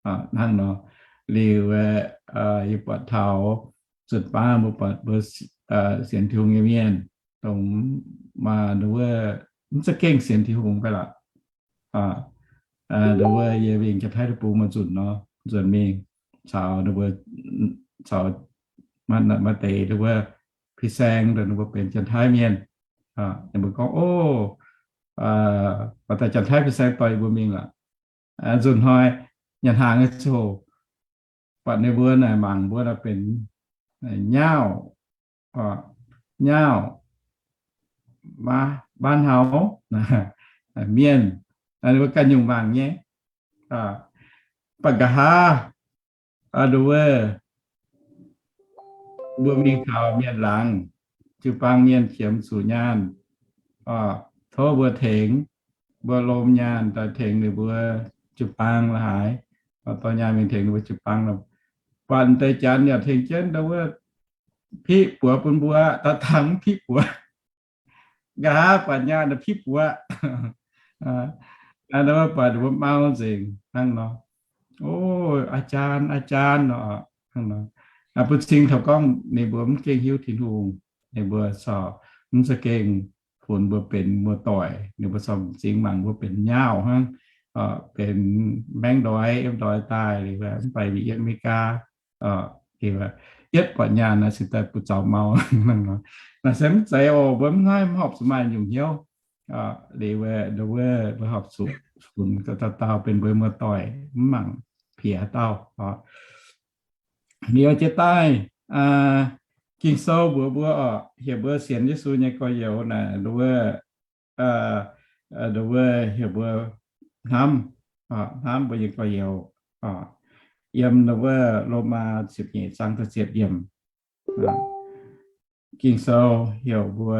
Hnangv nor, liuz yie buatc taux nzunc baav mbuo buatc mbuo sienx Tin-Hungh nyei mienh, dongh maaih wuov mv za'gengh sienx Tin-Hungh fai lorqc. Dongh wuov yie mingh Janx-Taiv deic-bung maaih nzunc nor, nzunc mingh caux ninh mbuo, caux maaih deix dongh wuov Piseng, ninh mbuo benx Janx-Taiv mienh. Ninh mbuo gorngv, o, buatc daaih Janx-Taiv Piseng doix yie mbuo mingh lorqc. Nzunc hnoi nyanc hnaangx nyei ziangh hoc, buatc ninh mbuo naaic mangc mbuo naaic benx nyauv, nyauv, baan hauv mienh, ninh mbuo ganh nyungc mangc nyei. Baac nqa'haav nduov wuov mbuo mingh taux mienh laangz, jiu-baang mienh qiemx zuqc nyaanh, tov mbuo tengx, mbuo lomh nyaanh daaih tengx ninh mbuo jiu-baang la'haaix, dorh nyaanh mingh tengx ninh mbuo jiu-baang lorqc. Buatc deix janx yaac tengx jienv nduov wuov piqv buoz bun mbuo, da'dangx piqv buoz. Nqa'haav buatc nyaanh piqv buoz. Nduov wuov buatc ninh mbuo mau nzengc hnangv nor. O, อาจารย์ อาจารย์ nor, hnangv nor. Bun cing taux gorngv ninh mbuo mv gengh hiuv Tin-Hungh, ninh mbuo corc mv za'gengh funx mbuo benx muoz-doic, ninh mbuo corc m'zing mangc mbuo benx nyauv hnangv, benx maengv ndoix, yiem ndoix daaih liuz mv baac mingh yiem America, yietv buatc nyaanh naaic cingx daaih butv zaux mau hnangv nor. Naaic se mv zeiz oc, mbuo mv haih mv horpc zuqc maaih nyungc hnyouv. Liuz wuov, nduov wuov, mbuo horpc zuqc funx ga'dauh dauh benx mbuo muoz-doic, mv mangc piex dauh. Liuz jiex daaih, Ging-Sou mbuox mbuo oc, heuc mbuo sienx Yesu nyei gorx-youz naaic, nduov wuov, nduov wuov heuc mbuo hnamv, hnamv mbuo nyei gorx-youz. Yiem nduov wuov Lomaa ziepc nyeic zaang da'ziepc yiemc, Ging-Sou heuc mbuo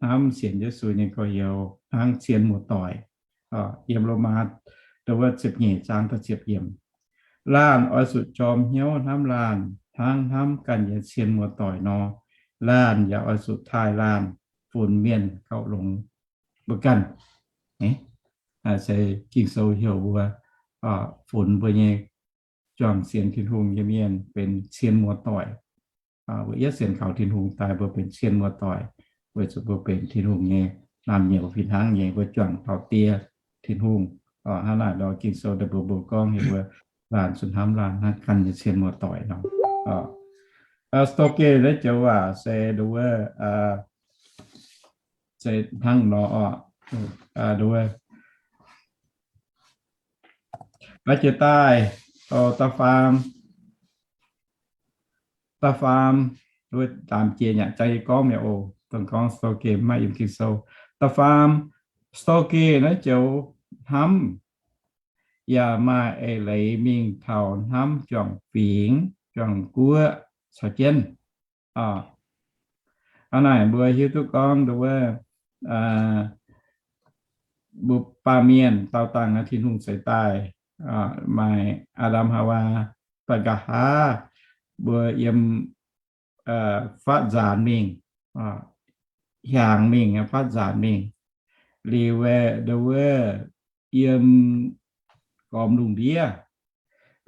hnamv sienx Yesu nyei gorx-youz hnangv cien muoz-doic. Yiem Lomaa nduov wuov ziepc nyeic zaang da'ziepc yiemc, laanh oix zuqc jorm hnyouv hnamv laanh hnangv hnamv ganh nyei cien muoz-doic nor. Laanh yaac oix zuqc taaih laanh funx mienh gauh longx mbuo ganh. Se Ging-Sou heuc mbuo funx mbuo nyei juangc sienx Tin-Hungh nyei mienh benx cien muoz-doic. Mbuo yietv sienx kaux Tin-Hungh daaih mbuo benx cien muoz-doic, weic zuqc mbuo benx Tin-Hungh nyei naamh nyouz fih hnangv nyei, mbuo juangc taux Die Tin-Hungh. Hnangv naaic nor Ging-Sou daaih mbuox mbuo gorngv heuc mbuo laanh zuqc hnamv laanh hnangv ganh nyei cien muoz-doic nor. Storge naaiv joux waac se nduov wuov, se hnangv nor oc, nduov wuov, baav jiex daaih, da'faam, da'faam, wuov daamx jiex nyanc jangx yie gorngv mi'aqv oc, dongh gorngv Storge maiv maaih yiem Ging-Sou. Da'faam, Storge naaiv joux hnamv yaac maaih eix leiz mingh taux hnamv juangc fingx, juangc guoqv caux jienv. Hnangv naaic mbuo hiuv duqv gorngv nduov wuov, mbuo baamh mienh daauh dangh Tin-Hungh ceix daaih, maaih Aa^ndam, Haawaa, daaih nqa'haav mbuo yiem faatv nzaanx mingh, hiaangx mingh, faatv nzaanx mingh. Liuz aeqv, nduov wuov, yiem gormx lungh ndiev.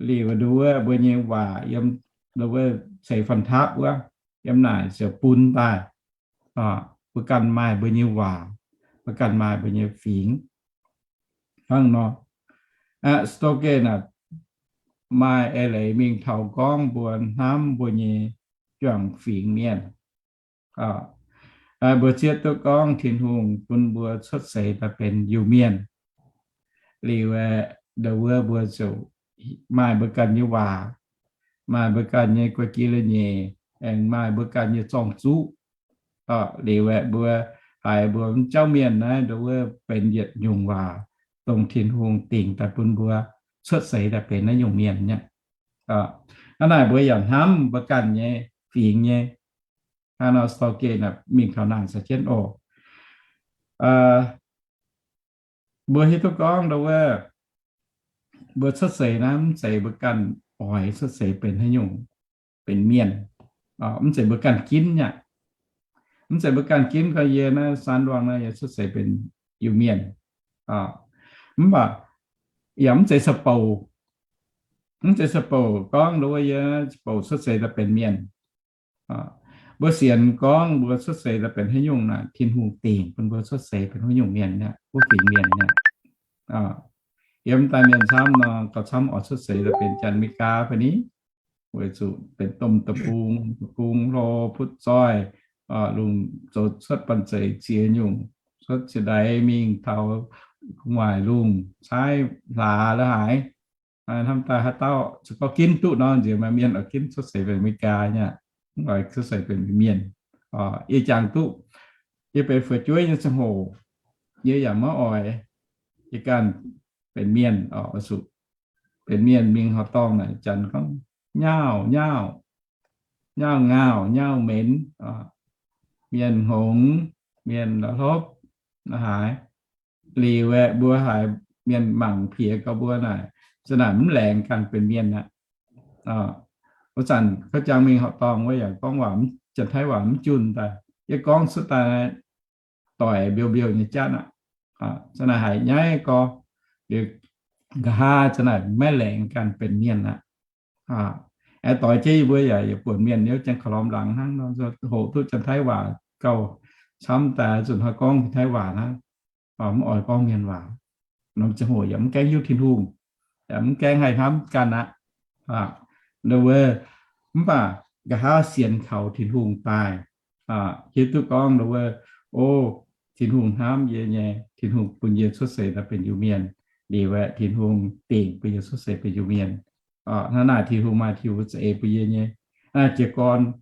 Liuz nduov wuov, mbuo nyei waac yiem nduov wuov ceix fanh taapv wuov, yiem naaic ziouc bun daaih. Mbuo ganh maaih mbuo nyei waac, mbuo ganh maaih mbuo nyei fingx. Hnangv nor, Storge naaic maaih eix leiz mingh taux gorngv mbuo hnamv mbuo nyei juangc fingx mienh. Mbuo zieqv duqv gorngv Tin-Hungh bun mbuo cuotv seix daaih benx Iu-Mienh. Liuz aeqv, nduov wuov mbuo ziouc maaih mbuo ganh nyei waac, maaih mbuo ganh nyei guai-gi leiz-nyeic, aengx maaih mbuo ganh nyei zorng-zuqv. Liuz aeqv, mbuo haiz mbuo mv jauv mienh naaiv nduov wuov benx yietc nyungc waac, dongh Tin-Hungh dingc daaih bun mbuo cuotv seix daaih benx naaiv nyungc mienh nyei. Hnangv naaic mbuo yaac hnamv mbuo ganh nyei fingx nyei. Hnangv nor Storge mingh taux naaic caux jienv oc. Mbuo hiuv duqv gorngv nduov wuov, mbuo cuotv seix naaiv mv zeiz mbuo ganh oix cuotv seix benx haaix nyungc, benx mienh. Mv zeiz mbuo ganh ginv nyei. Mv zeiz mbuo ganh ginv gorngv yie naaiv saan luangh naaiv yie cuotv seix benx Iu-Mienh. Mv baac yaac mv zeiz sa bouc, mv zeiz sa bouc gorngv nduov wuov yie bouc cuotv seix daaih benx mienh. Mbuo sienx gorngv mbuo cuotv seix daaih benx haaix nyungc naaic, Tin-Hungh dingc bun mbuo cuotv seix benx wuov nyungc mienh nyei, wuov fingx mienh nyei. Yiem daaih mienh camv nor, gauh camv oix cuotv seix daaih benx Janx-Meigaa fai ni, weic zuqc benx domh deic-bung, deic-bung hlo butv zoih, lungh zoux cuotv banh zeic ziex nyungc, cuotv ziex ndaix mingh taux gu'nguaaic lungh caaiv hlaax la'haaix. Hnamv daaih haaix dauh za'gengh ginv duqv nor, nziex maaih mienh oix ginv cuotv seix benx Meigaa nyei, mv oix cuotv seix benx mienh. Yie jangx duqv, yie benx fu'jueiv nyei ziangh hoc, yie yaac maiv oix, yie ganh benx mienh oc, zuqc benx mienh mingh horqc dorngh naaic, Janx gorngv nyauv, nyauv, nyauv ngaauh, nyauv menx, mienh hngongx, mienh la'hlopv, la'haaix. Liuz aeqv, mbuo haiz mienh mangc piex gau mbuo naaic, za'gengh naaic mv laengz ganh benx mienh aqv. Wuov zanc gauh jangx mingh horqc dorngh wuov yaac gorngv waac, Janx-Taiv waac mv junh daaih. Yie gorngv cuotv daaih doic mbiouh mbiouh nyei jatv aqv. Za'gengh naaic haiz nyaiv gorx, liuz nqa'haav za'gengh naaic maiv laengz ganh benx mienh aqv. Aengx doix jienv yie mbuo yaac yietc buonc mienh niouv jangx ka'lorm laangz hnangv nor, hoqc duqv Janx-Taiv waac gauh camv daaih, zuqc hnoi gorngv Janx-Taiv waac hnangv, mv oix gorngv mienh waac. Norm ziangh hoc yaac mv gaengh hiuv Tin-Hungh, yaac mv gaengh haih hnamv ganh aqv. Nduov wuov, mv baac nqa'haav sienx kaux Tin-Hungh daaih, hiuv duqv gorngv nduov wuov, o, Tin-Hungh hnamv yie nyei, Tin-Hungh bun yie cuotv seix daaih benx Iu-Mienh. Liuz aeqv, Tin-Hungh dingc bun yie cuotv seix benx Iu-Mienh. Hnangv naaic Tin-Hungh maaih tiux za'eix bun yie nyei. Jiez gorn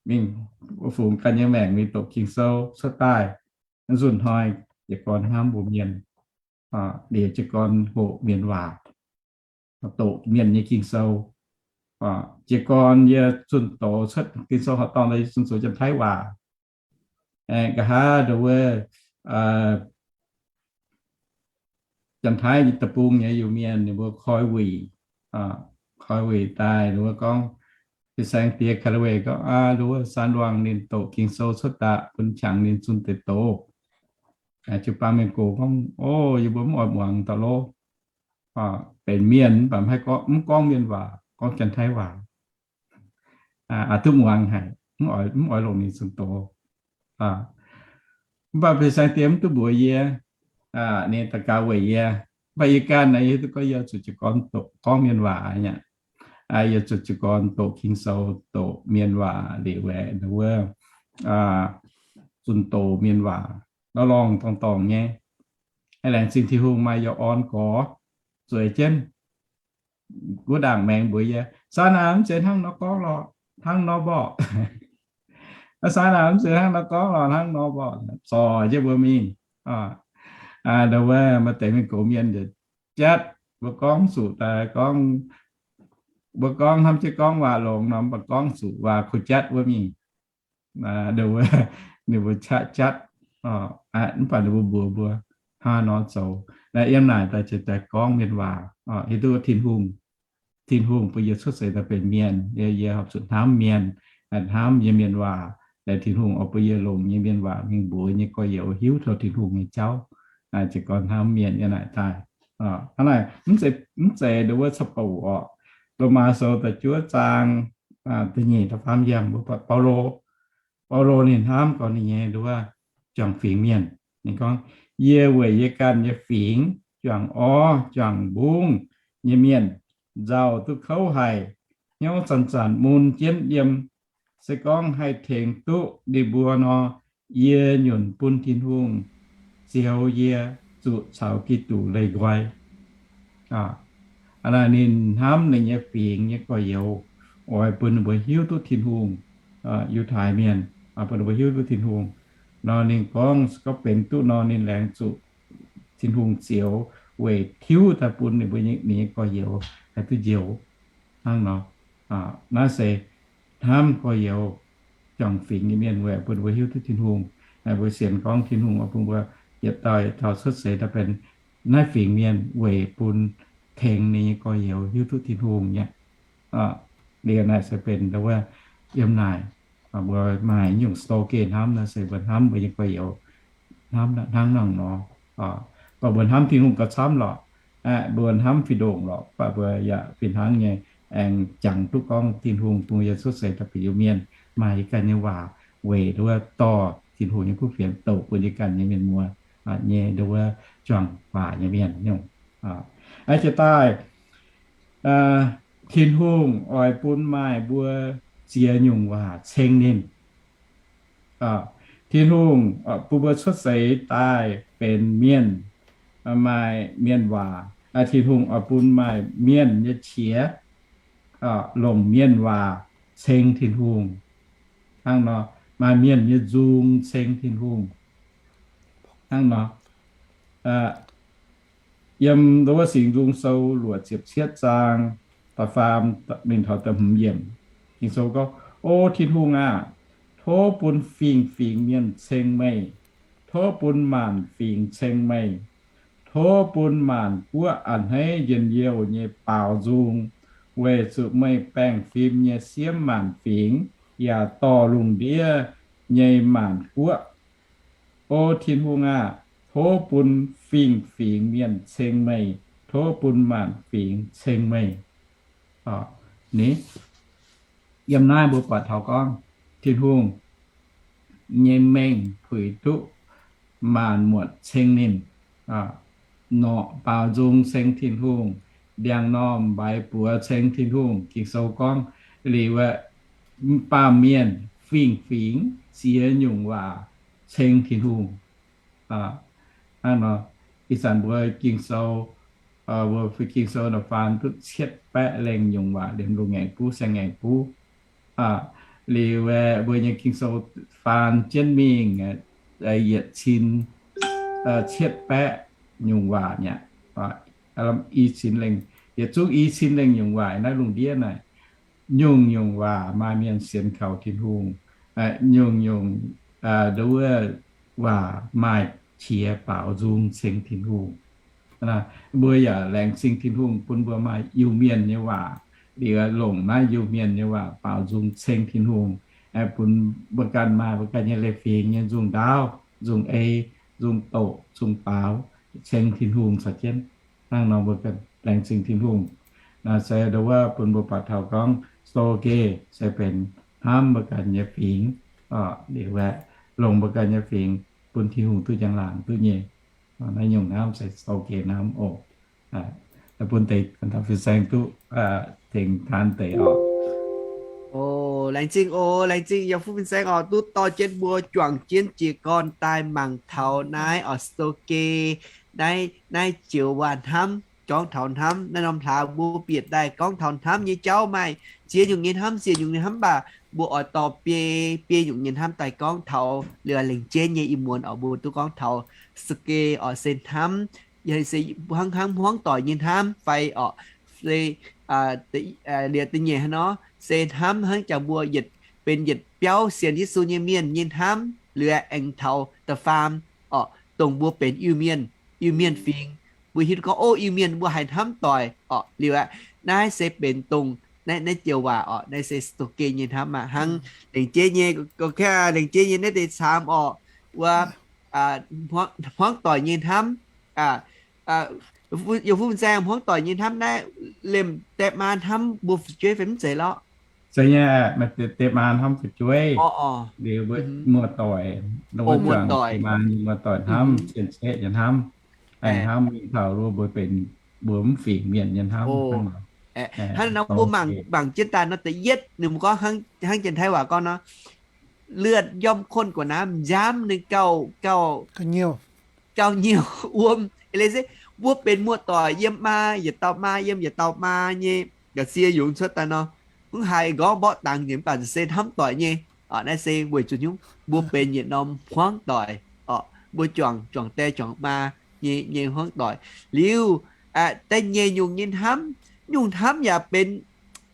mingh fungx ganh nyei maengc mingh doqc Ging-Sou cuotv daaih, nzunc hnoi jiez gorn hnamv mbuo mienh, liuz jiez gorn hoqc mienh waac, doqc mienh nyei Ging-Sou. Jiez gorn yie zunh doz cuotv Ging-Sou horqc dorngh, yie zunh doz Janx-Taiv waac. Nqa'haav nduov wuov Janx-Taiv deic-bung nyei Iu-Mienh ninh mbuo koi wuic, koi wuic daaih ninh mbuo gorngv, fin-saeng diex Kaliwei gorngv, aa, nduov wuov Saan Luangh ninh doqc Ging-Sou cuotv daaih, bun qangx ninh zunh deix doz. Jiu-baang mienh gox gorngv, o, yie mbuo mv oix muangx daaih lov. Benx mienh mv baac mv gorngv mienh waac, gorngv Janx-Taiv waac. Aa, duqv muangx haic, mv oix longc ninh zunh doz. Mv baac fin-saeng diex mv duqv mbuox yie, ninh daux gaux weic yie. Mv baac yie ganh naaiv, yie duqv gorngv yie zuqc jiez gorn doqc gorngv mienh waac aqv. Yie zuqc jiez gorn doqc Ging-Sou, doqc mienh waac liuz aeqv, nduov wuov zunh doz mienh waac, lorh lorngh dorngh dorngh nyei. Laengz zingh Tin-Hungh maaih youh orn gorx zueiz jienv. Guv ndaangc maengx mbuox yie, Saan aac, mv zeiz hnangv nor gorngv lorqc, hnangv nor mborqv. Saan aac, mv zeiz hnangv nor gorngv lorqc, hnangv nor mborqv. Zorc jienv mbuo mingh. Nduov wuov maaih deix mienh gox mienh jatv, mbuo gorngv zuqc daaih gorngv, mbuo gorngv hnamv jienv gorngv waac longx nor, mv baac gorngv zuqc waac kuh jatv wuov mingh. Nduov wuov ninh mbuo qaqv jatv, mv baac ninh mbuo mbuox mbuo, hnangv nor zoux. Naaiv yiem naaic daaih ziouc daaih gorngv mienh waac, hiuv duqv Tin-Hungh, Tin-Hungh bun yie cuotv seix daaih benx mienh, yie horpc zuqc hnamv mienh, hnamv nyei mienh waac. Laengz Tin-Hungh oix bun yie longc nyei mienh waac mingh mbuox nyei gorx-youz hiuv taux Tin-Hungh nyei jauv. Jiez gorn hnamv mienh yiem naaic daaih. Hnangv naaic, mv zeiz nduov wuov cau bouc orqc. Lomaa Sou da'juov zaang da'nyeic da'faam yiemc mbuo buatc Baulo, Baulo ninh hnamv gorngv ninh nyei nduov juangc fingx mienh. Ninh gorngv, yie weic yie ganh nyei fingx, juangc orv, juangc mbungv nyei mienh, nzauh duqv kouv haic, hnyouv zanc-zanc mun jienv yiem. Se gorngv haih tengx duqv ninh mbuo nor, yie nyunc bun Tin-Hungh zioux yie zuqc caux Giduc leih nqoi. Aa, ninh hnamv ninh nyei fingx nyei gorx-youz, oix bun ninh mbuo hiuv duqv Tin-Hungh. Yiutai Mienh, bun ninh mbuo hiuv duqv Tin-Hungh. Nor ninh gorngv, se gorngv benx duqv nor, ninh laengz zuqc Tin-Hungh zioux weic tiuv daaih bun ninh mbuo ninh nyei gorx-youz haih duqv njoux. Hnangv nor, naaiv se hnamv gorx-youz, juangc fingx nyei mienh weic bun ninh mbuo hiuv duqv Tin-Hungh. Mbuo sienx gorngv Tin-Hungh oix bun mbuo yietc dauh yietc dauh cuotv seix daaih benx naaiv fingx mienh weic bun tengx ninh nyei gorx-youz hiuv duqv Tin-Hungh nyei. Liuz naaic se benx wuov yiem naaic mbuo maaih nyungc slogan hnamv naaiv se mbuo hnamv mbuo nyei gorx-youz hnangv naaiv nor. Mv baac mbuo hnamv Tin-Hungh gauh camv lorqc. Mbuo hnamv fih ndongc lorqc, mv baac mbuo yaac fih hnangv nyei aengx jangx duqv gorngv Tin-Hungh bun yie cuotv seix daaih benx Iu-Mienh, maaih yie ganh nyei waac weic nduov dorh Tin-Hungh nyei kuv fienx douc bun yie ganh nyei mienh muoz nyei nduov juangc waac nyei mienh nyungc. Aa, jiex daaih, Tin-Hungh oix bun maaih mbuo ziex nyungc waac ceng ninh. Tin-Hungh bun mbuo cuotv seix daaih benx mienh, maaih mienh waac. Tin-Hungh oix bun maaih mienh nyei qiex longc mienh waac ceng Tin-Hungh. Hnangv nor, maaih mienh nyei nzung ceng Tin-Hungh. Hnangv nor, yiem nduov Singx Nzung Sou luoqc ziepc cietv zaang da'faam mingh taux da'hmz yiemc, Ging-Sou gorngv, O Tin-Hungh aah! Tov bun fingx-fingx mienh ceng meih. Tov bun maanc fingx ceng meih. Tov bun maanc guoqv a'hneiv njien-youh nyei baaux nzung, weic zuqc meih baengh fim nyei siemv maanc fingx, yaac dorh lungh ndiev nyei maanc guoqv. O Tin-Hungh aah! Tov bun fingx-fingx mienh ceng meih. Tov bun maanc fingx ceng meih. Ni, yiem naaiv mbuo buatc taux gorngv Tin-Hungh nyei mengh puix duqv maanc muotc ceng ninh. Norqc baaux nzung ceng Tin-Hungh, ndiangx-normh mbaix buoz ceng Tin-Hungh. Ging-Sou gorngv liuz, baamh mienh fingx-fingx ziex nyungc waac ceng Tin-Hungh. Hnangv nor, ih zanc mbuo Ging-Sou, mbuo Ging-Sou naaiv faan duqv cietv baeqv lengh nyungc waac liemh lungh ngaengc buv saeng ngaengc buv. Liuz aeqv, mbuo nyei Ging-Sou faan jienv mingh yietc cin cietv baeqv nyungc waac mi'aqv. I cin lengh, yietc zungv i cin lengh nyungc waac naaiv lungh ndiev naaic, nyungc-nyungc waac maaih mienh sienx kaux Tin-Hungh. Nyungc-nyungc nduov waac maaih qiex baaux nzung ceng Tin-Hungh. Mbuo yaac laengz zingh Tin-Hungh bun mbuo maaih Iu-Mienh nyei waac, liuz longc naaiv Iu-Mienh nyei waac baaux nzung ceng Tin-Hungh, bun mbuo ganh maaih mbuo ganh nyei leiz-fingx nyei nzungh ndaauv, nzungh ei, nzungh doqc, nzungh baaux, ceng Tin-Hungh caux jienv. Hnangv nor mbuo ganh laengz zingh Tin-Hungh. Naaiv se nduov bun mbuo buatc taux gorngv sou geh se benx hnamv mbuo ganh nyei fingx, liuz aeqv, longc mbuo ganh nyei fingx bun Tin-Hungh duqv njang-laangc duqv nyei. Naaiv nyungc hnamv se sou geh hnamv oc. Bun deix fin-saeng duqv tengx taan deix oc. O, laengz zingh oc, laengz zingh yiem fuqv fin-saeng oc, duqv dorh jienv mbuo juangc jienv jiez gorn daaih mangc taux naaiv oc, sou geh, naaiv, naaiv joux waac hnamv, gorngv taux hnamv. Naaiv norm hlaax mbuo bieqc daaih gorngv taux hnamv nyei jauv maaih ziex nyungc nyei hnamv, ziex nyungc nyei hnamv, mv baac mbuo oix dorh biei, biei nyungc nyei hnamv daaih gorngv taux liuz lengc jeiv nyei ih muonz oc, mbuo duqv gorngv taux sou geh oc, se hnamv, se hnangv, hnangv hmuangv doic nyei hnamv fai oc, se liuz da'nyeic hnangv nor, se hnamv hnangv jangx mbuo yietc, benx yietc biauv sienx Yesu nyei mienh nyei hnamv, liuz aengx taux da'faam oc, dongh mbuo benx Iu-Mienh, Iu-Mienh fingx, mbuo hiuv duqv gorngv, o, Iu-Mienh mbuo haiz hnamv doic oc. Liuz aeqv, naaiv se benx dongh naaiv, naaiv joux waac oc, naaiv se sou geh nyei hnamv aqv. Hnangv lengc jeiv nyei, lengc jeiv nyei naaiv deix caamx oc, wuov hmuangv doic nyei hnamv, yiem fuqv fin-saeng hmuangv doic nyei hnamv naaiv, liemh deix maa hnamv mbuo fu'jueiv fai mv zeiz lorqc? Zeiz nyei, deix maa hnamv fu'jueiv, liuz muoz-doic, muoz-doic, maa nyei muoz-doic hnamv, cien-ceqv nyei hnamv, aengx hnamv mingh taux mbuo benx mbuo mv fingx mienh nyei hnamv. Hnangv nor mbuo mangc, mangc jienv daaih nor, da'yietv ninh mbuo gorngv hnangv Janx-Taiv waac gorngv nor, เลือดย่อมข้นกว่าน้ำ nziaamv ninh gauh, gauh, gauh nyiuh wuom. Eix leiz se mbuo benx muoz-doic yiem maa yietc dauh maa, yiem yietc dauh maa nyei ga'sie yungz cuotv daaih nor, mv haiz nqorngv mborqv dangx nzengc, mv baac se hnamv doic nyei. Naaiv se weic zuqc nyungc mbuo benx yietc norm hmuangv doic oc, mbuo juangc, juangc die juangc maa nyei, nyei hmuangv doic. Liuz, da'nyeic nyungc nyei hnamv, nyungc hnamv yaac benx,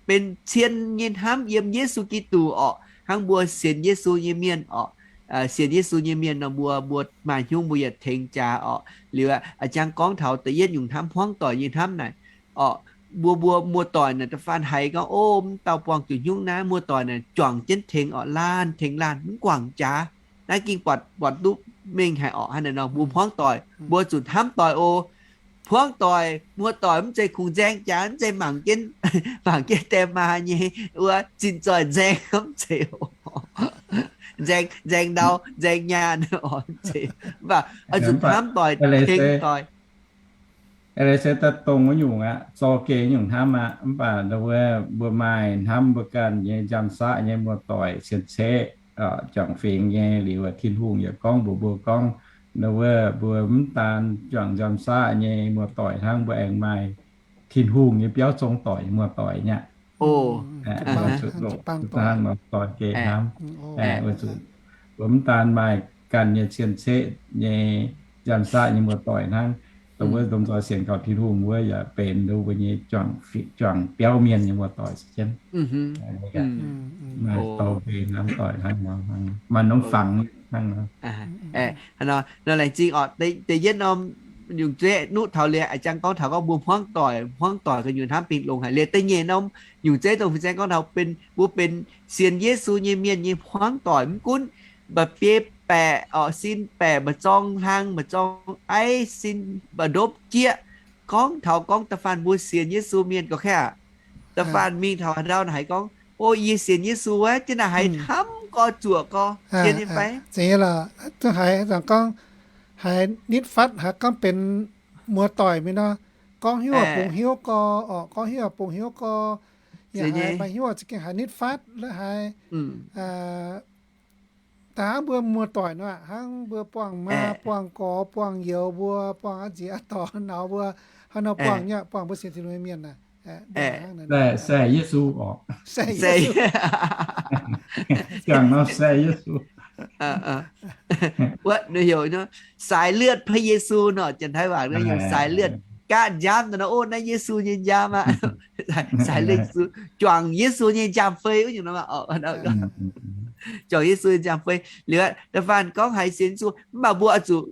benx cien nyei hnamv yiem Yesu Giduc orqc. Hnangv mbuo sienx Yesu nyei mienh orqc, sienx Yesu nyei mienh nor mbuo, mbuo maaih hnyouv mbuo yaac tengx jaax orqc. Liuz a'jang gorngv taux da'yietv nyungc hnamv, hmuangv doic nyei hnamv naaic orqc, mbuo, mbuo muoz-doic naaic da'faanh haiz gorngv, o, mv dauh buangh zuqc hnyungv naaiv, muoz-doic naaic juangc jienv tengx orqc, laanh tengx laanh mv guangc jaax. Naaiv ging buatc, buatc duqv mengh haic orqc. Hnangv naaic nor mbuo hmuangv doic mbuo zuqc hnamv doic o. Hmuangv doic, muoz-doic mv zeiz kungx nzaeng jaax, mv zeiz mangc jienv, mangc jienv die maa nyei wuov zinh zoih nzaeng, mv zeiz, nzaeng, nzaeng ndau, nzaeng nyaanh, mv zeiz, mv baac oix zuqc hnamv doic, tengx doic. Eix leiz se daaih dongh wuov nyungc aqv, zorqv geh nyungc hnamv aqv. Mv baac wuov mbuo maaih hnamv mbuo ganh nyei njang-saqv nyei muoz-doic cien-ceqv, juangc fingx nyei. Liuz Tin-Hungh yaac gorngv mbuox mbuo gorngv, wuov mbuo mv daan juangc njang-saqv nyei muoz-doic hnangv, mbuo aengx maaih Tin-Hungh nyei biauv zong doic nyei muoz-doic nyei aqv. Hnangv nor zorqv geh hnamv, mbuo mv daan maaih ganh nyei cien-ceqv nyei njang-saqv nyei muoz-doic hnangv, dongh wuov domh nzoih sienx kaux Tin-Hungh wuov yaac benx mbuo nyei juangc biauv mienh nyei muoz-doic jienv. Maaih dorh geh hnamv doic hnangv nor, maaih norm fangx hnangv nor. Nor laengz zingh orqc, da'yietv norm nyungc zeiv nuqv taux liuz, a'jang gorngv taux gorngv mbuo hmuangv doic, hmuangv doic ganh nyungc hnamv bingx longx haic. Liuz da'nyeic norm nyungc zeiv dongh fin-saeng gorngv taux benx, mbuo benx sienx Yesu nyei mienh nyei hmuangv doic, mv gunv mba'biei baeqc orqc, sin baeqc, mba'zorng hlang, mba'zorng aiv, sin mba'ndopv jieqv. Gorngv taux gorngv da'faanh mbuo sienx Yesu mienh gorqv-kaeqv aqv, da'faanh mingh taux haaix ndau naaic haiz gorngv, o, yie sienx Yesu wuov, jienv naaic haiz hnamv gorx zuoqc gorx, zien nyei fai? Zeiz nyei lorqc, duqv haiz nzangc gorngv haiz nitv fatv, haiz gorngv benx muoz-doic mingh nor, gorngv hiuv bungx hiuv gorx orqc, gorngv hiuv bungx hiuv gorx, yaac haiz maaih hiuv za'gengh haiz nitv fatv, la'haiz Daaih hnangv mbuo muoz-doic nor, hnangv mbuo buangh maa, buangh gorx, buangh youz mbuo, buangh a'nziex a'dorh naux mbuo, hnangv nor buangh nyei, buangh mbuo sienx Tin-Hungh nyei mienh naaic. Sai Yesu oc. Sai Yesu. Wuov, heuc สายเลือดพระเยซู nor, Janx-Taiv waac naaiv heuc สายเลือด. Gaav njaamv nor, ov, naaiv Yesu nyei njaamv aqv. สายเลือด Yesu, juangc Yesu nyei njaamv-fei wuov nyungc nor. Juangc Yesu nyei njaamv-fei. Liuz da'faanh gorngv haiz sienx Yesu, mv baac mbuo oix zuqc,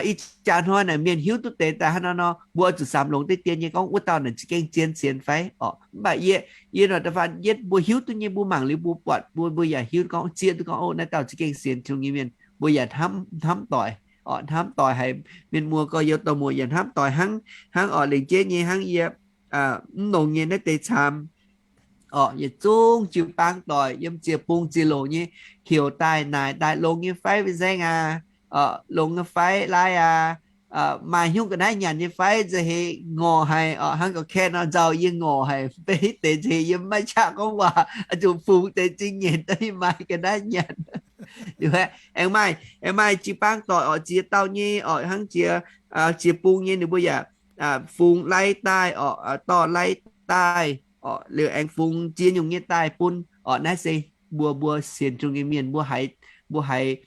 ih jaax hnoi naaic mienh hiuv duqv deix daaih hnangv nor nor, mbuo oix zuqc samx longx deix dien nyei gorngv wuov dauh naaic za'gengh zien sienx fai oc. Mv baac yie, yie nor da'faanh yietv mbuo hiuv duqv nyei, mbuo mangc liuz mbuo buatc, mbuo, mbuo yaac hiuv gorngv, zieqv duqv gorngv, ov, naaiv dauh za'gengh sienx Tin-Hungh nyei mienh. Mbuo yaac hnamv, hnamv doic oc, hnamv doic haiz mienh muoz gorx-youz dorh muoz yaac hnamv doic hnangv, hnangv oc, lengc jeiv nyei hnangv yie mv longx nyei naaiv deix camv oc, yietc zungv jiu-baang doic yiem ziec-bung ziec-loc nyei, heuc daaih naaic daaih, longx nyei fai, fin-saeng aac? Longx nyei fai, laai aac? Maaih hnyouv ga'naaiv nyanc nyei fai? Nza'heix ngorc haic oc, hnangv ga'kaeqv nor nzauh yie ngorc haic, beiv deix nza'heix yie maiv qaqv gorngv waac, zuqc fungx deix zingh nyeic daaih maaih ga'naaiv nyanc. Liuz aengx maaih, aengx maaih jiu-baang doic oc, ziex dauh nyei oc, hnangv ziex, ziex bung nyei ninh mbuo yaac fungx lai daaih oc, dorh lai daaih oc, liuz aengx fungx ziex nyungc nyei daaih bun oc. Naaiv se mbuo, mbuo sienx Tin-Hungh nyei mienh, mbuo haiz, mbuo haiz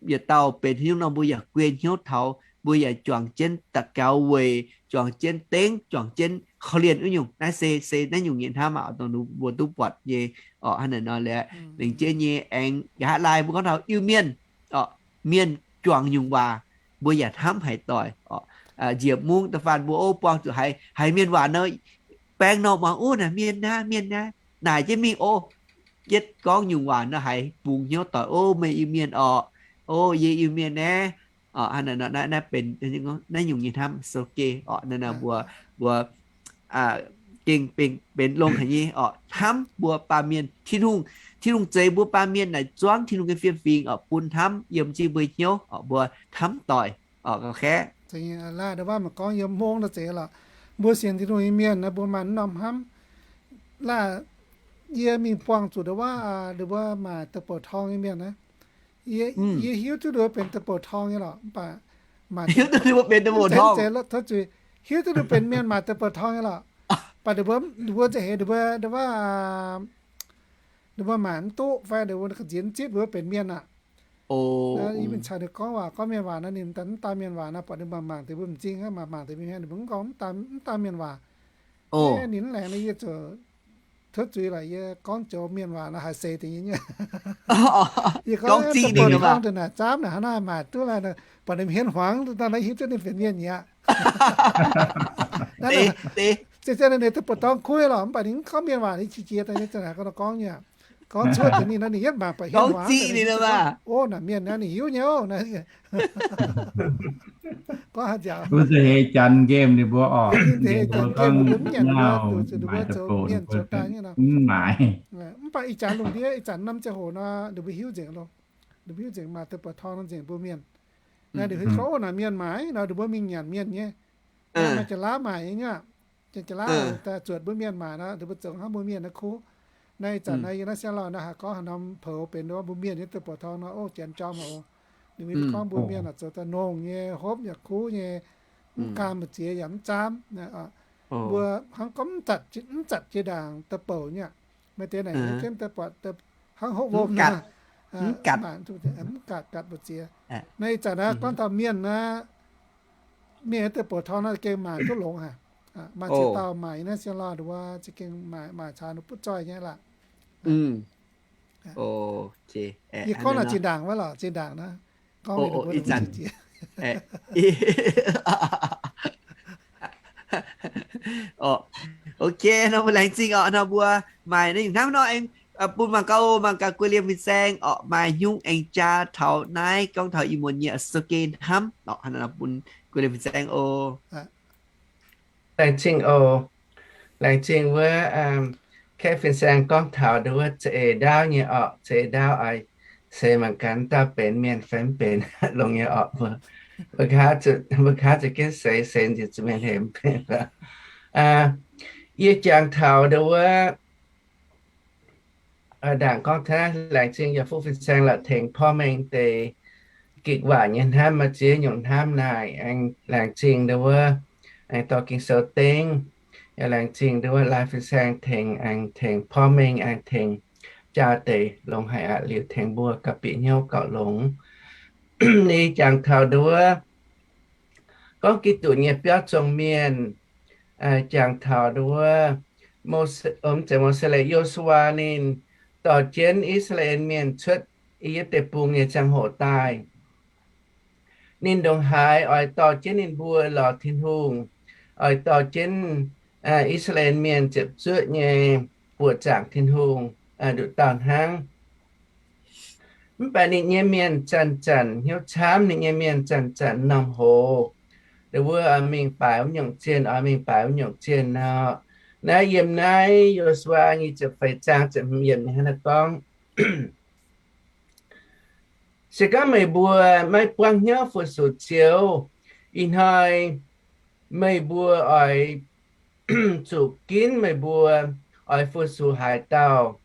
yietc dauh benx haaix nyungc nor, mbuo yaac guei hnyouv taux, mbuo yaac juangc jienv daux gaux weic, juangc jienv dengv, juangc jienv korv-lienh wuov nyungc. Naaiv se, se naaiv nyungc nyei hnamv aqv, dongh mbuo duqv buatc nyei oc. Hnangv naaic nor lorqc, lengc jeiv nyei aengx nqa'haav laai mbuo gorngv taux Iu-Mienh oc, mienh juangc nyungc waac mbuo yaac hnamv haic doic oc. Njiec mungv da'faanh mbuo ov buangh zuqc haiz, haiz mienh waac nor, baeng norm muangx, ov, naaic mienh naaiv, mienh naaiv, naaic jienv mingh ov. Yietv gorngv nyungc waac nor haiz bungx hnyouv doic, ov, meih Iu-Mienh orqc, ov, yie Iu-Mienh naaiv. Naaiv benx naaiv nyungc nyei hnamv, so ge oc. Naaiv mbuo, mbuo gengh benx longx haic nyei oc, hnamv mbuo baamh mienh. Tin-Hungh, Tin-Hungh zeix mbuo baamh mienh naaic zuangv Tin-Hungh nyei fiem-fingx oc, bun hnamv yiem jienv mbuo hnyouv oc, mbuo hnamv doic oc. Laaic ndau wuov maaih gorngv yiem mungv naaiv zeiz lorqc, mbuo sienx Tin-Hungh nyei mienh naaiv mbuo maaih norm hnamv. Laaic yie mingh buangh zuqc ndau wuov, ndau wuov maaih deix bouc torng nyei mienh naaiv, yie hiuv duqv ndau wuov benx deix bouc torng nyei lorqc, mv baac hiuv duqv ndau wuov benx deix bouc torng, hiuv duqv ndau wuov benx mienh maaih deix bouc torng nyei lorqc. Mv baac ndau wuov, ndau wuov nza'heix ndau wuov, ndau wuov, ndau wuov maaih mv duqv fai ndau wuov ga'nziex mv zipv ndau wuov benx mienh aqv. Yie mingh caux ninh gorngv waac, gorngv mienh waac nor, ninh mv daan mienh waac nor, buatc ninh mangc mangc deix mbuo m'zing, mangc mangc deix mienh, ninh mbuo mv gorngv mv daan mienh waac. Ninh mv laengz nor, yie ziouc cuotv zuiz lorqc, yie gorngv joux mienh waac nor haaix seix deix nyei. Yie gorngv deix bouc torng deix naaic zaamv naaic hnangv naaiv maaih duqv laanh, buatc ninh hmien hmuangx daaih naaiv hiuv duqv ninh benx mienh mi'aqv. Naaiv se ninh deix bouc torng kuiv lorqc, mv baac ninh mv gorngv mienh waac, ninh qiex jiez daaih nyei, za'naaic gorngv nor gorngv nyei. Gorngv cuotv deix ninh nor, ninh yietv mangc buatc hmien hmuangx, ov, naaic mienh naaiv ninh hiuv nyei ov. Gorngv haaix nziaauc, mbuo za'heix janx nqemh ninh mbuo oc, ninh mbuo gorngv mienh maaih deix bouc, mienh zoux daaih nyei nor, mv maaih. Mv baac ih jaax lungh ndiev ih zanc norm ziangh hoc nor, ninh mbuo hiuv nzengc loh. Ninh mbuo hiuv nzengc maaih deix bouc torng nor nzengc mbuo mienh. Naaiv ninh hiuv gorngv, ov, naaic mienh maaic nor, ninh mbuo mingh nyanc mienh nyei. Maaih jaax-laauv maaic nyei, jaax-laauv daaih zuotc mbuo mienh maaic nor, ninh mbuo zoux hnangv mbuo mienh naaiv kuv. Naaiv ih zanc naaiv yie naaiv siang lauh naaiv haih gorngv haaix norm poux benx nduov mbuo mienh nyei deix bouc torng nor, ov, janx jauv maah, ov. Ninh mbuo gorngv mbuo mienh oix zoux daaih nongh nyei, hopv yaac kuv nyei, mv gaam mbu'ziex yaac mv zaamv. Mbuo hnangv gorngv mv zatc jiex ndaangc deix bouc nyei. Maaih deix naaic hiuv jienv deix bouc hnangv hopv vomh, mv gatc, gatc mbu'ziex. Naaiv ih zanc naaiv gorngv taux mienh naaiv, mienh nyei deix bouc torng naaiv za'gengh maaic duqv longx haic. Maaih ziex dauh maaic yiem naaiv siang lauh nduov za'gengh maaic, maaic caux ninh butv zoih nyei lorqc. Yie gorngv naaic zinh ndaangc wuov lorqc, zinh ndaangc naaiv gorngv, ok, nor mbuo laengz zingh oc, nor mbuo maaic naaiv nyungc hnamv nor aengx bun mangc gaax, mangc gaax guei liemh fin-saeng oc, maaih nyungc aengx jaa taux naaiv gorngv taux ih muonz nyei sou geh hnamv oc, bun guei liemh fin-saeng oc. Laengz zingh oc. Laengz zingh wuov, kaeqv fin-saeng gorngv taux nduov wuov za'eix ndaauv nyei oc, za'eix ndaauv oix seix mangc gaax dauh benx mienh fai mv benx, longx nyei oc. Mbuo nqa'haav za'gengh seix, seix nziex zuqc mienh hemx benx. Yie jangx taux nduov wuov Ndaangc gorngv taux laengz zingh yaac fuqv fin-saeng la'tengx porv mengh deix gikc waac nyei hnamv, maaih ziex nyungc hnamv naaic. Aengx laengz zingh ndau wuov aengx dorh Ging-Sou dengv, yaac laengz zingh ndau wuov lai fin-saeng tengx, aengx tengx porv mengh, aengx tengx jaa deix longx haic aqv. Liuz tengx mbuo gauh bieqc hnyouv gauh longx. Ninh jangx taux ndau wuov gorngv Giduc nyei biauv zongh mienh, jangx taux ndau wuov, mv zeiz Mose, Yo^su^waa ninh dorh jienv I^saa^laa^en Mienh cuotv I^yipv Deic-Bung nyei ziangh hoc daaih. Ninh ndongc haaix oix dorh jienv ninh mbuo lorz Tin-Hungh, oix dorh jienv I^saa^laa^en Mienh ziepc zuoqv nyei buoqc zaangc Tin-Hungh nduqc dauh hnangv. Mv baac ninh nyei mienh zanc-zanc hnyouv camv, ninh nyei mienh zanc-zanc m'normh hoz, ndau wuov oix mingh baaix wuov nyungc zienh, oix mingh baaix wuov nyungc zienh nor. Naaiv yiem naaiv Yo^su^waa nyic ziepc feix zaang ziepc hmz yiemc ninh hnangv naaiv gorngv, Se gorngv meih mbuo maiv buangv hnyouv fu-sux Ziouv, ih hnoi meih mbuo oix zuqc ginv meih mbuo oix fu-sux haaix dauh.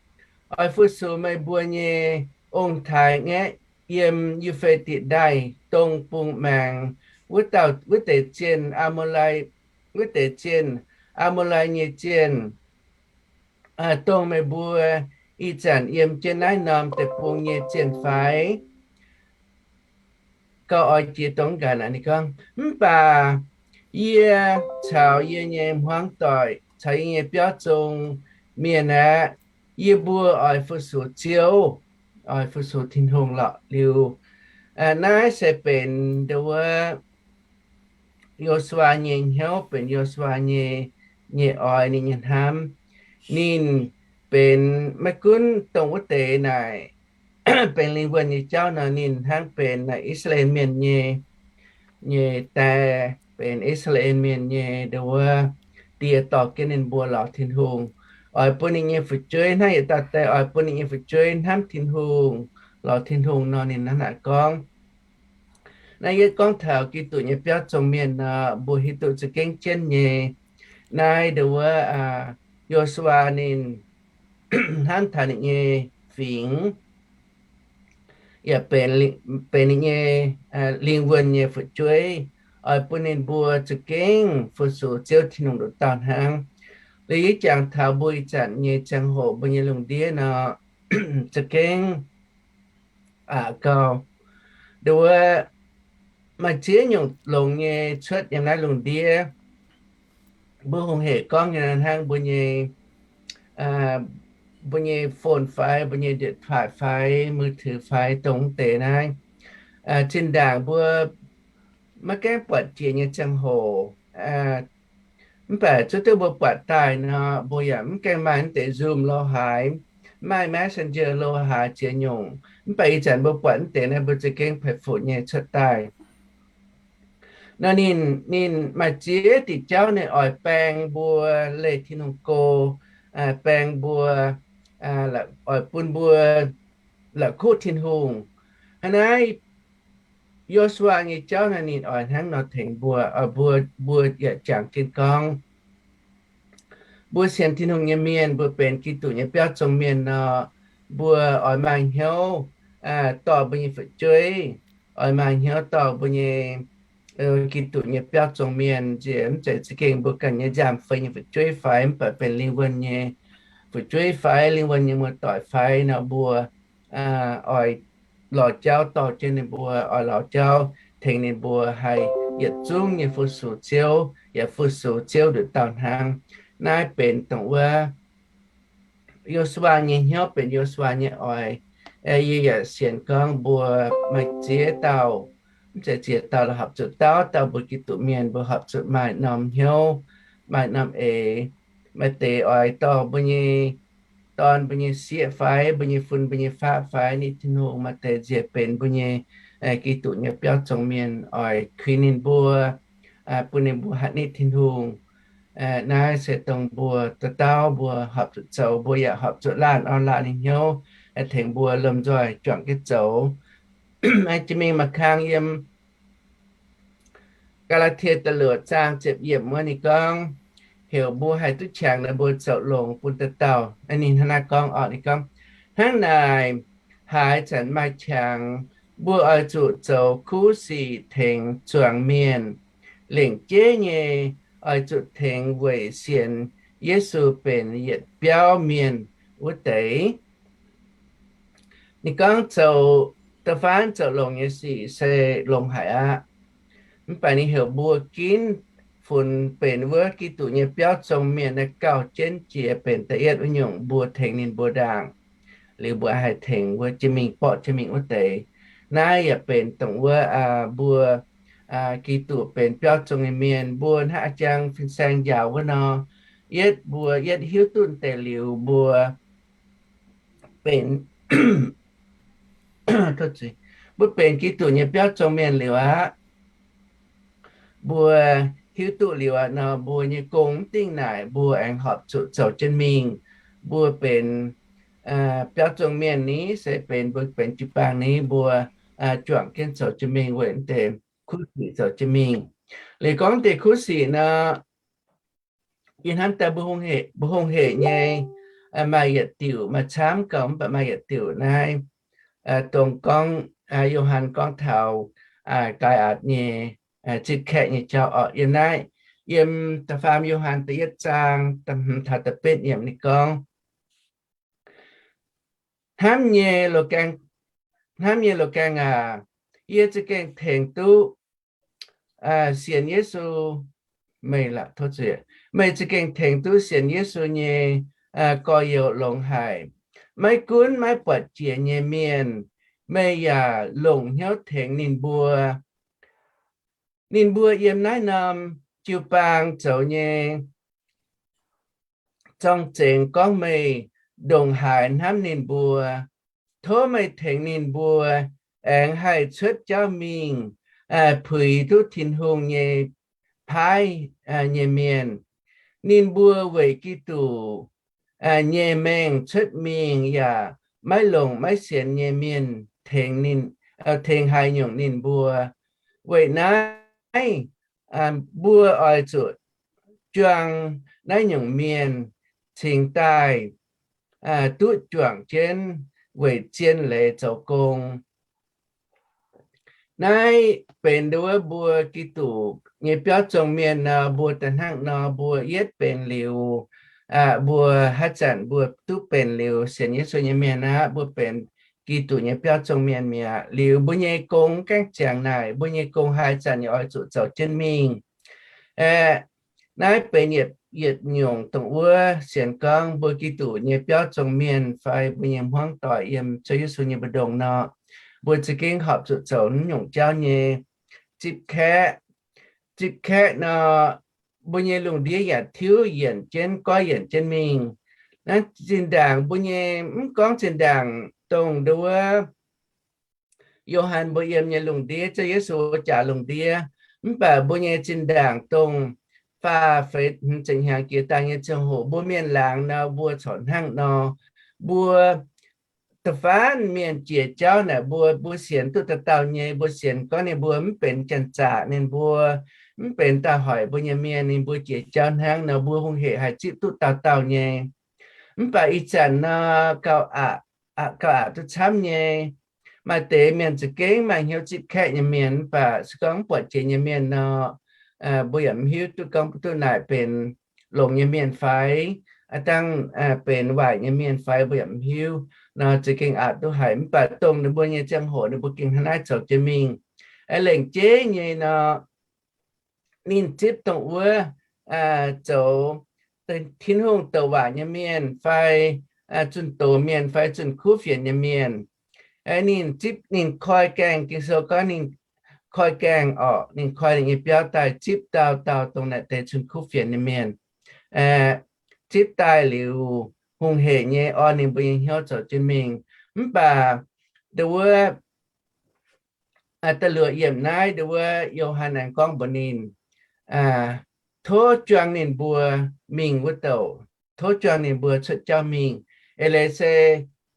Oix fu-sux meih mbuo nyei ong-taaix-ngaeqv yiem Yu^fe^ditc Ndaaih dong bung maengx wuov dauh, wuov deix zienh, Aa^mo^lai, wuov deix zienh, Aa^mo^lai nyei zienh, dongh meih mbuo ih zanc yiem jienv naaiv norm deic-bung nyei zienh fai? Gauh oix jiex dongh nqanc ninh gorngv, mv baac yie caux yie nyei hmuangv doic caux yie nyei biauv zong mienh aeqv, yie mbuo oix fu-sux Ziouv, oix fu-sux Tin-Hungh lorqc. Liuz naaiv se benx ndau wuov Yo^su^waa nyei hnyouv, benx Yo^su^waa nyei, nyei oix, ninh nyei hnamv. Ninh benx maiv gunv dongh wuov deix naaic benx lingh wuonh nyei jauv nor, ninh hnangv benx naaic I^saa^laa^en Mienh nyei, nyei die, benx I^saa^laa^en Mienh nyei ndau wuov die dorh jienv ninh mbuo lorz Tin-Hungh, oix bun ninh nyei fu'jueiv hnangv yietc dauh die oix bun ninh nyei fu'jueiv hnamv Tin-Hungh, lorz Tin-Hungh nor, ninh hnangv naaic gorngv. Naaiv yie gorngv taux Giduc nyei biauv zong mienh nor, mbuo hiuv duqv za'gengh jienv nyei. Naaiv ndau wuov Yo^su^waa ninh hnamv taux ninh nyei fingx, yaac benx ninh nyei lingh wuonh nyei fu'jueiv, oix bun ninh mbuo za'gengh fu-sux Ziouv Tin-Hungh nduqc dauh hnangv. Liuz yie jangx taux mbuo ih zanc nyei ziangh hoc mbuo nyei lungh ndiev nor, za'gengh aqc gau. Ndau wuov maaih ziex nyungc longx nyei cuotv yiem naaiv lungh ndiev. Mbuo hungh hec gorngv nyei hnangv mbuo nyei, mbuo nyei phone fai, mbuo nyei điện thoại fai, มือถือ fai, dongh deix naaiv. Zinh ndaangc mbuo maiv gaengh buatc jiex nyei ziangh hoc, mv baac zuov duqv mbuo buatc daaih nor, mbuo yaac mv gaengh maaih naaiv deix Zoom lo haaix, maaih Messenger lo haaix ziex nyungc. Mv baac ih zanc mbuo buatc naaiv deix naaiv, mbuo za'gengh peix fuc nyei cuotv daaih. Nor ninh, ninh maaih ziex diuc jauv ninh oix baeng mbuo leih Tin-Hungh go, baeng mbuo, oix bun mbuo la'kuqv Tin-Hungh. Hnangv naaiv Yo^su^waa nyei jauv naaiv ninh oix hnangv nor tengx mbuo, mbuo, mbuo yaac jangx jienv gorngv, mbuo sienx Tin-Hungh nyei mienh, mbuo benx Giduc nyei biauv zong mienh nor, mbuo oix maaih hnyouv dorh mbuo nyei fu'jueiv, oix maaih hnyouv dorh mbuo nyei Giduc nyei biauv zong mienh, nziex mv zeiz za'gengh mbuo ganh nyei nziaamv-fei nyei fu'jueiv fai, mv baac benx lingh wuonh nyei fu'jueiv fai, lingh wuonh nyei muoz-doic fai nor, mbuo oix lorz jauv dorh jienv ninh mbuo, oix lorz jauv tengx ninh mbuo haih yietc zungv nyei fu-sux Ziouv, yaac fu-sux Ziouv nduqc dauh hnangv. Naaiv benx dongh wuov Yo^su^waa nyei hnyouv, benx Yo^su^waa nyei oix. Yie yaac sienx gorngv mbuo maaih ziex dauh, mv zeiz ziex dauh lorqc, horpc zuqc dauh dauh mbuo Giduc mienh mbuo horpc zuqc maaih norm hnyouv, maaih norm eix. Maaih deix oix dorh mbuo nyei dorn, mbuo nyei sieqv fai, mbuo nyei fun, mbuo nyei faqv fai nitv Tin-Hungh. Maaih deix nziex benx mbuo nyei Giduc nyei biauv zong mienh oix kuinx ninh mbuo, bun ninh mbuo hatc nitv Tin-Hungh. Naaiv se dongh mbuo dauh dauh mbuo horpc zuqc zoux, mbuo yaac horpc zuqc laanh orn laanh nyei hnyouv tengx mbuo lomh nzoih juangc jienv zoux. Jiex mingh mangc kang yiem Gaa^laa^tie da'luoqc zaang ziepc yiemc wuov ninh gorngv, heuc mbuo haih duqv qangx ninh mbuo zoux longx bun dauh dauh. Ninh hnangv naaiv gorngv orqc, ninh gorngv, Hnangv naaic, haaix zanc maaih qangx, mbuo oix zuqc zoux kuv sic tengx zuangx mienh. Lengc jeiv nyei, oix zuqc tengx weic sienx Yesu benx yietc biauv mienh wuov deix. Ninh gorngv zoux, da'faanh zoux longx nyei sic se longx haic aqv. Mv baac ninh heuc mbuo ginv funx benx wuov Giduc nyei biauv zong mienh naaiv gauh jienv jiex benx da'yietv wuov nyungc, mbuo tengx ninh mbuo ndaangc, liuz mbuo haih tengx wuov jiex mingh, borqv jiex mingh wuov deix. Naaiv yaac benx dongh wuov mbuo Giduc benx biauv zong nyei mienh, mbuo hnangv a'jang fin-saeng njaaux wuov nor, yietv mbuo yietv hiuv duqv deix liuz, mbuo benx mbuo benx Giduc nyei biauv zong mienh liuz aqv, mbuo hiuv duqv liuz aqv nor, mbuo nyei gong mv dingh naaic mbuo aengx horpc zuqc zoux jienv mingh. Mbuo benx biauv zong mienh ni, se benx mbuo benx jiu-baang ni, mbuo juangc jienv zoux jienv mingh weic deix kuv sic zoux jienv mingh. Liuz gorngv deix kuv sic nor, yie hnamv daaih mbuo hungh hec nyei, maaih yietc diuc, maaih camv gauh mv baac maaih yietc diuc naaiv, dongh gorngv Yo^han gorngv taux Gaai^atc nyei zipv kaeqv nyei jauv orqc. Yiem naaiv, yiem da'faam Yo^han da'yietv zaang da'hmz taux da'betv yiemc ninh gorngv, hnamv nyei, hnamv nyei loz-gaeng aac, yie za'gengh tengx duqv sienx Yesu, meih, meih za'gengh tengx duqv sienx Yesu nyei gorx-youz longx haic. Maiv gunv maiv buatc jiex nyei mienh, meih yaac longc hnyouv tengx ninh mbuo. Ninh mbuo yiem naaiv norm jiu-baang zoux nyei zorng-zengx gorngv meih ndongc haaix hnamv ninh mbuo. Tov meih tengx ninh mbuo aengx haih cuotv jauv mingh, puix duqv Tin-Hungh nyei paaiv nyei mienh. Ninh mbuo weic Giduc nyei mengh cuotv mingh yaac maiv longc maiv sienx nyei mienh tengx haaix nyungc ninh mbuo. Weic naaiv, mbuo oix zuqc juang naaiv nyungc mienh cingx daaih duqv juangc jienv weic zien leiz zoux gong. Naaiv benx nduov mbuo Giduc nyei biauv zong mienh nor, mbuo da'hnangv nor, mbuo yietv benx liuz, mbuo haaix zanc mbuo duqv benx liuz sienx Yesu nyei mienh aqv, mbuo benx Giduc nyei biauv zong mienh mi'aqv. Liuz mbuo nyei gong gaengh ziangx naaic, mbuo nyei gong haaix zanc yaac oix zuqc zoux jienv mingh. Aeqv, naaiv benx yietc nyungc dongh wuov sienx gorngv mbuo Giduc nyei biauv zong mienh fai mbuo nyei hmuangv doic yiem Ziouv Yesu nyei mbu'ndongx nor, mbuo za'gengh horpc zuqc zoux naaiv nyungc jauv nyei zipv kaeqv. Zipv kaeqv nor, mbuo nyei lungh ndiev yaac tiuv yienc jienv, goiv yienc jienv mingh. Naaiv zinh ndaangc mbuo nyei, mv gorngv zinh ndaangc dongh nduov Yo^han mbuo yiem nyei lungh ndiev, Ziouv Yesu jaax lungh ndiev, mv baac mbuo nyei zinh ndaangc dongh faah feix hmz ziepc hnyangx jiex daaih nyei ziangh hoc mbuo mienh laangz nor, mbuo corc hnangv nor, mbuo da'faanh mienh jiex jauv naaic, mbuo, mbuo sienx duqv dauh dauh nyei, mbuo sienx gorngv ninh mbuo mv benx janx-zaqc, ninh mbuo mv benx daaih hoic mbuo nyei mienh, ninh mbuo jiex jauv hnangv nor, mbuo hungh hec haih zipv duqv dauh dauh nyei. Mv baac ih zanc nor, gauh aqc, gauh aqc duqv camv nyei. Maaih deix mienh za'gengh maaih hnyouv zipv kaeqv nyei mienh, mv baac se gorngv mv buatc jiex nyei mienh nor, mbuo yaac mv hiuv duqv gorngv mbuo duqv naaic benx longx nyei mienh fai, dangh benx waaic nyei mienh fai, mbuo yaac mv hiuv nor, za'gengh aqc duqv haic. Mv baac dongh ninh mbuo nyei ziangh hoc ninh mbuo gengh hnangv naaiv zoux jienv mingh. Lengc jeiv nyei nor, ninh zipv dongh wuov zoux Tin-Hungh douc waac nyei mienh fai zunh doz mienh fai zunh kuv fienx nyei mienh. Ninh zipv, ninh koi gaengh, Ging-Sou gorngv ninh koi gaengh orqc, ninh koi ninh nyei biauv daaih zipv dauh dauh dongh naaic deix zunh kuv fienx nyei mienh. Zipv daaih liuz, hungh hec nyei orn ninh mbuo nyei hnyouv zoux jienv mingh. Mv baac nduov wuov da'luoqc yiemc naaiv, nduov wuov Yo^han aengx gorngv mbuox ninh, tov juang ninh mbuo mingh wuov douc, tov juang ninh mbuo cuotv jauv mingh. Eix leiz se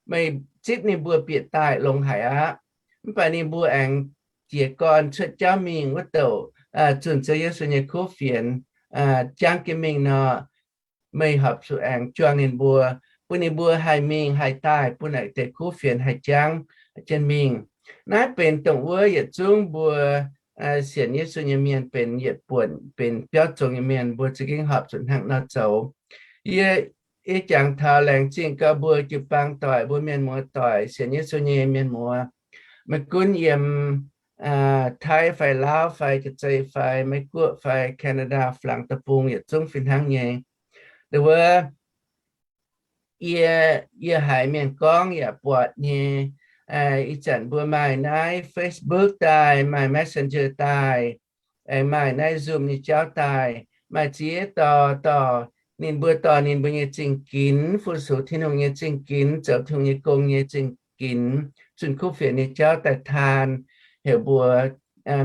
meih zipv ninh mbuo bieqc daaih longx haic aqv. Mv baac ninh mbuo aengx jiez gorn cuotv jauv mingh wuov douc, zunh Ziouv Yesu nyei kuv fienx jangv jienv mingh nor, meih horpc zuqc aengx juang ninh mbuo, bun ninh mbuo haih mingh haih daaih, bun naaic deix kuv fienx haih jangv jienv mingh. Naaiv benx dongh wuov yietc zungv mbuo sienx Yesu nyei mienh benx yietc buonc benx biauv zong nyei mienh, mbuo za'gengh horpc zuqc hnangv nor zoux. Yie, yie jangx taux laengz zingh gau mbuo jiu-baang doic, mbuo mienh muoz doic, sienx Yesu nyei mienh muoz, maiv gunv yiem Taiv fai Laauv fai Jaa-Zei fai Meiv Guoqv fai Canada, Flaangx Deic-Bung, yietc zungv fih hnangv nyei. Wuov, yie, yie haiz mienh gorngv yaac buatc nyei. Ih zanc mbuo maaih naaiv Facebook daaih, maaih Messenger daaih, aengx maaih naaiv Zoom nyei jauv daaih, maaih ziex dauh dorh ninh mbuo, dorh ninh mbuo nyei zingh ginx, fu-sux Tin-Hungh nyei zingh ginx, zoux Tin-Hungh nyei gong nyei zingh ginx, zunh kuv fienx nyei jauv daaih taan, heuc mbuox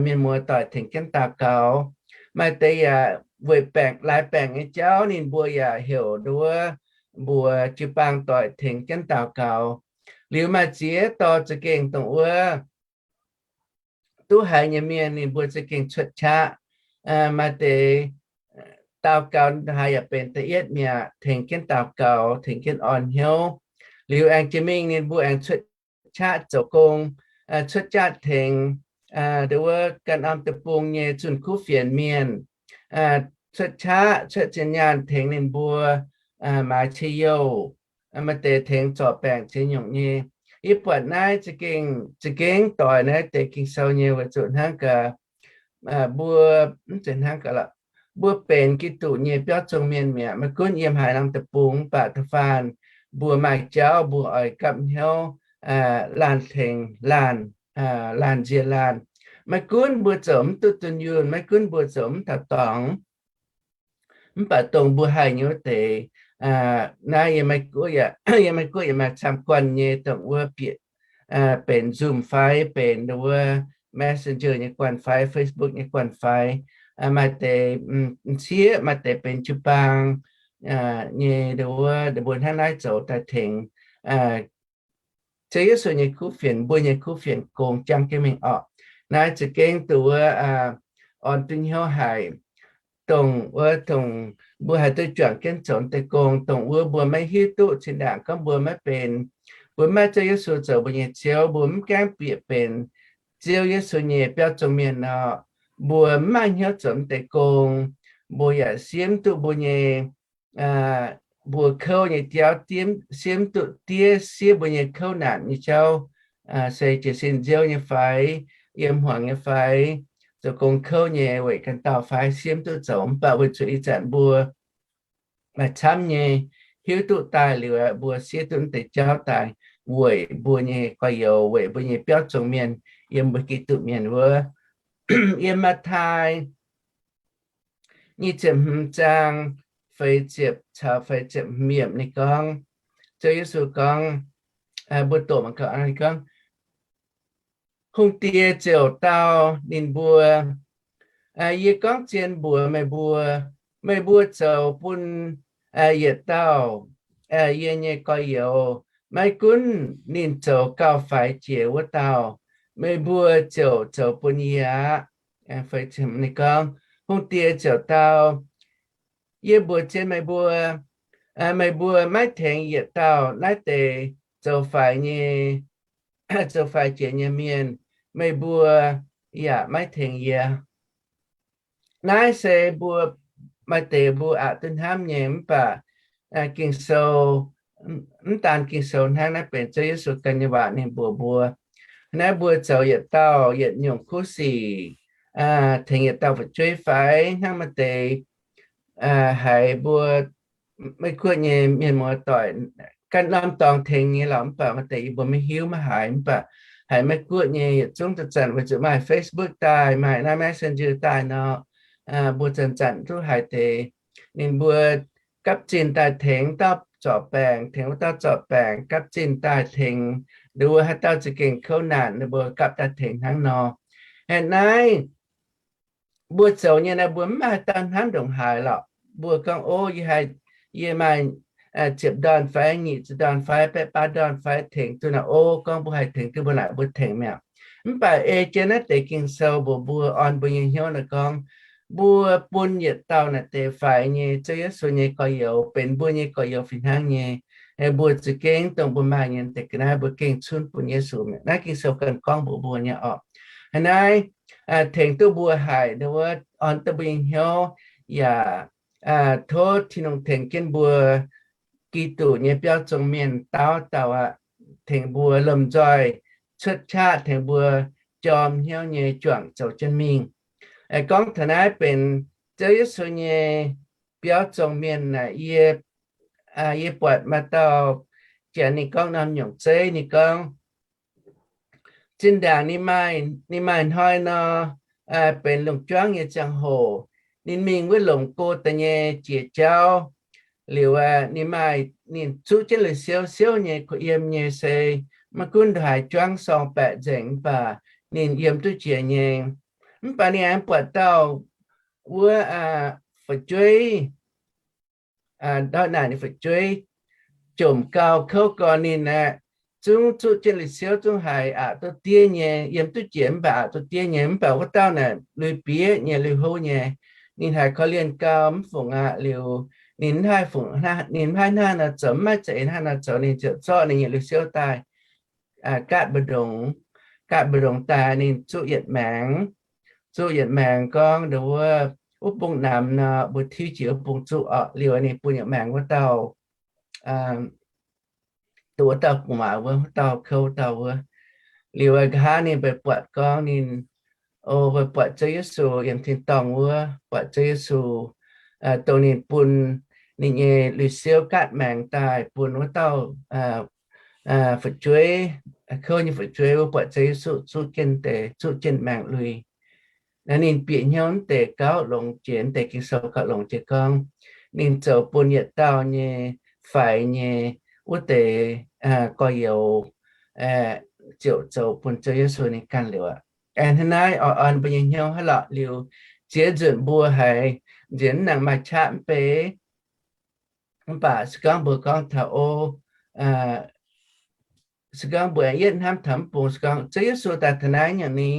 mienh muoz doic tengx jienv daux gaux. Maaih deix yaac weic baengc, laaix baengc nyei jauv ninh mbuo yaac heuc nduov mbuox jiu-baang doic tengx jienv daux gaux. Liuz maaih ziex dorh za'gengh dongh wuov duqv haiz nyei mienh ninh mbuo za'gengh cuotv qaqv. Maaih deix daux gaux haaix yaac benx da'yietv mi'aqv, tengx jienv daux gaux, tengx jienv orn hnyouv. Liuz aengx jiex mingh ninh mbuo aengx cuotv qaqv zoux gong, cuotv qaqv tengx nduov wuov ganh norm deic-bung nyei zunh kuv fienx mienh, cuotv qaqv, cuotv zinh nyaanh tengx ninh mbuo maaiz cie-youh, maaih deix tengx zorc baengc ziex nyungc nyei. Yie buatc naaiv za'gengh, za'gengh doix naaiv deix Ging-Sou nyei weic zuqc hnangv gaax mbuo, mv zeiz hnangv gaax lorqc, mbuo benx Giduc nyei biauv zong mienh mi'aqv. Maiv gunv yiem haaix norm deic-bung mv baac da'faanh mbuo maaih jauv mbuo oix gapv hnyouv laanh tengx laanh, laanh nzie laanh. Maiv gunv mbuo zoux mv duqv dunh yunh, maiv gunv mbuo zoux mv taux dorngx, mv baac dongh mbuo haih nyei wuov deix, naaiv yiem Meiv Guoqv yaac maaih camv guanh nyei dongh wuov bieqc benx Zoom fai benx wuov Messenger nyei guanh fai Facebook nyei guanh fai, maaih deix m'sieqv, maaih deix benx jiu-baang nyei nduov wuov, mbuo hnangv naaiv zoux daaih tengx Ziouv Yesu nyei kuv fienx, mbuo nyei kuv fienx gong jangv jienv mingh orqc. Naaiv za'gengh duqv wuov orn duqv hnyouv haic, dongh wuov dongh mbuo haih duqv juangc jienv zoux deix gong, dongh wuov mbuo maiv hiuv duqv zinh ndaangc gorngv mbuo maiv benx, mbuo maiv maaih Ziouv Yesu zoux mbuo nyei Ziouv, mbuo mv gaengh bieqc benx Ziouv Yesu nyei biauv zong mienh nor, mbuo mv maaih hnyouv zoux mv deix gong. Mbuo yaac siemv duqv mbuo nyei, mbuo kouv nyei jauv, siemv duqv diev siev mbuo nyei kouv naanc nyei jauv, se jiez sin nziouv nyei fai, yiem hmuangx nyei fai, zoux gong kouv nyei weic ganh dauh fai, siemv duqv zoux. Mv baac weic zuqc ih zanc mbuo maaih camv nyei hiuv duqv daaih liuz, mbuo siev duqv deix jauv daaih weic mbuo nyei gorx-youz, weic mbuo nyei biauv zong mienh, yiem mbuo Giduc mienh wuov. Yiem Matv^taai nyic ziepc hmz zaang feix ziepc caux feix ziepc hmz yiemc ninh gorngv, Ziouv Yesu gorngv, mbuo doqc mangc gaax, ninh gorngv, Hungh diex ziouc dau ninh mbuo, Yie gorngv zien mbuox meih mbuo, meih mbuo zoux bun yietc dauh yie nyei gorx-youz, maiv gunv ninh zoux gauh faix jiex wuov dauh, meih mbuo ziouc zoux bun yie aqv. Ninh gorngv, Hungh diex ziouc dau, Yie mbuox zien meih mbuo, meih mbuo maiv tengx yietc dauh naaiv deix zoux faix nyei, zoux faix jiex nyei mienh, meih mbuo yaac maiv tengx yie. Naaiv se mbuo maaih deix mbuo aqc duqv hnamv nyei, mv baac Ging-Sou, mv daan Ging-Sou hnangv, naaiv benx Ziouv Yesu ganh nyei waac ninh mbuox mbuo. Naaiv mbuo zoux yietc dauh yietc nyungc kuv sic, tengx yietc dauh fu'jueiv fai hnangv maaih deix haiz mbuo Meiv Guoqv nyei mienh muoz doic, ganh norm dorngx tengx nyei lorqc, mv baac maaih deix yie mbuo maiv hiuv maiv haiz, mv baac haiz Meiv Guoqv nyei yietc zungv zanc-zanc weic zuqc maaih Facebook daaih, maaih naaiv Messenger daaih nor, mbuo zanc-zanc duqv haiz deix ninh mbuo gapv zinh daaih tengx wuov dauh zorc baengc, tengx wuov dauh zorc baengc, gapv zinh daaih tengx nduov wuov haaix dauh za'gengh kouv naanc, ninh mbuo gapv daaih tengx hnangv nor. Haaix naaiv mbuo zoux nyei naaiv mbuo mv maaih haaix dauh hnamv ndongc haaix lorqc. Mbuo gorngv, Ov, yie haih, yie maaih ziepc ndorn fai nyic ziepc ndorn fai baeqv baav ndorn fai tengx duqv naaic, ov, gorngv mbuo haih tengx duqv mbuo naaic mbuo tengx mi'aqv. Mv baac ei jienv naaiv deix Ging-Sou mbuox mbuo, orn mbuo nyei hnyouv naaic gorngv, mbuo bun yietc dauh naaic deix faix nyei Ziouv Yesu nyei gorx-youz benx mbuo nyei gorx-youz fih hnangv nyei. Mbuo za'gengh dongh mbuo maaih nyei deix ga'naaiv mbuo gengh cunv bun Yesu mi'aqv. Naaiv Ging-Sou ganh gorngv mbuox mbuo nyei orqc. Hnangv naaiv tengx duqv mbuo haic, wuov, orn duqv mbuo nyei hnyouv, yaac tov Tin-Hungh tengx jienv mbuo Giduc nyei biauv zong mienh dauh dauh aqv, tengx mbuo lomh nzoih cuotv qaqv, tengx mbuo jorm hnyouv nyei juangc zoux jienv mingh. Gorngv taux naaiv benx Ziouv Yesu nyei biauv zong mienh naaic, yie, yie buatc maaih dauh janx ninh gorngv norm nyungc zeiv, ninh gorngv zinh ndaangc ninh maaih, ninh maaih hnoi nor, benx lungh juangv nyei ziangh hoc, ninh mingh wuov longc go daaih nyei jiex jauv. Liuz ninh maaih, ninh zuqv jienv lui-siouv, siouv nyei, kuh yiem nyei, se maiv gunv ndongc haaix juangv sorng baeqc nzengc mv baac ninh yiem duqv jiex nyei. Mv baac ninh aengx buatc dauh wuov fu'jueiv, ndortv naaic ninh fu'jueiv jomc gau kouv gorn ninh aeqv, zungv zuqv jienv lui-siouv, zungv haiz aqc duqv diev nyei, yiem duqv jiex mv baac aqc duqv diev nyei. Mv baac wuov dauh naaic lui-bieqv nyei, lui-houv nyei. Ninh haiz korv-lienh gau mv fungc aqv. Liuz ninh mv haih fungc, ninh mv haih hnangv haaix nor zoux, mv maaih za'eix hnangv haaix nor zoux, ninh ziouc zorqv ninh nyei lui-siouv daaih gaatv mbu'ndongx, gaatv mbu'ndongx daaih ninh zuqv yietc maengx, zuqv yietc maengx gorngv ndo wuov, wuov bung namx nor mbuo tiuv jiex wuov bung zuqv orqc. Liuz ninh bun yietc maengx wuov dauh, dongh wuov dauh gu'nguaaz wuov, wuov dauh kouv dauh wuov. Liuz nqa'haav ninh mbuo buatc gorngv ninh, o, mbuo buatc Ziouv Yesu yiem tin-dorngh wuov, buatc Ziouv Yesu dongh ninh bun ninh nyei lui-siouv gaatv maengx daaih bun wuov dauh fu'jueiv, kouv nyei fu'jueiv wuov, buatc Ziouv Yesu zuqv jienv deix, zuqv jienv maengx lui. Naaiv ninh bieqc hnyouv deix gauh longx jiex, deix Ging-Sou gauh longx jiex gorngv ninh zoux bun yietc dauh nyei faix nyei wuov deix gorx-youz ziouc zoux bun Ziouv Yesu ninh ganh liuz aqv. Aengx hnangv naaiv oix orn mbuo nyei hnyouv hnangv lorqc. Liuz ziex nzunc mbuo haiz nziex mv nangc maaih qaqv mv bei, mv baac se gorngv mbuo gorngv taux o, se gorngv mbuo yietv hnamv taux mv bung, se gorngv Ziouv Yesu daaih taux naaiv nyungc ni,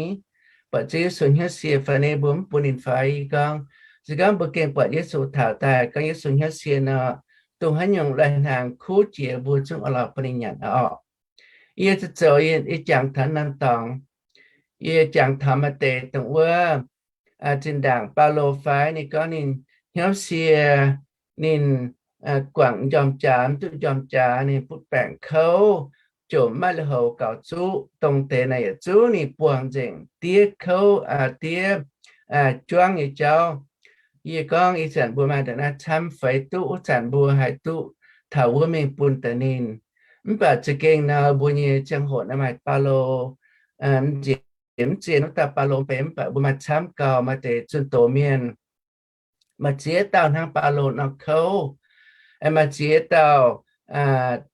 buatc Ziouv Yesu hnyouv sie fai ni, mbuo mv bun ninh fai? Yie gorngv, se gorngv mbuo gengh buatc Yesu taux daaih, gorngv Yesu hnyouv sie nor, dongh haaix nyungc lai-hnaangx kuv jiex mbuo zungv oix lorz bun ninh nyanc orqc. Yie zoux, zoux yie jangx taux norm dorngx, yie jangx taux maaih deix dongh wuov zinh ndaangc Baulo fai, ninh gorngv ninh hnyouv sie, ninh guangc m'njormh jaax, mv duqv m'njormh jaax, ninh butv baengc kouv, jomc maiv lui-houx gaux zuqc, dongh deix naaic yietc zungv ninh buangh nzengc diev kouv, diev juangv nyei jauv. Yie gorngv ih zanc mbuo maaih ndongc naaiv camv feix duqv, wuov zanc mbuo haih duqv taux wuov mingh bun deix ninh. Mv baac za'gengh nor mbuo nyei ziangh hoc naaiv maaih Baulo, mv zien, mv zien wuov dauh Baulo mv bei, mv baac mbuo maaih camv gau, maaih deix zunh doz mienh, maaih ziex dauh hnangv Baulo nor kouv, maaih ziex dauh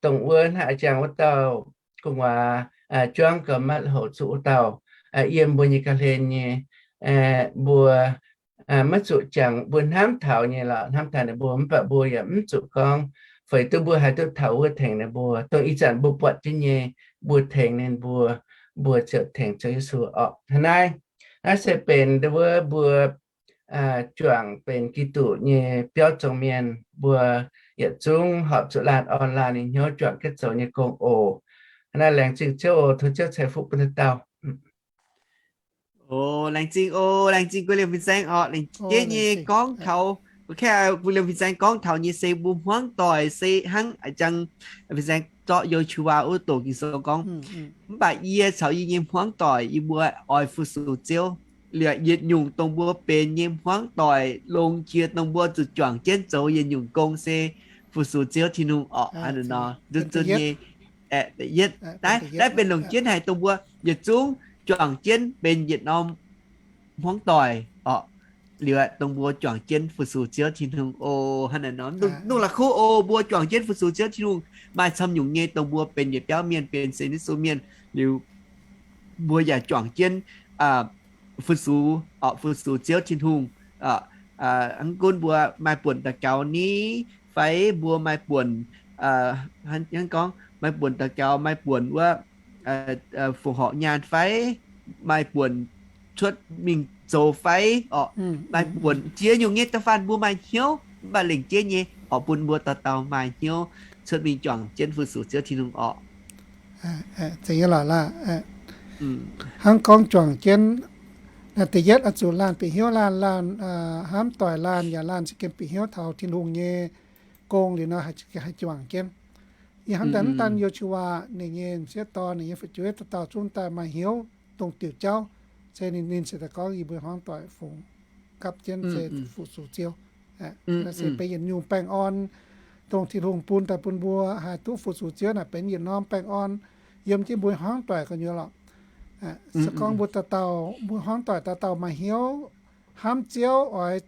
dongh wuov hnangv a'jangc wuov dauh gu'nguaaz juangv gau maiv lui-houx zuqc wuov dauh yiem mbuo nyei ga'hlen nyei. Mbuo maiv zuqc jangx mbuo hnamv taux nyei lorqc, hnamv taux ninh mbuo, mv baac mbuo yaac mv zuqc gorngv feix duqv mbuo haih duqv taux wuov tengx ninh mbuo. Dongh ih zanc mbuo buatc jienv nyei, mbuo tengx ninh mbuo, mbuo ziouc tengx Ziouv Yesu orqc. Hnangv naaiv, naaiv se benx ndo wuov mbuo juangc benx Giduc nyei biauv zong mienh, mbuo yietc zungv horpc zuqc laanh orn laanh nyei hnyouv juangc jienv zoux nyei gong oc. Hnangv naaiv laengz zingh Ziouv oc. Tov Ziouv ceix fuqv bun dauh dauh. O, laengz zingh o, laengz zingh Guv Liemh Fin-Saeng orqc. Laengz zingh nyei gorngv taux, o, Guv Liemh Fin-Saeng gorngv taux nyei se mbuo hmuangv doic se hnangv a'jangc Fin-Saeng zorqv Yo^su^waa wuov doqc Ging-Sou gorngv, mv baac yie caux yie nyei hmuangv doic yie mbuo oix fu-sux Ziouv. Liuz yietc nyungc dongh mbuo benx nyei hmuangv doic longx jiex dongh mbuo zuqc juangc jienv zoux yietc nyungc gong se fu-sux Ziouv Tin-Hungh orqc. Hnangv naaiv nor, nzunc nzunc nyei, da'yietv, naaiv benx longc jienv haic dongh mbuo yietc zungv juangc jienv benx yietc norm hmuangv doic orqc. Liuz dongh mbuo juangc jienv fu-sux Ziouv Tin-Hungh oc. Hnangv naaiv nor, nungh la'kuqv oc, mbuo juangc jienv fu-sux Ziouv Tin-Hungh maaih camv nyungc nyei dongh mbuo benx yietc biauv mienh, benx sienx Yesu mienh. Liuz mbuo yaac juangc jienv fu-sux, fu-sux Ziouv Tin-Hungh. Hnangv gunv mbuo maaih buonc daux gaux ni fai mbuo maaih buonc, hnangv gorngv maaih buonc daux gaux, maaih buonc wuov fongc horc nyaanh fai, maaih buonc cuotv mingh zoux fai orqc, maaih buonc ziex nyungc nyei da'faanh mbuo maaih hnyouv, mv baac lengc jeiv nyei oix bun mbuo dauh dauh maaih hnyouv cuotv mingh juangc jienv fu-sux Ziouv Tin-Hungh orqc. Hnangv gorngv juangc jienv, naaiv da'yietv oix zuqc laanh bieqc hnyouv, laanh, laanh hnamv doic, laanh yaac laanh za'gengh bieqc hnyouv taux Tin-Hungh nyei gong liuz nor haih juangc jienv. Yie hnamv daaih mv daan Yo^su^waa ninh nyei m'sieqv dorn, ninh nyei fu'jueiv dauh dauh zungv daaih maaih hnyouv dongh diuc jauv, se ninh, ninh se daaih gorngv, Yie mbuo hmuangv doic fungx gapv jienv se fu-sux Ziouv. Naaiv se benx yietc nyungc baengh orn, dongh Tin-Hungh bun daaih bun mbuo haih duqv fu-sux Ziouv naaic benx yietc norm baengh orn yiem jienv mbuo hmuangv doic gu'nyuoz lorqc. Se gorngv mbuo dauh dauh, mbuo hmuangv doic dauh dauh maaih hnyouv hnamv Ziouv, oix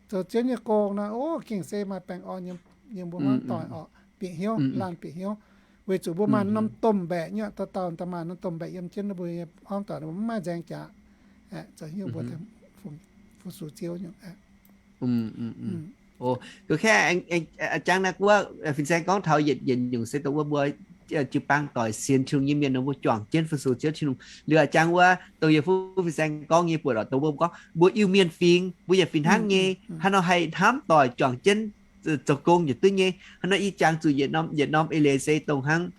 zoux Ziouv nyei gong nor, o, gengh se maaih baengh orn yiem mbuo hmuangv doic orqc, bieqc hnyouv, laanh bieqc hnyouv. Weic zuqc mbuo maaih norm domh mbaeqc nyei, dauh dauh maaih norm domh mbaeqc yiem jienv mbuo nyei hmuangv doic, mbuo mv maaih nzaeng jaax zoux hnyouv mbuo fu-sux Ziouv nyei. Jangx naaiv guoqv fin-saeng gorngv taux yietc nyungc se dongh wuov mbuo jiu-baang doic sienx Tin-Hungh nyei mienh nor mbuo juangc jienv fu-sux Ziouv Tin-Hungh. Liuz jangx wuov dongh yie fuqv fin-saeng gorngv nyei buatc oc, dongh mbuo gorngv mbuo Iu-Mienh fingx, mbuo yaac fih hnangv nyei, haaix nor haih hnamv doic juangc jienv zoux gong yietc duqv nyei. Hnangv nor ih jangx zuqc yietc norm, yietc norm eix leiz se dongh hnangv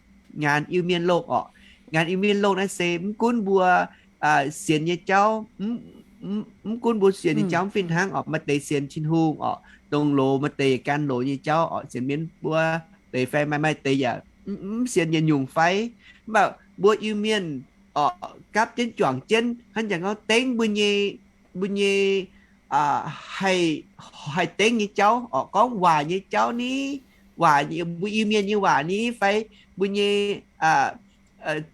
ngaan Iu-Mienh loh orqc. Ngaan Iu-Mienh loh naaiv se mv gunv mbuo sienx nyei jauv, mv gunv mbuo sienx nyei jauv mv fih hnangv orqc, maaih deix sienx Tin-Hungh orqc, dongh loz, maaih deix gan loz nyei jauv orqc, sienx mienv buov deix fai maaih, maaih deix yaac mv sienx yietc nyungc fai. Mv baac mbuo Iu-Mienh orqc gapv jienv juangc jienv hnangv jangx gorngv dengv mbuo nyei, mbuo nyei haih, haih dengv nyei jauv orqc, gorngv waac nyei jauv ni, waac, mbuo Iu-Mienh nyei waac ni fai mbuo nyei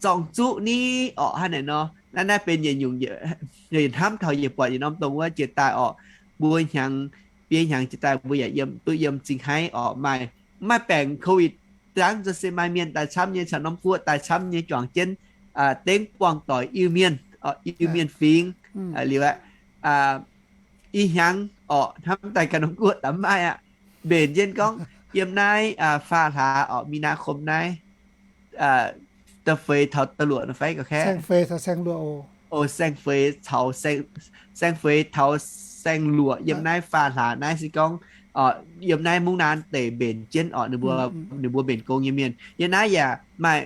zorng-zuqv ni orqc, hnangv naaic nor. Naaiv, naaiv benx yietc nyungc hnamv taux yie buatc yietc norm dongh wuov jiex daaih orqc, mbuo hnyangx, biei hnyangx jiex daaih mbuo yaac yiem, duqv yiem Zingh Haiv orqc, maaih, maaih baengc COVID, dangv nzunc se maaih mienh daaih camv nyei, caux norm guoqv daaih camv nyei juangc jienv dengv buangh doic Iu-Mienh, Iu-Mienh fingx liuz aqv. Ih hnyangx orqc hnamv daaih ganh norm guoqv daaih mv maaih aqv. Mbenc jienv gorngv yiem naaiv faah hlaax orqc, มีนาคม naaiv, da'feix taux da'luoqc nor fai ga'kaeqv, saeng-feix taux saeng-luoqc oc. Saeng-feix taux, saeng-feix taux saeng-luoqc yiem naaiv faah hlaax naaiv se gorngv yiem naaiv mungv naan deic mbenc jienv orqc, ninh mbuo mbenc gong nyei mienh. Yiem naaiv yaac maaih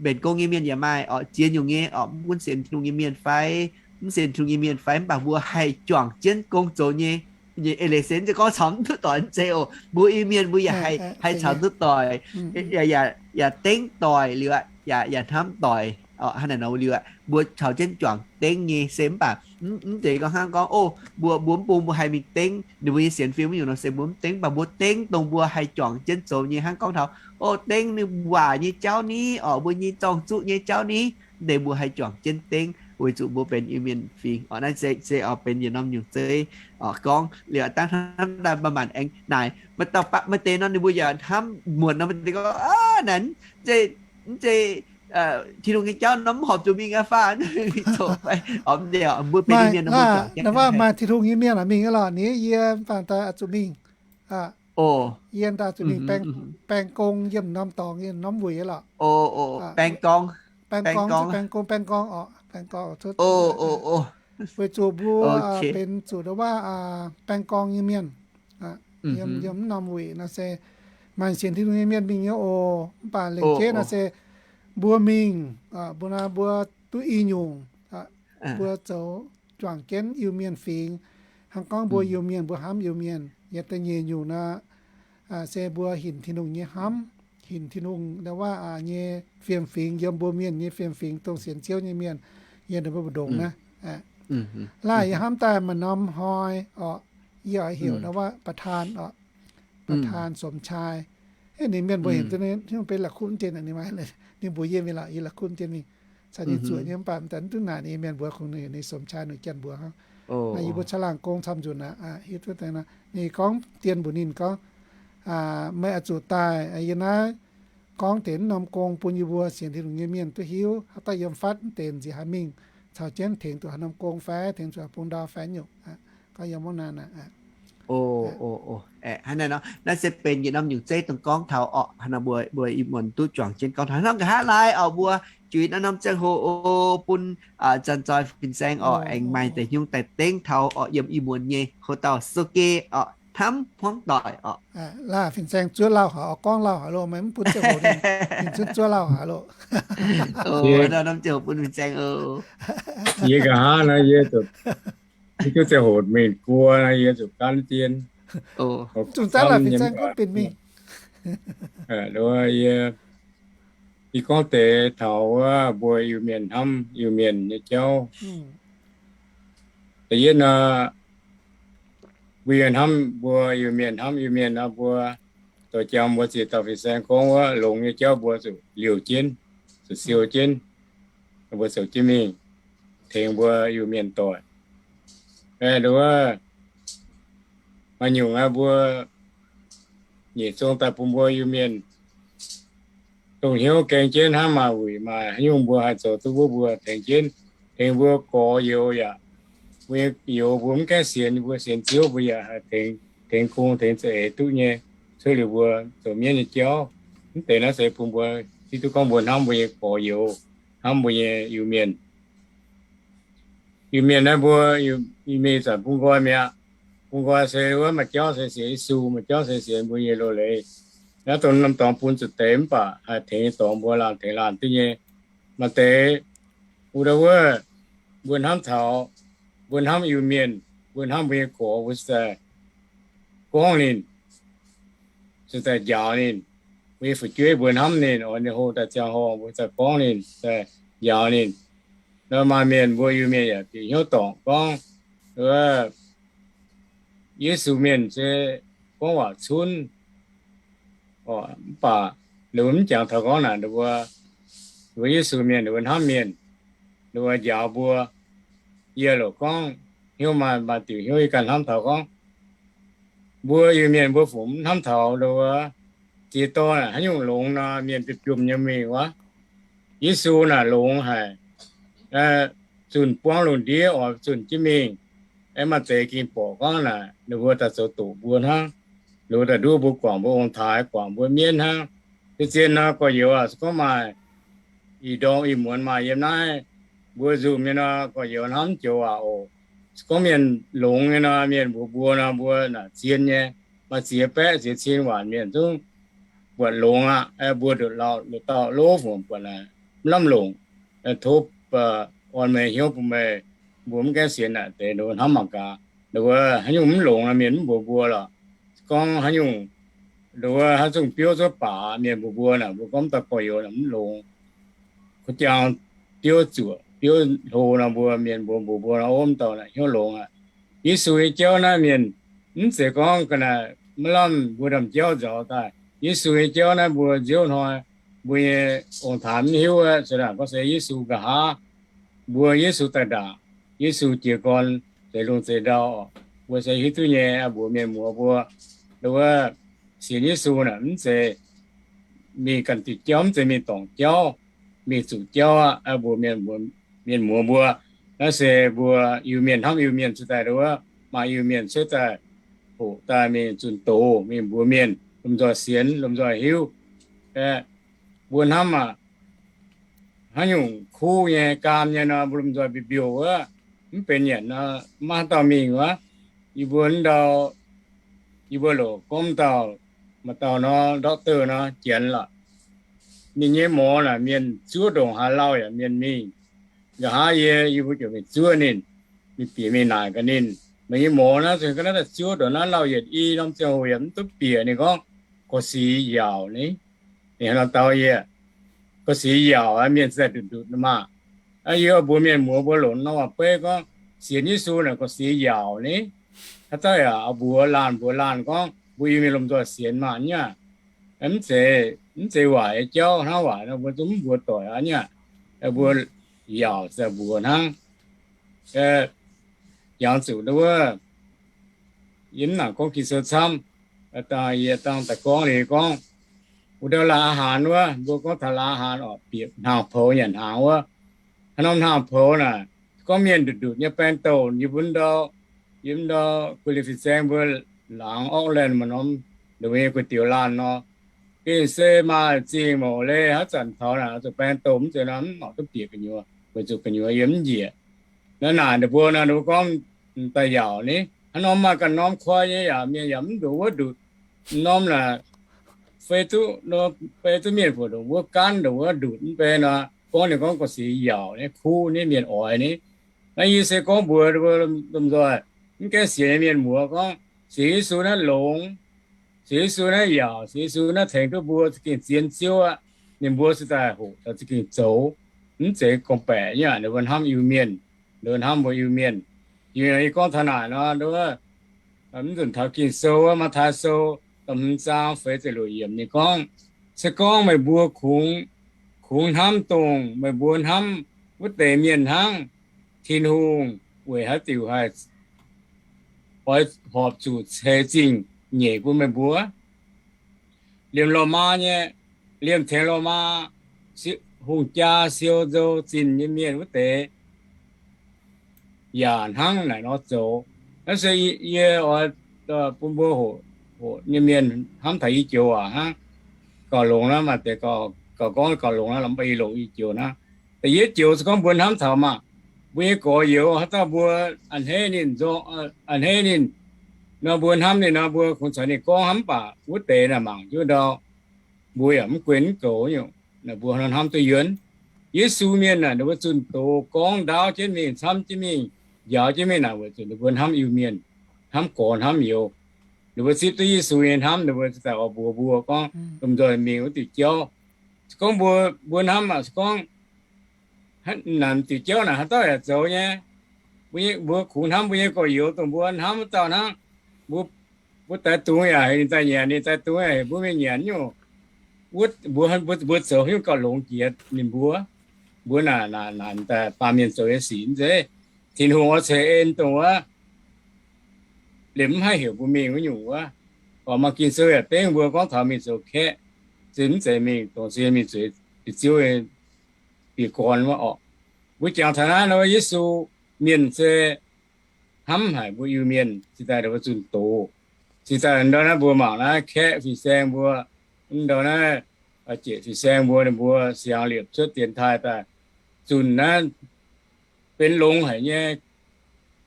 mbenc gong nyei mienh yaac maaih orqc, ziex nyungc nyei orqc, mv gunv sienx Tin-Hungh nyei mienh fai mv sienx Tin-Hungh nyei mienh fai, mv baac mbuo haih juangc jienv gong zoux nyei. Nyei eix leiz se gorngv caux mv duqv doic mv zeiz oc. Mbuo Iu-Mienh mbuo yaac haih caux mv duqv doic, yaac dengv doic liuz aqv, yaac hnamv doic orqc, hnangv naaic nor liuz aqv, mbuo caux jienv juangc dengv nyei se mv baac mv zeiz gorngv hnangv gorngv, o, mbuo, mbuo mv bung mbuo haih mingh dengv ninh mbuo nyei sienx fim wuov nyungc nor se mbuo mv dengv, mv baac mbuo dengv dongh mbuo haih juangc jienv zoux nyei. Hnangv gorngv taux, o, dengv ninh waac nyei jauv ni orqc, mbuo nyei zorng-zuqv nyei jauv ni, deix mbuo haih juangc jienv dengv weic zuqc mbuo benx Iu-Mienh fingx orqc. Naaiv se, se oix benx yietc norm nyungc zeiv orqc gorngv liuz dangv hnamv daaih maaih maanc aengx naaic, maaih dauh, maaih deix nor ninh mbuo yaac hnamv muonc nor maaih deix gorngv, aa, naaic mv zeiz, mv zeiz Tin-Hungh nyei jauv nor mv horpc zuqc mingh aqv faah. Mbuo benx Iu-Mienh nor mbuo juangc jienv maaih Tin-Hungh nyei mienh mingh lorqc, ninh yie mv baac daaih oix zuqc mingh. Yie daaih zuqc mingh baeng gong yiem norm dorngx, yiem norm wuic lorqc. Baeng gong, baeng gong, baeng gong orqc, baeng gong. Weic zuqc mbuo benx zuqc ndau wuov baeng gong nyei mienh, yiem, yiem mv norm wuic nor se maaih sienx Tin-Hungh nyei mienh mingh nyei oc. Mv baac lengc jeiv nor se mbuo mingh, mbuo nor mbuo duqv i nyungc, mbuo zoux juangc jienv Iu-Mienh fingx. Hnangv gorngv mbuo Iu-Mienh mbuo hnamv Iu-Mienh, yietc da'nyeic nyungc nor se mbuo hinc Tin-Hungh nyei hnamv, hinc Tin-Hungh ndau wuov nyei fiem-fingx, yiem mbuo mienh nyei fiem-fingx dongh sienx Ziouv nyei mienh, yiem ninh mbuo mbu'ndongx naaiv. Laaic yie hnamv daaih maaih norm hnoi orqc, yie oix heuc ndau wuov ประธาน orqc, ประธาน สมชาย. Ninh mienh mbuo hinc duqv ninh benx หลักคุณ jienv, ninh mbuox yie mingh lorqc, yie หลักคุณ jienv mingh caux ninh zuoqc nyei. Mv baac mv daaih duqv naaic ninh mienh mbuox kungx ninh สมชาย ninh janx mbuox hnangv. Naaiv yie mbuo caangh laangh gong camv nzunc aqv, hiuv duqv deix nor ninh gorngv dien mbuox ninh gorngv, meih oix zuqc daaih yie naaiv gorngv deix mv norm gong bun yie mbuo sienx Tin-Hungh nyei mienh duqv hiuv, haaix dauh yiem fatv mv deix nziex haaix mingh, caux jienv tengx duqv haaix norm gong fai tengx zuqc haaix bung ndau fai nyungc. Gorngv yiem wuov naaiv aqv. Hnangv naaiv nor, naaiv se benx yietc norm nyungc zeiv dongh gorngv taux orqc, hnangv nor mbuo, mbuo ih muonz duqv juangc jienv gorngv taux hnangv nor nqa'haav laai orqc, mbuo juix naaiv norm ziangh hoc o, bun zanc-zoih fin-saeng orqc aengx maaih deix hnyouv daaih dengv taux orqc yiem ih muonz nyei hoc-dauh sou-ge orqc. hnamv hmuangv doic oc. Laaih fin-saeng zuov lauh haic oc, gorngv lauh haic loh, meih mv bun ziangh hoc ninh, ninh zungv zuov lauh haic loh. Norm ziangh hoc bun fin-saeng oc. Yie nqa'haav naaiv yie zuqc, yie duqv ziangh hoc mingh guo naaiv yie zuqc gaanv dien. Zungh daaih laaih fin-saeng gorngv benx mingh. Yie, yie gorngv deix taux wuov mbuo Iu-Mienh hnamv Iu-Mienh nyei jauv. Da'yietv nor, mbuo yie hnamv mbuo Iu-Mienh, hnamv Iu-Mienh nor, mbuo zoux jangx mbuo ziex dauh fin-saeng gorngv wuov, longx nyei jauv mbuo zuqc liouh jienv, zuqc siou jienv, mbuo zoux jienv mingh tengx mbuo Iu-Mienh doic. Wuov, maaih nyungc aqv, mbuo nyeic zong daaih bun mbuo Iu-Mienh dongh hnyouv gaeng jienv hnangv, maaih wuic maaih haaix nyungc mbuo haih zoux duqv wuov mbuo tengx jienv, tengx mbuo gorx-youz yaac, mbuo nyei youz mbuo mv gaengh sienx, mbuo sienx Ziouv mbuo yaac haih tengx, tengx gong tengx za'eix duqv nyei, cuotv liuz mbuo zoux mienv nyei jauv. Mv deix naaiv se bun mbuo hiuv duqv gorngv mbuo hnamv mbuo nyei gorx-youz, hnamv mbuo nyei Iu-Mienh. Iu-Mienh naaiv mbuo, Iu-Mienh zanc bun nqoi mi'aqv. Bun nqoi se wuov maaih jauv se sienx Yesu, maaih jauv se sienx mbuo nyei loz-leiz. Naaiv dongh norm dorngx bun zuqc deix mv baac haih tengx nyei dorngx mbuo laanh tengx laanh duqv nyei. Maaih deix wuov, ndau wuov, mbuo hnamv taux, mbuo hnamv Iu-Mienh, mbuo hnamv mbuo nyei gorx, mbuo se daaih gorngv ninh, se daaih njaaux ninh. Mbuo nyei fu'jueiv mbuo hnamv ninh oc, ninh hlo daaih ziangh hoc mbuo daaih gorngv ninh, daaih njaaux ninh. Nor maaih mienh mbuo Iu-Mienh yaac bieqc hnyouv dorngc gorngv, Yesu mienh se gorngv waac cunv. Mv baac ninh mbuo mv jangx taux gorngv naaic, ninh mbuo, ninh mbuo Yesu mienh, ninh mbuo hnamv mienh, ninh mbuo njaaux mbuo. Yie loc gorngv hnyouv maaih, maaih diuc hnyouv yie ganh hnamv taux gorngv mbuo Iu-Mienh mbuo fungc mv hnamv taux ndo wuov, ziex dorn naaic haaix nyungc longx nor, mienh biopv-biomv nyei mingh wuov. Yesu naaic longx haic, zunh buangv lungh ndiev oix zunh jienv mingh. Aeqv, maaih deix ging borqc gorngv naaic ninh mbuo daaih zoux doqc mbuo hnangv, ninh mbuo daaih nduov mbuo guangc mbuo ong-taaix, guangc mbuo mienv hnangv. Zien-zien nor, gorx-youz aac, se gorngv maaih ih ndorm ih muonz maaih yiem naaiv mbuo nzunc nyei nor, gorx-youz hnamv joux waac oc. Se gorngv mienh longx nyei nor, mienh mbuox mbuo nor, mbuo naaic zien nyei. Maaih ziex baeqv ziex cin waanc mienh zungv buatc longx aqv. Mbuo nduqc lauh nduqc dauh lov fungc buatc naaic mv lamh longc. Tov orn meih hnyouv bun meih, mbuo mv gaengh sienx naaic deix, ninh mbuo hnamv mangc gaax. Ninh mbuo haaix nyungc mv longx nor, mienh mv mbuox mbuo lorqc. Se gorngv haaix nyungc, ninh mbuo haaix zungh biouv zuov baac mienh mbuox mbuo naaic, mbuo gorngv dauh gorx-youz naaic mv longx. Kuv jangx biouv zuoqc biouv hlo nor, mbuo mienh mbuox mbuox mbuo nor, ov, dauh naaic hnyouv longx aqv. Yesu nyei jauv naaiv mienh mv zeiz gorngv ga'naaiv maiv lamh mbuo ndamv jauv nzauz daaih. Yesu nyei jauv naaiv mbuo nziouv hnoi mbuo nyei ong-taaix mv hiuv aqv. Se naaic gorngv se Yesu nqa'haav, mbuo Yesu daaih ndaangc, Yesu jiez gorn zeix lungh zeix ndau, mbuo se hiuv duqv nyei. Mbuox mienh muoz mbuo, ndo wuov, sienx Yesu naaic mv zeiz mingh ganh diuc jauv, mv zeiz mingh dorngc jauv, mingh zuqc jauv aqv. Mbuox mienh, mienh muoz mbuo, naaiv se mbuo Iu-Mienh hnamv Iu-Mienh cuotv daaih, ndo wuov, maaih Iu-Mienh cuotv daaih hoqc daaih mingh zunh doz, mingh mbuox mienh lomh nzoih sienx, lomh nzoih hiuv. Mbuo hnamv aqv, haaix nyungc kuv nyei, gaam nyei nor, mbuo lomh nzoih mbiouh mbiouh wuov, mv benx nyanc nor, maiv haaix dauh mingh wuov. Yie mbuo ndau, yie mbuo loc gorngv dauh, maaih dauh nor, doctor nor, janx lorqc. Ninh nyei morz naaic mienh zuov ndongc haaix lauh yaac mienh mingh. Nqa'haav yie, yie mbuo ziouc mingh zuov ninh, mingh bieqc mingh naaic gaax ninh, meih nyei morz naaiv zuqc ga'naaiv daaih zuov ndongc naaiv lauh yietc i norm ziangh hoc yaac mv duqv bieqc. Ninh gorngv, Gorx-six yaauc ni. Ninh hnangv nor dau yie, Gorx-six yaauc aqv, mienh se daaih ndutc ndutc nor maah. Yie mbuox mienh muoz mbuo longc norm waac-beiv gorngv, sienx Yesu naaic gorx-six yaauc ni. Haaix dauh yaac mbuox laanh mbuox laanh gorngv mbuo Iu-Mienh lomh nzoih sienx maah, nyungc aqv. Mv zeiz, mv zeiz waaic nyei jauv hnangv, waaic nor mbuo zungv mv mbuox doic aqv, nyungc aqv. Mbuo yaauc zaqc mbuox hnangv. Jangx zuqc ndo wuov, yie mv nangc gorngv Ging-Sou camv, yie dangh daaih gorngv liuz gorngv, wuov ndau la'hnaangx wuov, mbuo gorngv taux la'hnaangx oc, bieqc hnaangx-poux nyanc hnaangx wuov. Haaix norm hnaangx-poux naaic, gorngv mienh ndutc ndutc nyei baeng douh, yie mbuo ndau, yie mbuo ndau gu'nyuoz fin-saeng mbuo laangz Auckland maaih norm, ndongc nyei gu'diuc laanh nor, gengh se maaih zingh mouc leiz haaix zanc taux naaic zuqc baeng douh mv zeiz nor mv mangc duqv bieqc gu'nyuoz, weic zuqc gu'nyuoz yie mv njiec. Naaiv naaic ninh mbuo nor, ninh mbuo gorngv daaih yaauc ni. Haaix norm maaih ganh norm koi nyei yaac mienh yaac mv ndongc wuov ndutc. Norm naaic fei duqv, fei duqv mienh fuc ndongc wuov gaanv ndongc wuov ndutc mv bei nor, gorngv ninh gorngv gorx-sic yaauc nyei kuv nyei mienh oix nyei. Naaiv yie se gorngv mbuox domh nzoih mv gaengh sienx nyei mienh muoz gorngv sienx Yesu naaiv longx, sienx Yesu naaiv yaauc, sienx Yesu naaiv tengx duqv mbuo za'gengh zien Ziouv aqv. Ninh mbuo se daaih hoqc daaih za'gengh zoux, mv zeiz gorngv-baeqc nyei aqv. Ninh mbuo hnamv Iu-Mienh, ninh mbuo hnamv mbuo Iu-Mienh. Yie gorngv taux naaic nor, mv nzunc taux Ging-Sou wuov, Matv^taai Sou da'hmz zaang feix ziepc luoqc yiemc ninh gorngv, se gorngv meih mbuo kungx, kungx hnamv dongh meih mbuo hnamv wuov deix mienh hnangv, Tin-Hungh weic haaix diuc haih oix horpc zuqc ceix zingh nyeic bun meih mbuo? Liemh lorh maa nyei, liemh tengx lorh maa, hungh jaa siou nzou zinh nyei mienh wuov deix yaac hnangv naaic nor zoux. Naaiv se yie oix bun mbuo hoqc, hoqc nyei mienh hnamv taux yie joux waac hnangv. Gauh longx naaiv maaih deix gauh gorngv gauh longx naaiv, lomh ba'gi longc yie joux naaiv. Da'yietv joux se gorngv mbuo hnamv taux maah, mbuo nyei gorx-youz haaix dauh mbuo a'hneiv ninh nzorng, a'hneiv ninh nor, mbuo hnamv ninh nor, mbuo kungx caux ninh gorngv hnangv, mv baac wuov deix naaic mangc jienv ndau, mbuo yaac mv guen mv goux nyungc. Naaic mbuo hnamv duqv yuonv. Yesu mienh naaic ninh mbuo zunh doz gorngv ndaauv jienv mingh, camv jienv mingh, njaaux jienv mingh naaic weic zuqc ninh mbuo hnamv Iu-Mienh, hnamv gorx hnamv youz. Ninh mbuo zipv duqv Yesu nyei hnamv, ninh mbuo ziouc daaih oix mbuox mbuo gorngv, lomh nzoih mingh wuov diuh jauv. Se gorngv mbuo, mbuo hnamv maah, se gorngv naaic diuc jauv naaic haaix dauh yaac zoux nyei. Mbuo kungx hnamv mbuo nyei gorx-youz dongh mbuo hnamv wuov dauh hnangv. Mbuo, mbuo daix dungz yaac heuc ninh daaih nyanc, ninh daix dungz yaac heuc mbuo mingh nyanc nyungc. Mbuo, mbuo zoux nyungc gauh longx jiex ninh mbuo. Mbuo naaic, naaic daaih baamh mienh zoux nyei sic mv zeiz. Tin-Hungh oix ceix en dongh wuov liemh mv haih heuc mbuo mingh wuov nyungc wuov. Oc, maaih Ging-Sou yaac dengv mbuo gorngv taux mingh zoux kaeqv, se mv zeiz mingh dongh se mingh zueiz Ziouv bieqc gorn wuov oc. Mbuo jangx taux naaiv nor, Yesu mienh se hnamv haic mbuo Iu-Mienh, cingx daaih ninh mbuo zunh doz. Cingx daaih ndau naaiv mbuo mangc naaiv kaeqv fin-saeng mbuo, ndau naaiv jieqc fin-saeng mbuo, ninh mbuo siangx liepc cuotv dienx taaih daaih zunh naaiv benx longx haic nyei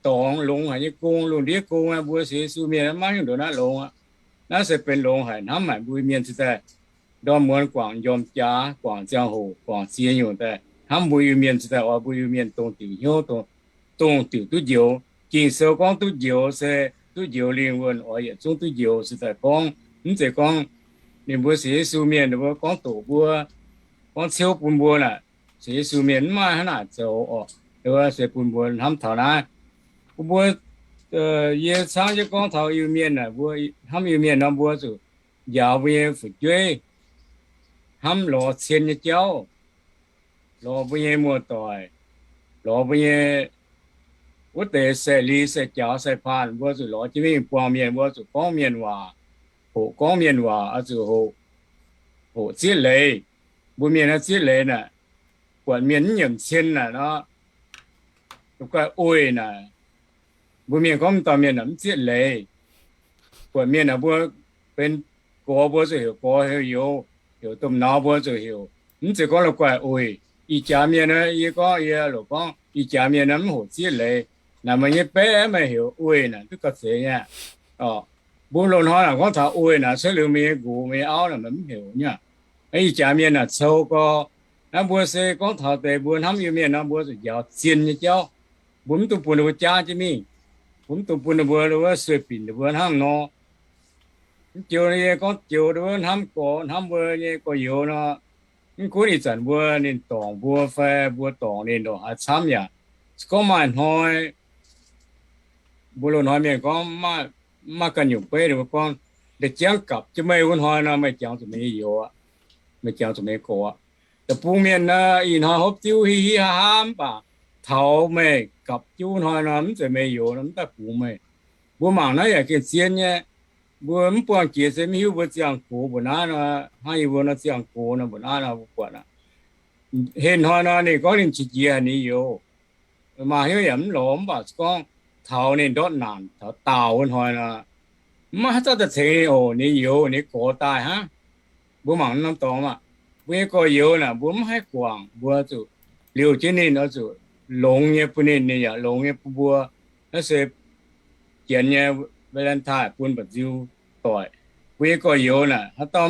dorngx, longx haic nyei gong, lungh ndiev gong aqv. Mbuo sienx Yesu mienh maiv hiuv nduqc naaiv longx aqv. Naaiv se benx longx haic, hnamv haic mbuo Iu-Mienh cingx daaih ndorm muonz guangc njormh jaax, guangc ziangh hoc, guangc ziex nyungc daaih hnamv mbuo Iu-Mienh cingx daaih oix mbuo Iu-Mienh dongh diuc hnyouv, dongh diuc duqv njoux. Ging-Sou gorngv duqv njoux se duqv njoux lingh wuonh oix yietc zungv duqv njoux cingx daaih gorngv. Mv zeiz gorngv ninh mbuo sienx Yesu mienh ninh mbuo gorngv doqc mbuo, gorngv ciouv bun mbuo naaic, sienx Yesu mienh mv maaih hnangv naaic zoux oc. Se bun mbuo hnamv taux naaiv. Bun mbuo, yie camv jienv gorngv taux Iu-Mienh naaic, mbuo hnamv Iu-Mienh nor mbuo zuqc njaaux mbuo nyei fu'jueiv, hnamv lorz cien nyei jauv, lorz mbuo nyei muoz-doic, lorz mbuo nyei wuov deix sai-li sai-jaux sai-paanh, mbuo zuqc lorz jienv mingh buangh mienh, mbuo zuqc gorngv mienh waac, hoqc gorngv mienh waac, oix zuqc hoqc, hoqc zieqv leiz. Mbuo mienh naaiv zieqv leiz naaic, buatc mienh mv nyiemc cien naaic nor, guaih oix naaic, mbuo mienh gorngv m'dauh mienh naaic mv zieqv leiz. Buatc mienh naaic mbuo benx gorx mbuo zuqc heuc gorx, heuc youz, heuc domh nauz mbuo zuqc heuc, mv zeiz gorngv la'guaih oix. Ih jaax mienh, yie gorngv, yie loc gorngv ih jaax mienh naaiv mv hoqc zieqv leiz. Naaic meih nyei beiv meih heuc oix naaic duqv gauh zeiz nyei. Mbuo loz-hnoi naaic gorngv taux oix naaic cuotv liuz meih nyei nqox, meih nyei auv naaic meih mv heuc nyei. Ih jaax mienh naaic cou gorx. Naaiv mbuo se gorngv taux deix mbuo hnamv Iu-Mienh nor mbuo zuqc njaaux zien nyei jauv. Mbuo mv dungx bun ninh mbuo jaav jienv mingh. Mbuo mv dungx bun ninh mbuo, wuov sueih binc ninh mbuo hnangv nor. Mv joux nyei gorngv joux wuov hnamv gorx, hnamv mbuo nyei gorx-youz nor, mv gunv ih zanc mbuo ninh dorngc mbuo fai mbuo dorngc ninh ndongc haaix camv yaac, se gorngv maaih hnoi mbuo loz-hnoi mienh gorngv, mv maaih ganh nyungc beiv ninh mbuo gorngv, nda'jangv gapc jienv meih wuov hnoi nor, meih jangx zuqc meih nyei youz aqv. Meih jangx zuqc meih nyei gorx aqv. Da'bung mienh nor, ih hnoi hopv diuv hiv hiv haa haa mv baac taux meih gapc jienv wuov hnoi nor, mv zeiz meih youz nor, mv daaih bungx meih. Mbuo mangc naaiv yaac gengh zien nyei. Mbuo mv buangh jiex se mv hiuv mbuo ziangh gox mbuoqc naaiv nor, hnangv yie mbuo nor ziangh gox nor mbuoqc naaiv nor mbuo buatc aqv. Heh hnoi nor ninh gorngv ninh qiex jiez haic ninh youz. Maaih hnyouv yaac mv lorz mv baac gorngv taux ninh ndortv naanc taux daauh wuov hnoi nor, mv maaih haaix zanc daaih tengx ninh oc. Ninh youz ninh gorx daaih hnangv. Mbuo mangc norm dorngx maah, mbuo nyei gorx-youz naaic mbuo mv haih guangc, mbuo zuqc liouh jienv ninh oix zuqc longx nyei bun ninh, ninh yaac longx nyei bun mbuo. Naaiv se Janx nyei Valentine bun mba'nziu doic. Mbuo nyei gorx-youz naaic haaix dauh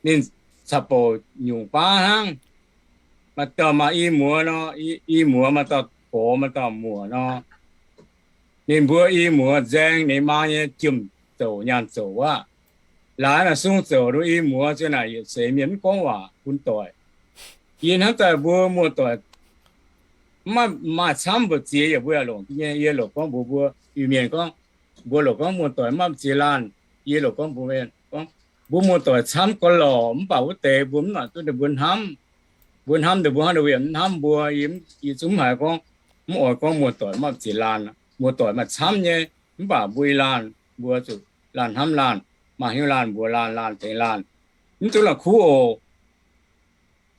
ninh caux bouc nyungc baav hnangv. Maaih dauh maaih i muoz nor, i muoz maaih dauh gorx maaih dauh muoc nor. Ninh mbuo i muoz nzaeng ninh maa nyei jiem zouc nyaanh zouc aqv. Laaix naaic sung zouc nduov i muoz ziouc naaic yietc seix mienh mv gorngv waac bun doic. Yie hnamv daaih mbuo muoz-doic mv maaih camv mbu'ziex yaac mbuo yaac longc duqv nyei. Yie longc gorngv mbuox mbuo Iu-Mienh gorngv, mbuo longc gorngv muoz-doic mv maaih ziex laanh. Yie longc gorngv mbuox mienh gorngv, mbuo muoz-doic camv gauh lorqc mv baac wuov deix mbuo mv nangc duqv ninh mbuo hnamv. Mbuo hnamv deix mbuo hnangv deix mbuo yaac mv hnamv mbuo. Yie zungv mv haiz gorngv, mv oix gorngv muoz-doic mv maaih ziex laanh. Muoz-doic maaih camv nyei, mv baac mbuo i laanh mbuo zuqc laanh hnamv laanh, maaih hnyouv laanh mbuox laanh, laanh tengx laanh. Mv duqv la'kuqv oc.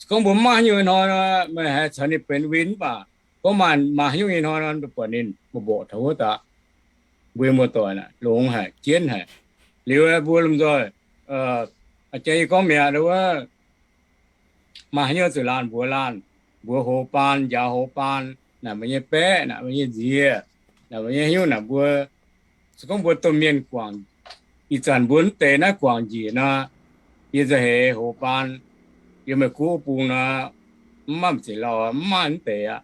Gorngv mbuo mv maaih hnyouv nyei hnoi nor, meih haiz caux ninh benx win mv baac gorngv maaih, maaih hnyouv nyei hnoi nor, buatc ninh mborqc taux wuov daaih. Mbuo muoz-doic naaic longx haic, jienv haic. Liuz mbuo lomh nzoih, aa, jang yie gorngv mi'aqv, wuov maaih hnyouv zuqc laanh mbuox laanh, mbuox hoz baan, njaaux hoz baan, naaic mbuo nyei baeqv, naaic mbuo nyei nziex, naaic mbuo nyei hnyouv naaic mbuo, se gorngv mbuo domh mienh guangc, ih zanc mbuo mv deix naaiv guangc njiec nor, yie nzauh heix hoz baan, yiem meih guoqv bung nor, mv maaih m'zeic lauh, mv maaih mv deix aqv.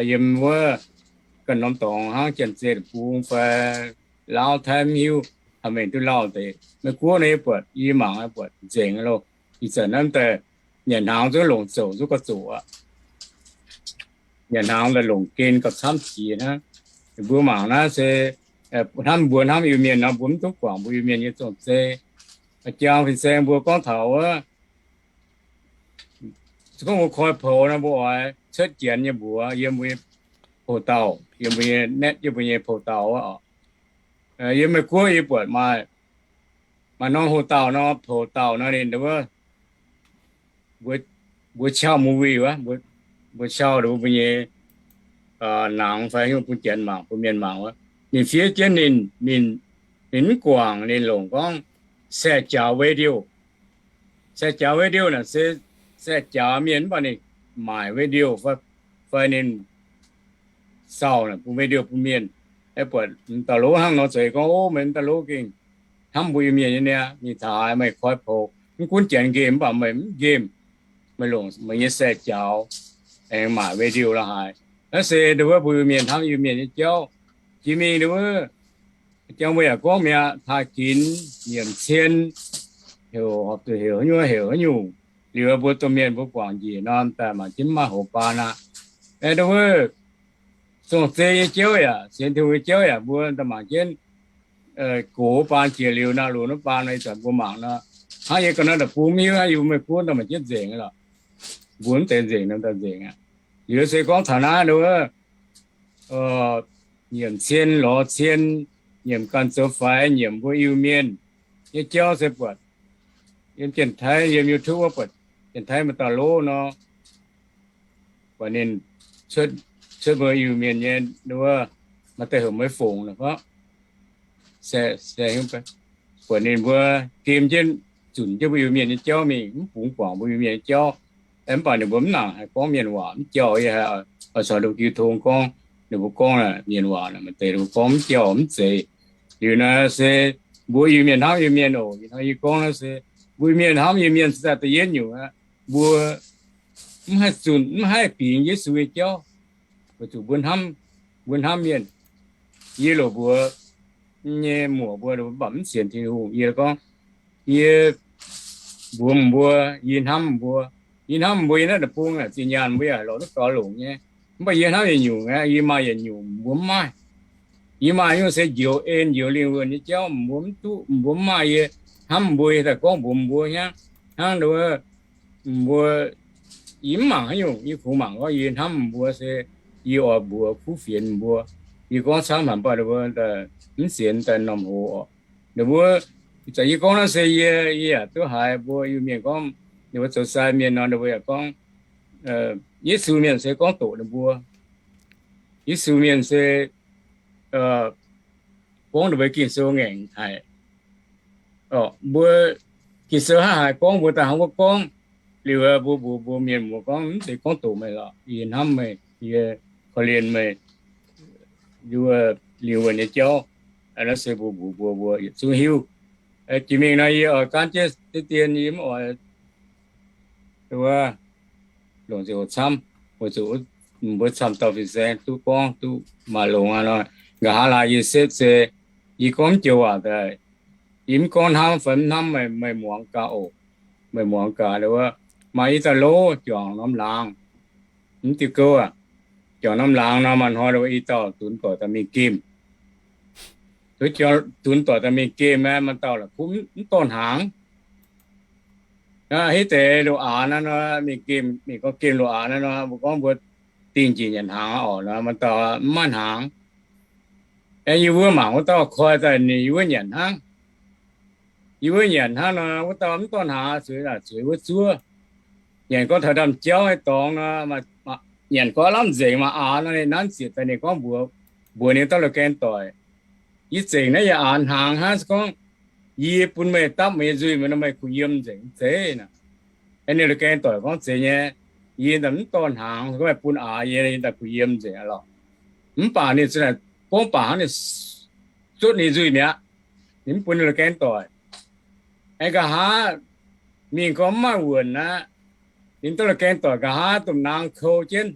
Yiem wuov ganh norm dorngx hnangv Janx-Zei bung fai Laauv Taiv mv hiuv, haaix mengh duqv lauh deix. Meih guoqv nor yie buatc, yie mangc buatc nzengc loh. Ih zanc naaiv daaih nyanc hnaangx zungv longc zoqc zungv gauh zoqc aqv. Nyanc hnaangx daaih longc gen gauh camv jiex hnangv. Mbuo mangc naaiv se hnamv mbuo hnamv Iu-Mienh nor, mbuo mv duqv guangc mbuo Iu-Mienh nyei zong-zei. Jang fin-saeng mbuo gorngv taux wuov, se gorngv mbuo koi poux nor, mbuo oix cuotv Janx nyei mbuox yiem mbuo nyei poux dauh, yiem mbuo nyei net, yiem mbuo nyei poux dauh oc. Yiem meih guoqv yie buatc maaih, maaih norm houx dauh nor, poux dauh nor ninh wuov, mbuo, mbuo qiau movie wuov, mbuo qiau mbuo nyei nangx fai bun Janx mangc, bun mienh mangc wuov. Ninh fiev jienv ninh, ninh, ninh mv guangc, ninh longc gorngv saeh-jaaux video. Saeh-jaaux video naaic se saeh-jaaux mienh mv baac ninh maaic video fai ninh sauh naaic bun video bun mienh. Buatc m'dauh lov hnangv nor, zueiz gorngv, ov, meih m'dauh lov gengh hnamv mbuo Iu-Mienh nyei niaa, mingh taux haaix meih koi poux, mv gunv Janx nqemh mv baac meih mv nqemh, meih longc meih nyei saeh-jaaux aengx maaic video la'haaix. Naaiv se nduov wuov mbuo Iu-Mienh hnamv Iu-Mienh nyei jauv. Jiex mingh nduov wuov, jang mbuo yaac gorngv mi'aqv, taaih ginx, nyiemc cien, heuc horpc zuqc heuc haaix nyungc heuc haaix nyungc. Liuz mbuo domh mienh mbuo guangc njiec norm daaih mangc jienv mv maaih houx baan aqv. Aeqv, nduov wuov, zong-zei nyei jauv yaac, sienx Tin-Hungh nyei jauv yaac mbuo daaih mangc jienv gox baan jiex liuz nor, loz-hnoi baan nor, ih zanc mbuo mangc nor, hnangv yie ga'naaiv deic-bung mv hiuv hnangv yie mbuo meih guoqv daaih mangc jienv nzengc lorqc. Mbuo mv deix nzengc nor daaih nzengc aqv. Liuz se gorngv taux naaiv nduov, nyiemc cien lorz cien, nyiemc ganh zoux faix, nyiemc mbuo Iu-Mienh nyei jauv se buatc yiem Janx-Taiv, yiem YouTube wuov buatc Janx-Taiv maaih dauh lov nor, buatc ninh cuotv mbuo Iu-Mienh nyei nduov, maaih deix heuc meiv fongc nor, buatc ninh mbuo gem jienv, zunc jienv mbuo Iu-Mienh nyei jauv mingh, mv bungx guangc mbuo Iu-Mienh nyei jauv. Mv baac ninh mbuo mv nangc haih gorngv mienh waac, mv jauh yie haiz oix caux ninh mbuo jiu tong gorngv, ninh mbuo gorngv mienh waac, maaih deix ninh mbuo gorngv mv jauh mv zeiz. Liuz naaiv se mbuo Iu-Mienh hnamv Iu-Mienh oc. Ih hnoi yie gorngv naaiv se mbuo Iu-Mienh hnamv Iu-Mienh se daaih da'yietv nyungc aqv. Mbuo mv haih zunc, mv haih bingx Yesu nyei jauv, weic zuqc mbuo hnamv, mbuo hnamv mienh. Yie loc mbuox nyei muoc mbuo, mv baac mv sienx Tin-Hungh, yie gorngv, yie mbuox mbuo, yie hnamv mbuo. Yie hnamv mbuo, yie naaiv deic-bung zinh nyaanh mbuo yaac lorz duqv gaux longc nyei. Mv baac yie hnamv yietc nyungc aqv, yie maaih yietc nyungc mbuo mv maaih. Yie maaih nyungc se njoux en njoux lingh wuonh nyei jauv mbuo mv duqv, mbuo mv maaih. Yie hnamv mbuo, yie daaih gorngv mbuox mbuo hnangv, hnangv nduov mbuo, yie mv mangc haaix nyungc, yie kungx mangc gorngv yie hnamv mbuo se yie oix mbuox kuv fienx mbuo. Yie gorngv camv haic mv baac ninh mbuo mv sienx daaih norm hoz oc. Ninh mbuo, ih zanc yie gorngv naaiv se yie, yie yaac duqv haiz mbuo Iu-Mienh gorngv, ninh mbuo zoux sai mienh nor, ninh mbuo yaac gorngv, Yesu mienh se gorngv doqc ninh mbuo. Yesu mienh se gorngv ninh mbuo Ging-Sou ngaengc haic. Mbuo Ging-Sou hnangv haaix gorngv mbuo daaih hnangv wuov gorngv. Liuz mbuo mbuox mbuo mienh muoz gorngv, mv zeiz gorngv doqc meih lorqc, yie hnamv meih, yie korv-lienh meih. Yie liuz wuov nyei jauv. Naaiv se mbuo mbuox mbuo, mbuo yietc zungv hiuv. Jiex mingh nor yie oix gaanv jienv deix dien, yie mv oix wuov longc ziangh hoc camv, weic zuqc mbuo camv dauh fin-saeng duqv gorngv duqv maaih longx aqv nor. Nqa'haav laai yie setv se yie gorngv mv joux waac daaih, yie mv gorngv hnamv fai mv hnamv meih, meih muangx gaax oc. Meih muangx gaax wuov, maaih i dauh lov juangc norm laangz, mv diuh gouv aac, juangc norm laangz nor, maaih hnoi i dauh dunx doic daaih mingh gemh. Zuqc juangc dunx doic daaih mingh gemh aeqv, maaih dauh la'kuqv mv dorh hnaangx. Hitv deix loz-aax naaiv nor, mingh gemh, mingh gorngv gemh loz-aax naaiv nor, mbuo gorngv mbuo dingh njiec nyanc hnaangx oc nor, maaih dauh mv maaih hnaangx. Aeqv, yie wuov mangc wuov dauh koi daaih ninh yie wuov nyanc hnangv. Yie wuov nyanc hnangv nor, wuov dauh mv dorh hnaangx, zueiz zueiz wuov zuov. Nyanc gorngv taux ndaamv-jauv nyei dorngx nor, nyanc gorngv lamh nzengc maaih aax nor, ninh nanv ziec daaih ninh gorngv mbuox, mbuox ninh dauh loz-gaeng doic, yie zengc naaiv yaac aax hnaangx hnangv. Se gorngv yie bun meih dapv meih nyei nzuih mi'aqv nor, meih kuh yiem nzengc mv zeiz naaic. Aeqv, ninh loz-gaeng doic gorngv, zeiz nyei, yie daaih mv dorh hnaangx, se gorngv meih bun aax yie, yie daaih kuh yiem nzengc aqv lorqc. Mv baac ninh za'naaic gorngv baac hnangv, ninh zutv ninh nzuih mi'aqv. Ninh mv bun ninh loz-gaeng doic. Aengx nqa'haav mingh gorngv mv maaih wuonc aqv. Ninh dauh loz-gaeng doic nqa'haav domh naang kou jienv,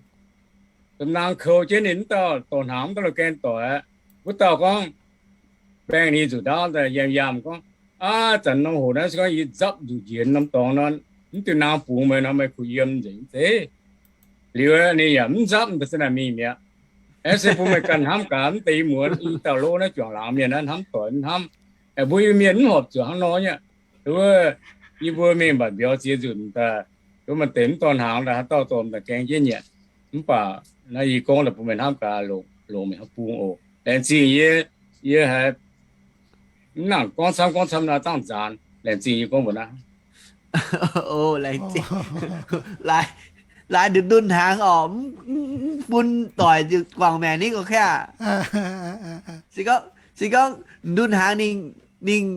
domh naang kou jienv ninh mv dauh dorh hnaangx mv dauh loz-gaeng doic aqv. Wuov dauh gorngv, baeng ninh zuqc ndaauv daaih yiem yangh gorngv, aav, zanc norm hoc naaiv se gorngv yie nzapv nzuqc njiec norm dorngx nor, mv diuh naang bungx meih nor, meih kuh yiem nzengc mv zeiz. Liuz ninh yaac mv nzapv, daaih se naaic mingh mi'aqv. Aeqv, se bun meih ganh hnamv gaax, mv deix muonz i dauh lov naaiv juangc laangz mienh naaiv hnamv doic mv hnamv. Aeqv, mbuo Iu-Mienh mv horpc zuqc hnangv nor nyei. Wuov, yie mbuo mingh mbatc mbiauz ziex nzunc daaih, wuov maaih deix mv dorh hnaangx daaih, haaix dauh dorh daaih gaeng jienv nyanc. Mv baac naaiv yie gorngv daaih bun meih hnamv gaax, longc, longc meih hnamv bung oc. Laengz zingh yie, yie haiz mv nangc gorngv camv gorngv camv naaiv dangh nzaanx. Laengz zingh yie gorngv mbuox naaiv. O, laengz zingh. Laaix, laaix ndunh hnaangx oc, mv, mv, mv bun doic guangc maengc ni gorqv kaav. Se gorngv, se gorngv ndunh hnaangx ninh, ninh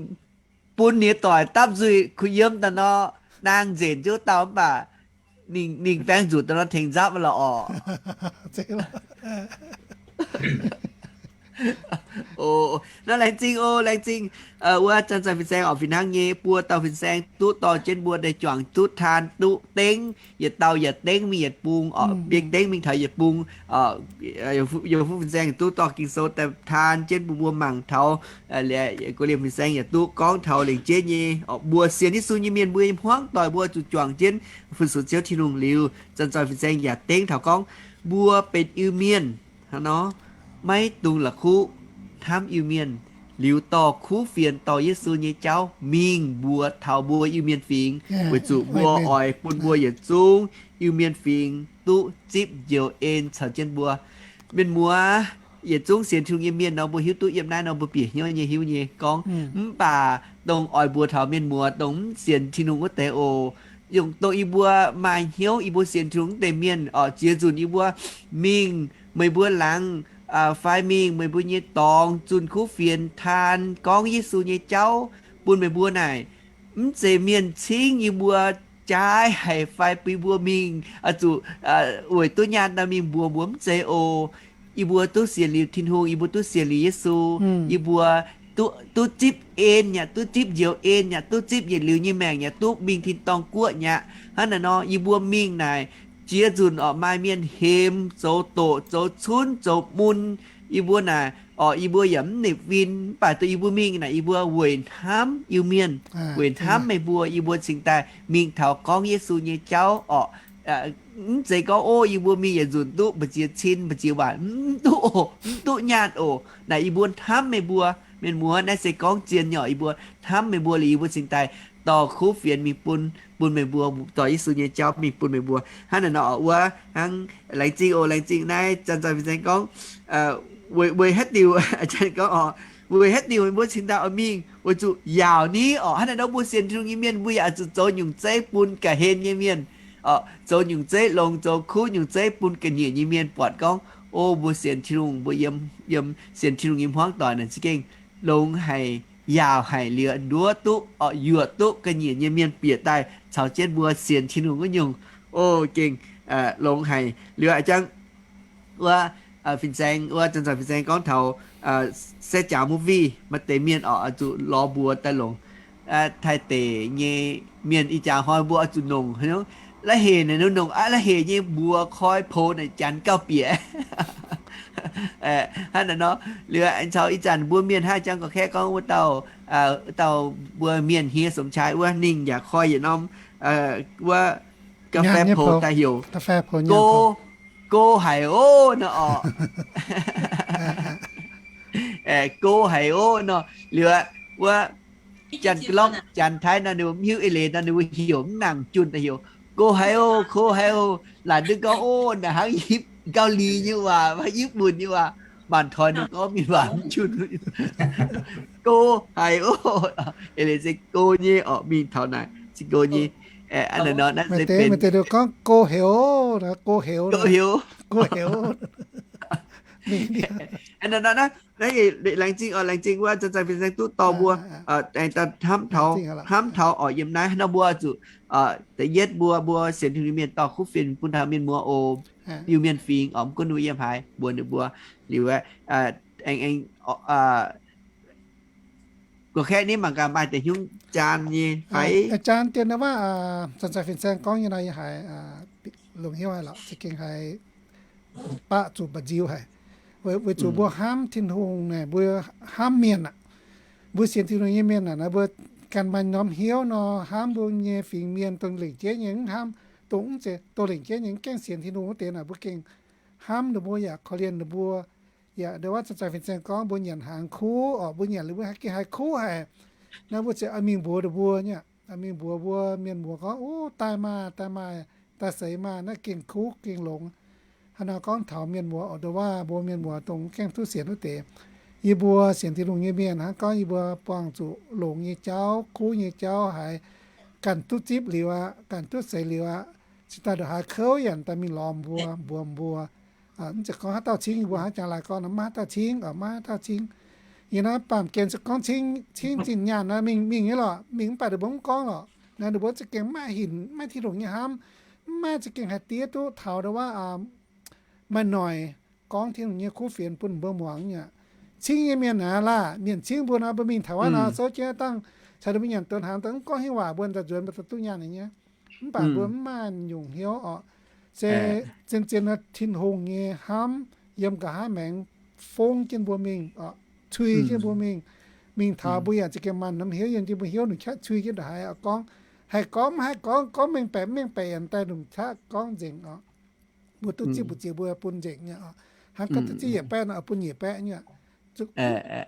bun ninh nyei doic dapv nzuih kuh yiem daaih nor, naang nzenc jienv dauh mv baac ninh, ninh baeng nzuqc daaih nor tengx nzapv lorqc oc. O, naaiv laengz zingh o, laengz zingh. Wuov zanc-zanc fin-saeng oc, fih hnangv nyei buo dauh fin-saeng duqv dorh jienv mbuo deix juangc duqv taan duqv dengv, yietc dauh yietc dengv mingh yietc bung oc, biei dengv mingh taux yietc bung. Yiem fuqv fin-saeng duqv dorh Ging-Sou daaih taan jienv bun mbuo mangc taux, liuz go liemh fin-saeng yaac duqv gorngv taux lengc jeiv nyei oc. Mbuo sienx Yesu nyei mienh, mbuo nyei hmuangv doic mbuo zuqc juangc jienv fu-sux Ziouv Tin-Hungh liuz, zanc-zanc fin-saeng yaac dengv taux gorngv mbuo benx Iu-Mienh hnangv nor, maiv dungx la'kuqv hnamv Iu-Mienh, liuz dorh kuv fienx dorh Yesu nyei jauv mingh mbuox taux mbuo Iu-Mienh fingx, weic zuqc mbuo oix bun mbuo yietc zungv Iu-Mienh fingx duqv zipv njoux en caux jienv mbuo. Mienh muoz, yietc zungv sienx Tin-Hungh nyei mienh nor, mbuo hiuv duqv yiem naaiv nor mbuo bieqc hnyouv nyei hiuv nyei gorngv. Mv baac dongh oix mbuox taux mienh muoz dongh mv sienx Tin-Hungh wuov deix oc, dongh yie mbuo maaih hnyouv yie mbuo sienx Tin-Hungh wuov deix mienh oc, ziex nzunc yie mbuo mingh meih mbuo laangz fai mingh meih mbuo nyei dorngx zunh kuv fienx taan gorngv Yesu nyei jauv bun meih mbuo naaic, mv zeiz mienh cingv yie mbuo jaaix haic fai bun mbuo mingh zuqc weic duqv nyaanh daaih mingh mbuox mbuo, mv zeiz oc. Yie mbuo duqv sienx liuz Tin-Hungh, yie mbuo duqv sienx liuz Yesu, yie mbuo duqv zipv en yaac duqv zipv njoux en yaac duqv zipv yietc liuz nyei maengc yaac duqv mingh tin-dorngh guoqv aqv. Hnangv naaic nor yie mbuo mingh naaic, ziex nzunc oc maaih mienh hemx, zoux doqc, zoux cunv, zoux mun. Yie mbuo naaic oc, yie mbuo yaac mv nipc win, mv baac dongh yie mbuo mingh naaic yie mbuo weic hnamv Iu-Mienh, weic hnamv meih mbuo, yie mbuo cingx daaih mingh taux gorngv Yesu nyei jauv oc. Mv zeiz gorngv, o, yie mbuo mingh yietc nzunc duqv mbu'ziex cin mbu'ziex waanc, mv duqv oc, mv duqv nyaanh oc. Naaic yie mbuo hnamv meih mbuo, mienh muoz, naaiv se gorngv zien nyei oc. Yie mbuo hnamv meih mbuo liuz yie mbuo cingx daaih dorh kuv fienx mingh bun, bun meih mbuo, dorh Yesu nyei jauv mingh bun meih mbuo. Hnangv naaic nor oc, wuov hnangv laengz zingh oc, laengz zingh naaiv zanc-zanc fin-saeng gorngv, weic, weic haaix diuc, gorngv oc, weic haaix diuc meih mbuo cingx daaih oix mingh, weic zuqc yaauc ni oc. Hnangv naaic nor mbuo sienx Tin-Hungh nyei mienh mbuo yaac zuqc zoux nyungc zeiv bun ga'hlen nyei mienh oc, zoux nyungc zeiv longx, zoux kuv nyungc zeiv bun ga'nyiec nyei mienh buatc gorngv, o, mbuo sienx Tin-Hungh, mbuo yiem, yiem sienx Tin-Hungh nyei hmuangv doic naaic za'gengh longx haic, yaauc haic, liuz nduov duqv oc, yuoqc duqv ga'nyiec nyei mienh bieqc daaih caux jienv mbuo sienx Tin-Hungh wuov nyungc. O, gengh longx haic. Liuz a'jang wuov Fin-Saeng wuov, Janx-Zanc Fin-Saeng gorngv taux se jaax movie maaih deix mienh oix zuqc lorz mbuox daaih longc Taiv deic nyei mienh. Ih jaax hnoi mbuo oix zuqc nongc, la'hec naaic nongc, la'hec nyei mbuox koi poux naaic janx gauh bieqc. Hnangv naaic nor, liuz aengx caux ih zanc mbuo mienh hnangv jang gorqv-kaeqv gorngv wuov dauh, dauh mbuo mienh hniev สมชาย wuov, ninh yaac koi yietc norm wuov ga'fei poux daaih heuc go, go haic oc nor oc. Go haic oc nor. Liuz wuov janx-gorqv, janx-taiv nor ninh mbuo mv hiuv, eix leiz nor ninh mbuo heuc mv nangc junh daaih heuc go haic oc, go haic oc. Laaic duqv gorngv oc, naaic hnangv yipv Gauh Liz nyei waac, hnangv yipv Munc nyei waac, maanc toi ninh gorngv mingh waac mv junh. Go haic oc. Eix leiz se go nyei oc, mingh taux naaic se go nyei. Hnangv naaic nor naaiv se benx, maaih deix gorngv go heuc, go heuc, go heuc. Hnangv naaic nor naaiv, naaiv laengz zingh oc, laengz zingh wuov Janx-Zanc Fin-Saeng duqv dorh mbuo aengx daaih hnamv taux, hnamv taux oc. Yiem naaiv nor mbuo zuqc da'yietv mbuo, mbuo sienx Tin-Hungh nyei mienh dorh kuv fienx bun taux mienh muoz oc, Iu-Mienh fingx oc, mv gunv ninh mbuo yiem haaix, mbuox ninh mbuo liuz aengx, aengx gorqv-kaeqv ninh mangc gaax maaih deix hnyouv jaan nyei fai? Jaan dien wuov, Janx-Zanc Fin-Saeng gorngv nyei nor yie haiz longc hnyouv haic lorqc, za'gengh haiz baqv zuqc mba'nziu haic. Weic zuqc mbuo hnamv Tin-Hungh naaic, mbuo hnamv mienh aqv. Mbuo sienx Tin-Hungh nyei mienh naaic, mbuo ganh maaih norm hnyouv nor, hnamv mbuo nyei fingx mienh dongh lengc jeiv nyei mv hnamv, dongh mv zeiz, dongh lengc jeiv nyei mv gaengh sienx Tin-Hungh wuov deix naaic, mbuo gengh hnamv ninh mbuo yaac korv-lienh ninh mbuo. Yaac ndau wuov Janx-Zanc Fin-Saeng gorngv mbuo nyanc hnaangx kuv oc, mbuo nyanc liuz mbuo gengh haiz kuv haic. Naaiv mbuo ziouc oix mingh mbuox ninh mbuo nyei, oix mingh mbuox mbuo mienh muoz gorngv, Uv, daaih maah, daaih maah, daaih seix maah, naaiv gengh kuv gengh longx. Hnangv nor gorngv taux mienh muoz oc, ndau wuov mbuo mienh muoz dongh gaengh duqv sienx wuov deix, yie mbuo sienx Tin-Hungh nyei mienh hnangv gorngv yie mbuo buangh zuqc longx nyei jauv, kuv nyei jauv haiz ganh duqv zipv liuz aqv, ganh duqv seix liuz aqv, cingx daaih ndongc haaix kouv yaac daaih mingh lorz mbuo, mbuox mbuo. Mv zeiz gorngv haaix dauh cingv yie mbuo hnangv Janx-Laai gorngv nor, maiv haaix dauh cingv oc, maiv haaix dauh cingv. Yie naaiv baamh gen se gorngv cingv, cingv zinh nyaanh naaiv mingh, mingh nyei lorqc, mingh mv baac ninh mbuo mv gorngv lorqc. Naaiv ninh mbuo za'gengh mv maaih hinc, mv maaih Tin-Hungh nyei hnamv, mv maaih za'gengh haih diev duqv taux ndau wuov maaih noic gorngv Tin-Hungh nyei kuv fienx bun mbuo muangx nyei aqv. Cingv nyei mienh naaic laah, mienh cingv mbuo nor, mbuo mingh taux wuov nor, souv jienv dangh caux ninh mbuo nyanc donx hnaangx dangh mv gorngv hingh waac, mbuo nzaaux nzuonx mbuo daaih duqv nyaanh nyei. Mv baac mbuo mv maaih nyungc hnyouv oc. Se zien-zien nor Tin-Hungh nyei hnamv yiem nqa'haav maengx fongv jienv mbuo mingh oc, cui jienv mbuo mingh. Mingh taux mbuo yaac za'gengh maaih norm hnyouv yiem jienv mbuo hnyouv, lungh qaqv cui jienv ndongc haaix oc, gorngv haih gorngv mv haih gorngv, gorngv mengh baeqc mv mengh baeqc yaac daaih lungh qaqv gorngv nzengc oc. Mbuo duqv zipv mbu'ziex mbuo bun nzengc nyei oc. Hnangv gorngv duqv zipv yietc baeqv nor, bun yietc baeqv nyei.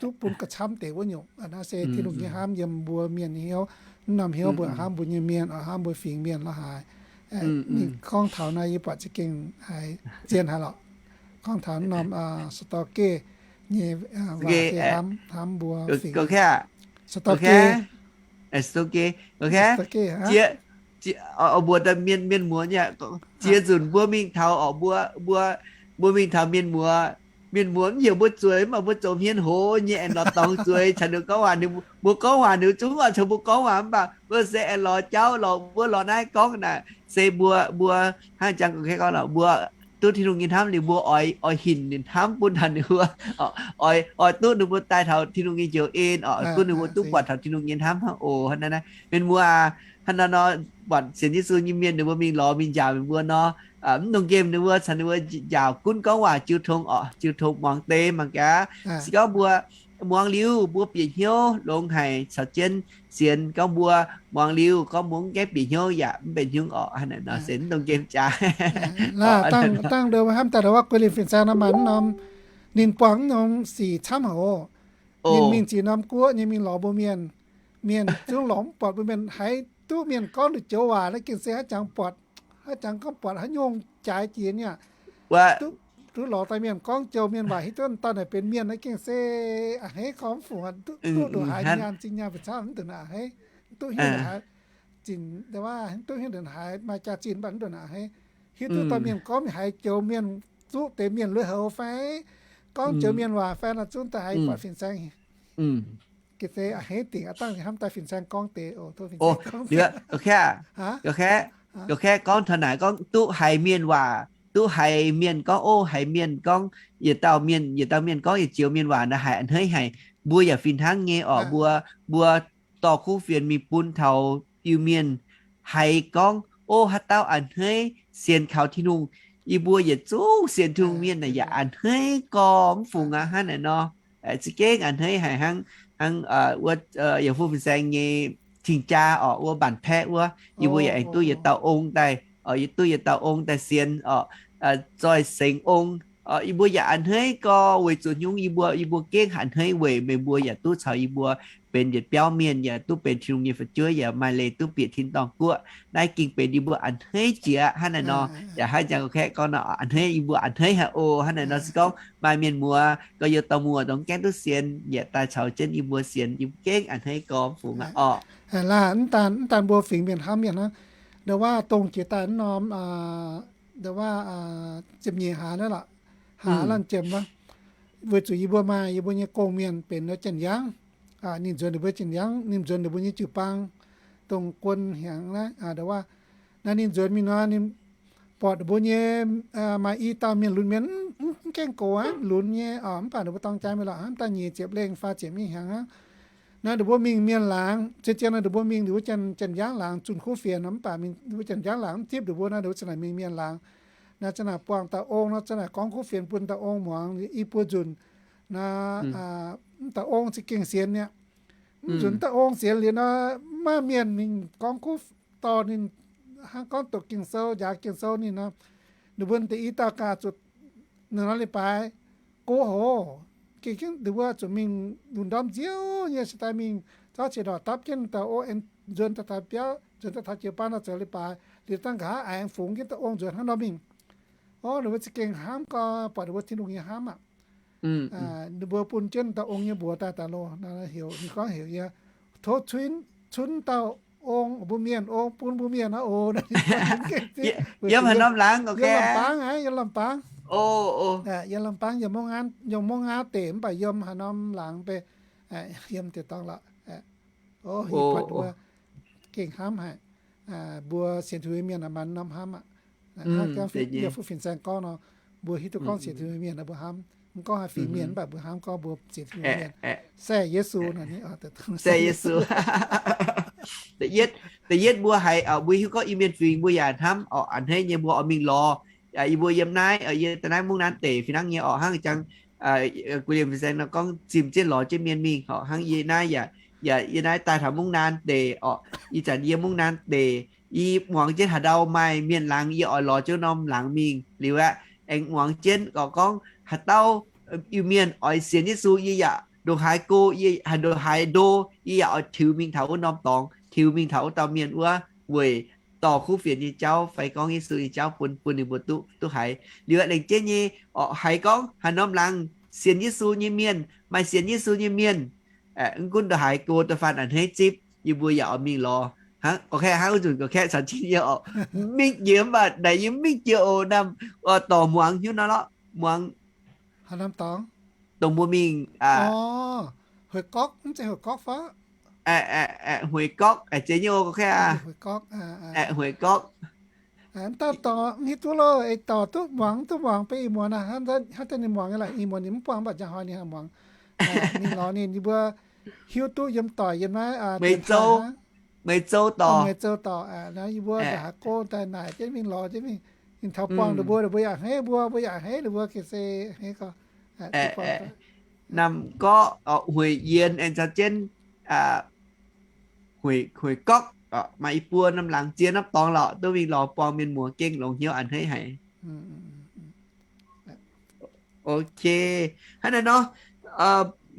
Duqv bun ga'camv deix wuov nyungc. Naaiv se Tin-Hungh nyei hnamv yiem mbuo mienh nyei hnyouv. Mv norm hnyouv mbuo hnamv mbuo nyei mienh oc, hnamv mbuo fingx mienh la'haaix. Ninh gorngv taux naaiv yie buatc za'gengh haiz zien haic lorqc. Gorngv taux norm store-geh nyei waac hnamv, hnamv mbuo fingx. Store-geh, store-geh, mbuox daaih mienh, mienh muoz nyei, ziex nzunc mbuo mingh taux oc, mbuo, mbuo, mbuo mingh taux mienh muoz, mienh muoz mv heuc mbuo zueiz, mv baac mbuo zoux hmien hoz nyei aengx lorz dorngx zueiz caux ninh gorngv waac. Ninh mbuo gorngv waac ninh zungv oix caux mbuo gorngv waac, mv baac mbuo se aengx lorz jauv, lorz wuov lorz naaiv gorngv naaic, se mbuo, mbuo hnangv jang gorngv, gorngv lorqc, mbuo duqv Tin-Hungh nyei hnamv liuz mbuo oix, oix hinc ninh hnamv bun taux ninh mbuo, oix, oix duqv ninh mbuo daaih taux Tin-Hungh nyei njoux en oc, gunv ninh mbuo duqv buatc taux Tin-Hungh nyei hnamv hnangv oc. Hnangv naaiv naaiv mienh muoz aac, hnangv naaiv nor, buatc sienx Yesu nyei mienh ninh mbuo mingh lorz mingh njaaux ninh mbuo nor, mv dungx nqemh ninh mbuo, caux ninh mbuo njaaux gunv gorngv waac jiu tong oc, jiu tong muangx deix mangc gaax. Se gorngv mbuo muangx liuz mbuo bieqc hnyouv longx haic caux jienv sienx, gorngv mbuo muangx liuz gorngv mbuo mv gaengh bieqc hnyouv yaac mv benx hnyouv oc. Hnangv naaic nor se mv dungx nqemh jaax. Dangh, dangh ndo hnamv daaih wuov Guilin Fin-Saeng nor maaih mv norm, ninh buangh mv norm sic camv haic oc. Ninh mingh ziex norm guoqv nyei mingh lorz mbuo mienh. Mienh zungv lorz mv buatc mbuo mienh, haiz duqv mienh gorngv nduqc joux waac naaiv gengh se haaix jangx buatc, haaix jangx gorngv buatc haaix nyungc jaaix jiex nyei aqv. Duqv lorz daaih mienh gorngv joux mienh waac hiuv duqv dauh naaic benx mienh naaiv gengh se a'hneiv gorngv mv fungc, duqv ndongc haaix nyaanh zinh nyaanh fu'camv mv ndongc naaic a'hneiv, duqv hiuv ndongc haaix zinc, duqv hiuv ndongc haaix maaih jaax-zinh mv baac mv ndongc naaic a'hneiv. Hiuv duqv dauh mienh gorngv haiz joux mienh zuqv deix mienh lui-houx fai gorngv joux mienh waac fai nor zungv daaih haiz buatc fin-saeng. Ga'se a'hneiv dingc aqv, dangh hnamv daaih fin-saeng gorngv deix oc. Ga'kaeqv, ga'kaeqv gorngv taux naaic gorngv duqv haiz mienh waac, duqv haiz mienh gorngv, ov, haiz mienh gorngv, yietc dauh mienh, yietc dauh mienh gorngv yietc joux mienh waac naaic haiz a'hneiv haic. Mbuo yaac fih hnangv nyei orqc, mbuo, mbuo dorh kuv fienx mingh bun taux Iu-Mienh haiz gorngv, ov, haaix dauh a'hneiv sienx kaux Tin-Hungh, yie mbuo yietc zungv sienx Tin-Hungh mienh naaic yaac a'hneiv gorx mv fungx aqv hnangv naaic nor. Za'gengh a'hneiv haic hnangv, hnangv wuov yaac fu fin-saeng nyei cing-jaa orqc, wuov mbanc paeqv wuov, yie mbuo yaac aengx duqv yietc dauh ong daaih, yie duqv yietc dauh ong daaih sienx orqc, zoih sengx ong. Yie mbuo yaac a'hneiv gorx weic zuqc nyungc yie mbuo, yie mbuo gengh a'hneiv weic meih mbuo yaac duqv caux yie mbuo benx yietc biauv mienh, yaac duqv benx Tin-Hungh nyei fu'jueiv, yaac maaih leiz duqv bieqc tin-dorngh guoqv. Naaiv gengh benx yie mbuo a'hneiv jiex aqv hnangv naaiv nor. Yaac hnangv jang gorngv nor, a'hneiv, yie mbuo a'hneiv haic oc hnangv naaiv nor. Se gorngv maaih mienh muoz gorx, youz dauh muoz dongh gaengh duqv sienx, yietc daaih caux jienv yie mbuo sienx, yie mbuo gengh a'hneiv gorx fungx aqv orqc. Laanh mv daan, mv daan mbuo fingx mienh hnamv mienh hnangv. Nda waav dongh jiex daaih mv norm, nda waav ziepc nyeic hlaax naaiv lorqc, hlaax laanh ziepc aqv. Weic zuqc yie mbuo maaih yie mbuo nyei gong-mienh benx janx-yaangv. Ninh nzuonx ninh mbuo janx-yaangv, ninh nzuonx ninh mbuo nyei jiu-baang, dongh guon hnyangx naaiv, nda waav naaiv ninh nzuonx mingh nor, ninh buatc ninh mbuo nyei maaih i dauh mienh lunx mienh, mv gaengh gox aqv, lunx nyei, mv baac ninh mbuo dorng jaa mingh lorqc, hnangv daaih nyic ziepc lengh, faah ziepc nyei hnyangx aqv. Naaiv ninh mbuo mingh mienh laangz, zien zien nor ninh mbuo mingh ninh mbuo janx-yaangv laangz zunh kuv fienx nor, mv baac ninh mbuo janx-yaangv laangz mv zipv ninh mbuo nor, ninh mbuo za'naaic mingh mienh laangz. Naaiv za'naaic buangh dauh ong nor, za'naaic gorngv kuv fienx bun dauh ong muangx i buo nzunc. Naaiv dauh ong za'gengh sienx mi'aqv. Mv nzunc dauh ong sienx liuz nor, maiv maaih mienh mingh gorngv kuv dorh ninh, hnangv gorngv doqc Ging-Sou, njaaux Ging-Sou ninh nor, ninh mbuo deix i dauh gaax zuqc ninh nor leiz-baaix go hoz. Gengh ninh mbuo zuqc mingh lungh ndorm nziouv nyei se daaih mingh zorqv qiex ndorqc dapv jienv dauh ong, nzuonx daaih taux biauv, nzuonx daaih taux jiu-baang nor zoux leiz-baaix. Liuz dangh nqa'haav aengx fungx jienv dauh ong nzuonx hnangv nor mingh. Orv, ninh mbuo za'gengh hnamv gorx, buatc ninh mbuo Tin-Hungh nyei hnamv aqv. Ninh mbuo bun jienv dauh ong nyei mbuox daaih daaih loh, heuc, ninh gorngv heuc yie, tov cunv, cunv dauh ong, mbuo mienh ong, bun mbuo mienh aqv oc. Yiem haaix norm laangz? Yiem Lamh Baang aqv, yiem Lamh Baang. Yiem Lamh Baang, yiem Mungv Ngaa deic, mv baac yiem haaix norm laangz beiv, yiem deix dorngx lorqc. Gengh hnamv haic. Mbuo sienx Tin-Hungh mienh maaih norm hnamv aqv. Hnangv yie fu fin-saeng gorngv nor, mbuo hiuv duqv gorngv sienx Tin-Hungh mienh mbuo hnamv. Mv gorngv haaix fingx mienh, mv baac mbuo hnamv gorngv mbuo sienx Tin-Hungh mienh. Se Yesu, se Yesu. Da'yietv, da'yietv mbuo haiz, mbuo hiuv gorngv Iu-Mienh fingx mbuo yaac hnamv orqc, a'hneiv nyei mbuo oix mingh lorz. Yie mbuo yiem naaiv, yie daaih naaiv Mungv Naan deic fih hnangv nyei orqc, hnangv jang Gu Liemh fin-saeng nor gorngv zimh jienv lorz jienv mienh mingh orqc, hnangv yie naaiv yaac, yie naaiv daaih taux Mungv Naan deic orqc, ih zanc yiem Mungv Naan deic, yie muangx jienv haaix ndau maaih mienh laangz yie oix lorz jienv norm laangz mingh liuz aqv. Aengx muangx jienv gorngv, gorngv haaix dauh Iu-Mienh oix sienx Yesu yie yaac ndongc haaix go, yie haaix ndongc haaix ndo, yie yaac oix tiux mingh taux wuov norm dorngx, tiux mingh taux wuov dauh mienh wuov weic dorh kuv fienx nyei jauv fai gorngv Yesu nyei jauv bun, bun ninh mbuo duqv, duqv haiz. Liuz aqv, lengc jeiv nyei orqc, haiz gorngv haaix norm laangz sienx Yesu nyei mienh, maaih sienx Yesu nyei mienh, mv gunv ndongc haaix go da'faanh a'hneiv zipv, yie mbuo yaac oix mingh lorz. Hnangv gorx-kaeqv, hnangv wuov nzunc gorx-kaeqv caux jienv yie orqc, mingh jiex mv baac naaic yie mv mingh jiex oc, naaiv dorh muangx hnyouv nor lorqc, muangx haaix norm dorngx dongh mbuo mingh, Hueix Gorqv, mv zeiz Hueix Gorqv fai? Hueix Gorqv, zeiz nyei oc, gorx-kaeqv aqv. Hueix Gorqv. Mv dauh dorh mv hiuv duqv loh, ei dorh duqv muangx, duqv muangx beiv ih muonz aqv, hnangv daaih ninh muangx nyei lorqc, ih muonz ninh mv buangh mv baac njang hnoi ninh haih muangx. Ninh lorz ninh, yie mbuo hiuv duqv yiem doic yiem naaiv Meih Zou dorh, Meih Zou dorh, yie mbuo ndongc haaix go daaih naaic jienv mingh lorz jienv mingh. Ninh taux buangh ninh mbuo, ninh mbuo yaac a'hneiv mbuo, mbuo yaac a'hneiv ninh mbuo ga'sie a'hneiv gorx. Namh Gorqv, Hueix Yienx aengx caux jienv Hueix Gorqv, maaih i buo norm laangz ziex norm dorngx lorqc, duqv mingh lorz buangh mienh muoz gengh longx hnyouv a'hneiv haic. Ok, hnangv naaiv nor,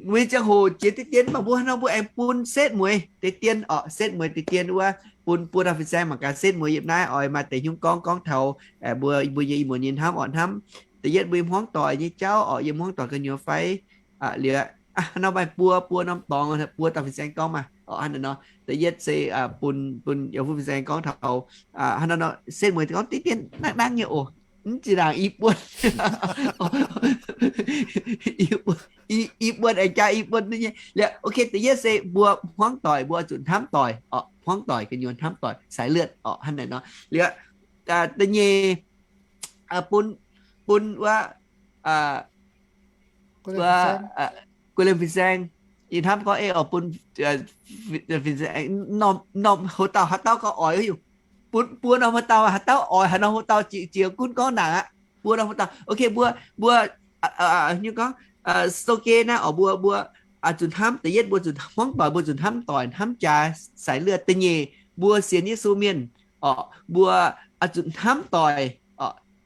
mbuo ziangh hoc jiex deix dien mv baac mbuo hnangv nor mbuo aengx bun setv mueiz deix dien orqc, setv mueiz deix dien wuov, bun buo dauh fin-saeng mangc gaax setv mueiz yiem naaiv oix maaih deix hnyouv gorngv, gorngv taux mbuo, mbuo nyei ih muonz nyei hnamv orqc, hnamv da'yietv mbuo yiem hmuangv doic nyei jauv orqc, yiem hmuangv doic gu'nyuoz fai liuz, hnangv nor maaih buo, buo norm dorngx, buo dauh fin-saeng gorngv maah orqc, hnangv naaiv nor. Da'yietv se bun, bun yaac fu fin-saeng gorngv taux hnangv naaiv nor, setv mueiz gorngv deix dien nangv nangv nyei oc. Mv zinh ndaangc i buonv, i buonv aengx jaa i buonv nyei. Liuz, ok, da'yietv se mbuo hmuangv doic mbuo zuqc hnamv doic orqc, hmuangv doic gu'nyuoz hnamv doic, saaix lutv orqc, hnangv naaiv nor. Liuz, da'nyeic, bun, bun wuov, wuov, guei liemh fin-saeng, yie hnamv gorngv ei oix bun fin-saeng norm, norm hoc dauh haaix dauh gauh oix, bun buo norm hoc dauh haaix dauh oix, haaix norm hoc dauh jiex gunv gorngv naanc aqv. Buo norm hoc dauh, ok, mbuo, mbuo, nyei gorngv, sou geh naaiv oc, mbuo, mbuo zuqc hnamv, da'yietv mbuo zuqc hmuangv doic, mbuo zuqc hnamv doic, hnamv jaax, saic luoqc. Da'nyeic mbuo sienx Yesu mienh oc, mbuo zuqc hnamv doic,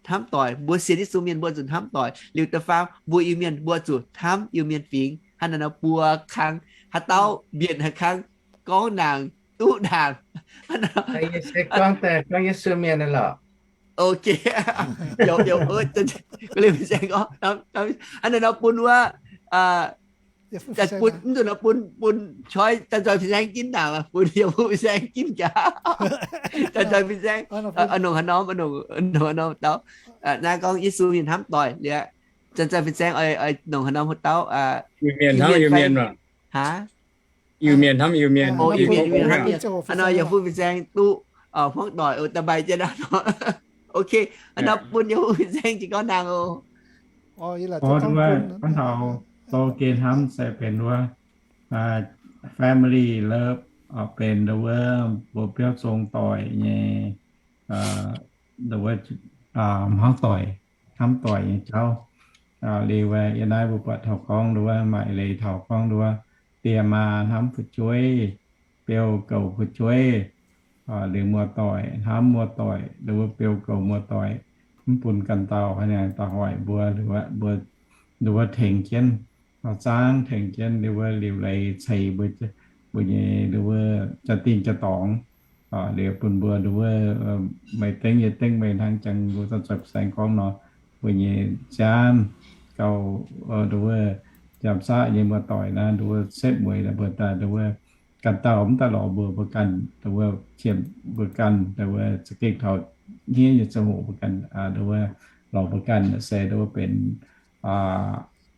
hnamv doic, mbuo sienx Yesu mienh mbuo zuqc hnamv doic. Liuz da'faam mbuo Iu-Mienh mbuo zuqc hnamv Iu-Mienh fingx. Hnangv naaiv nor buo kang, haaix dauh mbienc haaix kang, gorngv naanc, duqv naanc. Gorngv Yesu mienh lorqc. Ok. Guei liemh fin-saeng gorngv, hnangv naaiv nor bun wuov, bun, mv nzunc nor bun, bun Choi, Janx-Zoih fin-saeng ginv naanc, bun Yiem Fu fin-saeng ginv jaax. Janx-Zoih fin-saeng, nongc haaix norm, nongc haaix norm dauh. Naaiv gorngv Yesu mienh hnamv doic liuz, Janx-Zoih fin-saeng oix nongc haaix norm hoc dauh, Iu-Mienh fai, aa, Iu-Mienh hnamv Iu-Mienh, aa nor Yiem Fu fin-saeng duqv hmuangv doic oc, da'maaih jienv aqv. Ok, aa nor bun Yiem Fu fin-saeng jiex gorngv naanc oc. Gorngv taux sou geh hnamv se benx wuov family love, benx wuov mbuo biauv zong doic nyei, wuov hmuangv doic, hnamv doic nyei jauv. Liuz yiem naaiv mbuo buatc taux gorngv wuov maaih leiz taux gorngv wuov die maa hnamv fu'jueiv, beu goux fu'jueiv, liuz muoz-doic hnamv muoz-doic, wuov beu goux muoz-doic, mv bun ganh dauh haaix nyungc da'hoic mbuo, mbuo, wuov tengx jienv, zaangv tengx jienv, wuov liuc leiz ceix mbuo, mbuo nyei wuov jaa-dingh jaa-dorngx. Liuz bun mbuo wuov, meih dengv yie dengv meih hnangv jangx mbuo Janx-Zoih fin-saeng gorngv nor, mbuo nyei nziaamv gauh, wuov, nziaamv saqv nyei muoz-doic naaiv, wuov setv mueiz mbuo daaih, wuov ganh dauh mv daaih lorz mbuo, mbuo ganh, wuov qiemx mbuo ganh, wuov za'gengh taux hniev nyei ziangh hoc mbuo ganh, wuov lorz mbuo ganh se wuov benx,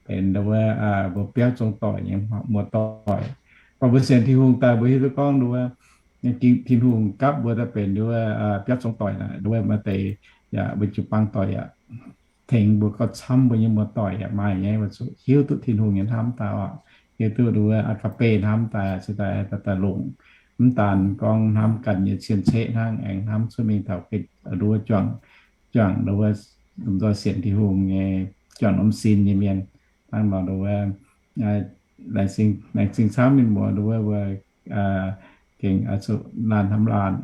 benx wuov mbuo biauv zong doic nyei muoz-doic. Mv baac mbuo sienx Tin-Hungh daaih mbuo hiuv duqv gorngv wuov Tin-Hungh gapv mbuo daaih benx wuov biauv zong doic naaic, wuov maaih deix yaac mbuo jiu-baang doic yaac tengx mbuo gauh camv, mbuo nyei muoz-doic yaac maaih nyei, mbuo zuqc hiuv duqv Tin-Hungh nyei hnamv daaih oc, hiuv duqv wuov agape hnamv daaih, se daaih daaih longc. Mv daan gorngv hnamv ganh nyei cien-ceqv hnangv, aengx hnamv cuotv mingh taux wuov juangc, juangc wuov lomh nzoih sienx Tin-Hungh nyei, juangc norm sin nyei mienh. Hnangv nor wuov laengz zingh camv mienh muoz wuov, mbuo gengh zuqc laanh hnamv laanh,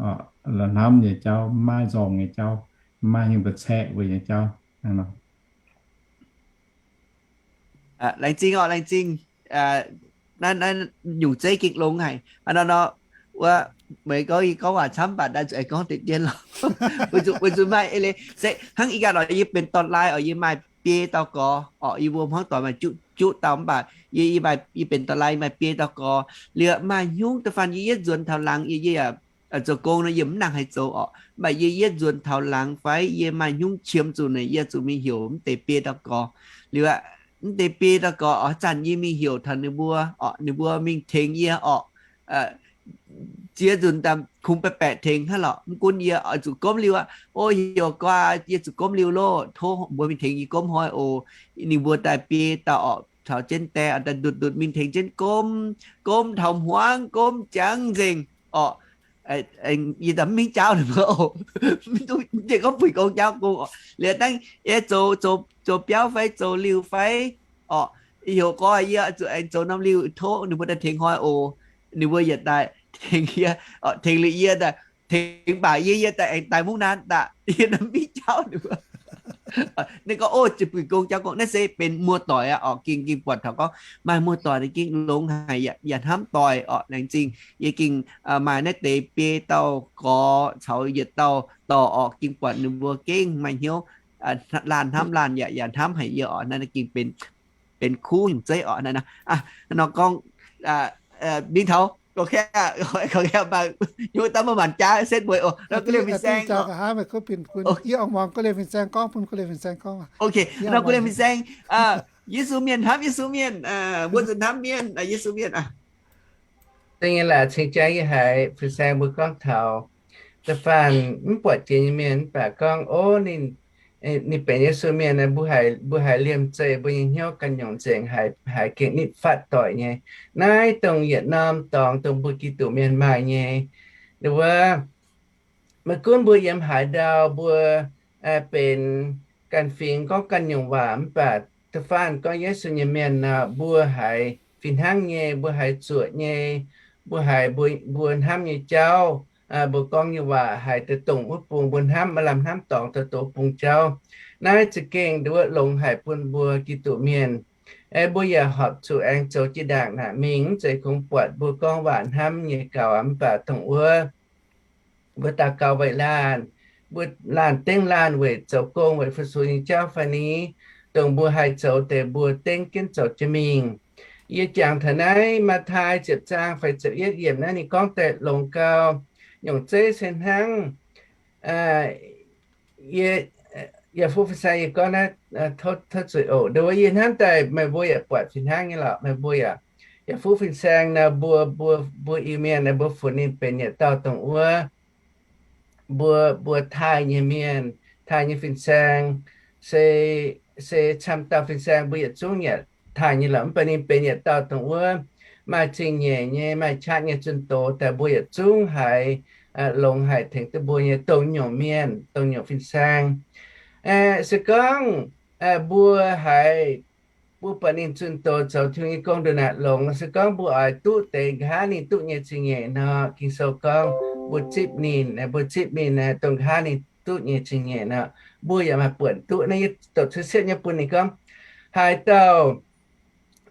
hnamv nyei jauv, mv maaih nzorng nyei jauv, mv maaih hingh da'caeqv mbuo nyei jauv. Laengz zingh oc, laengz zingh. Naaiv, naaiv nyungc zeiv gengh longx haic. Hnangv nor, wuov, meih gorngv yie gorngv waac camv mv baac daaih zuqc aengx gorngv deix dien lorqc. Weic zuqc maaih eix leiz se hnangv ih ganh oc, yie benx dorn-laai oc, yie maaih biei dauh gorx oc, yie mbuo hmuangv doic maaih juqv juqv dauh mv baac yie, yie maaih, yie benx dorn-laai maaih biei dauh gorx. Liuz maaih hnyungv da'faanh yie yietv nzuonx taux laangz, yie, yie yaac zoux gong nor yie mv nangh haaix zoux oc, mv baac yie yietv nzuonx taux laangz fai yie maaih hnyungv qiemx zuqc naaic, yie zuqc mingh heuc mv deix biei dauh gorx. Liuz aqv, mv deix biei dauh gorx oc, zanc yie mingh heuc taux ninh mbuo oc, ninh mbuo mingh tengx yie oc. Ziex nzunc daaih kungx baeqc baeqc tengx hnangv lorqc. Mv gunv yie oix zuqc gomv liuh aqv. O, heuc gorx, yie zuqc gomv liuh loh, tov mbuo mingh tengx yie gomv hnoi oc. Ninh mbuo daaih biei dauh oc, caux jienv die daaih ndutc ndutc mingh tengx jienv gomv, gomv taux hmuangv, gomv jangv nzengc oc. Yie daaih mv mingh jaauv ninh mbuo oc. Mv zeiz gorngv puix gong jaauv gong oc. Liuz dangh yie zoux, zoux, zoux biauv fai zoux liuh fai oc, heuc gorx yie zuqc aengx zoux norm liuh, tov ninh mbuo daaih tengx hnoi oc. Ninh mbuo yietc daaih tengx yie, tengx liuz yie daaih, tengx baac yie, yie daaih aengx daaih mungv naaiv daaih, yie daaih mv mingh jaauv ninh mbuo. Ninh gorngv, o, ziouc puix gong jaauv gong. Naaiv se benx muoz-doic aqv oc. Ging, ging buatc taux gorngv maaih muoz-doic ninh ging longx haic, yaac hnamv doic oc. Laengz zingh yie ging maaih naaiv deix biei dauh gorx caux yietc dauh dorc oc. Ging buatc ninh mbuo gengh maaih hnyouv laanh hnamv laanh yaac, yaac hnamv haic yie oc. Naaiv ging benx, benx kuv nyungc zeiv oc. Naaiv nor gorngv mingh taux, yie daaih maiv maanc jaav setv mueiz oc. Guei liemh fin-saeng, yie oix muangx guei liemh fin-saeng gorngv, bun guei liemh fin-saeng gorngv. Ok, nor guei liemh fin-saeng, Yesu mienh hnamv Yesu mienh, mbuo zuqc hnamv mienh, Yesu mienh. Da'nyeic laaix cingx jangx yie haiz fin-saeng mbuo gorngv taux da'faanh mv buatc jiex nyei mienh mv baac gorngv, o, ninh ninh benx Yesu mienh, mbuo haiz, mbuo haiz liemh zeih, mbuo nyei hnyouv ganh nyungc nzengc, haiz, haiz gengh nitv fatv doic nyei. Naaiv dongh yietc norm dorngx dongh mbuo Giduc mienh maaih nyei. Nduov, maiv gunv mbuo yiem haaix ndau, mbuo benx ganh fingx gorngv ganh nyungc waac, mv baac da'faanh gorngv Yesu nyei mienh nor, mbuo haiz fih hnangv nyei, mbuo haiz zuoqc nyei, mbuo haiz mbuo, mbuo hnamv nyei jauv, mbuo gorngv nyei waac haiz deix dongh wuov bung mbuo hnamv, maaih lamh hnamv dorngx deix dongh wuov bung jauv. Naaiv za'gengh nduov longx haic bun mbuo Giduc mienh. Mbuo yaac horpc zuqc aengx zoux jiex ndaangc naaic mingh, mv zeiz kungx buatc mbuo gorngv waac hnamv nyei gaux aqv, mv baac dongh wuov mbuo daux gaux weic laanh, mbuo laanh dengv laanh weic zoux gong weic fu-sux nyei jauv fai ni, dongh mbuo haih zoux deix mbuo dengv jienv zoux jienv mingh. Yie jangx taux naaiv Matv^taai ziepc zaang fai ziepc yietv yiemc naaiv ninh gorngv daaih longx gau. Nyungc zeiv se hnangv, yie, yaac fuqv fin-saeng yie gorngv naaiv, tov zuiz oc. Nduov yie hnamv daaih meih mbuo yaac buatc fih hnangv nyei lorqc. Meih mbuo yaac, yaac fuqv fin-saeng nor mbuo, mbuo, mbuo Iu-Mienh naaiv mbuo funx ninh benx yietc dauh dongh wuov mbuo, mbuo taaih nyei mienh, taaih nyei fin-saeng, se, se camv dauh fin-saeng mbuo yietc zungv yaac taaih nyei lorqc. Mv baac ninh benx yietc dauh dongh wuov maaih zingh nyeic nyei, maaih qaqv nyei zunh doz daaih mbuo yietc zungv haiz longx haic tengx duqv mbuo nyei dongh nyungc mienh, dongh nyungc fin-saeng. Se gorngv mbuo haiz, mbuo buatc ninh zunh doz zoux Tin-Hungh nyei gong ndongc naaic longx, se gorngv mbuo oix duqv deix nqa'haav ninh duqv nyei zingh nyeic nor, Ging-Sou gorngv mbuo zipv ninh, mbuo zipv ninh dongh nqa'haav ninh duqv nyei zingh nyeic nor, mbuo yaac maaih buonc duqv. Naaiv yie doqc cuotv siepv nyei bun ninh gorngv, haaix dauh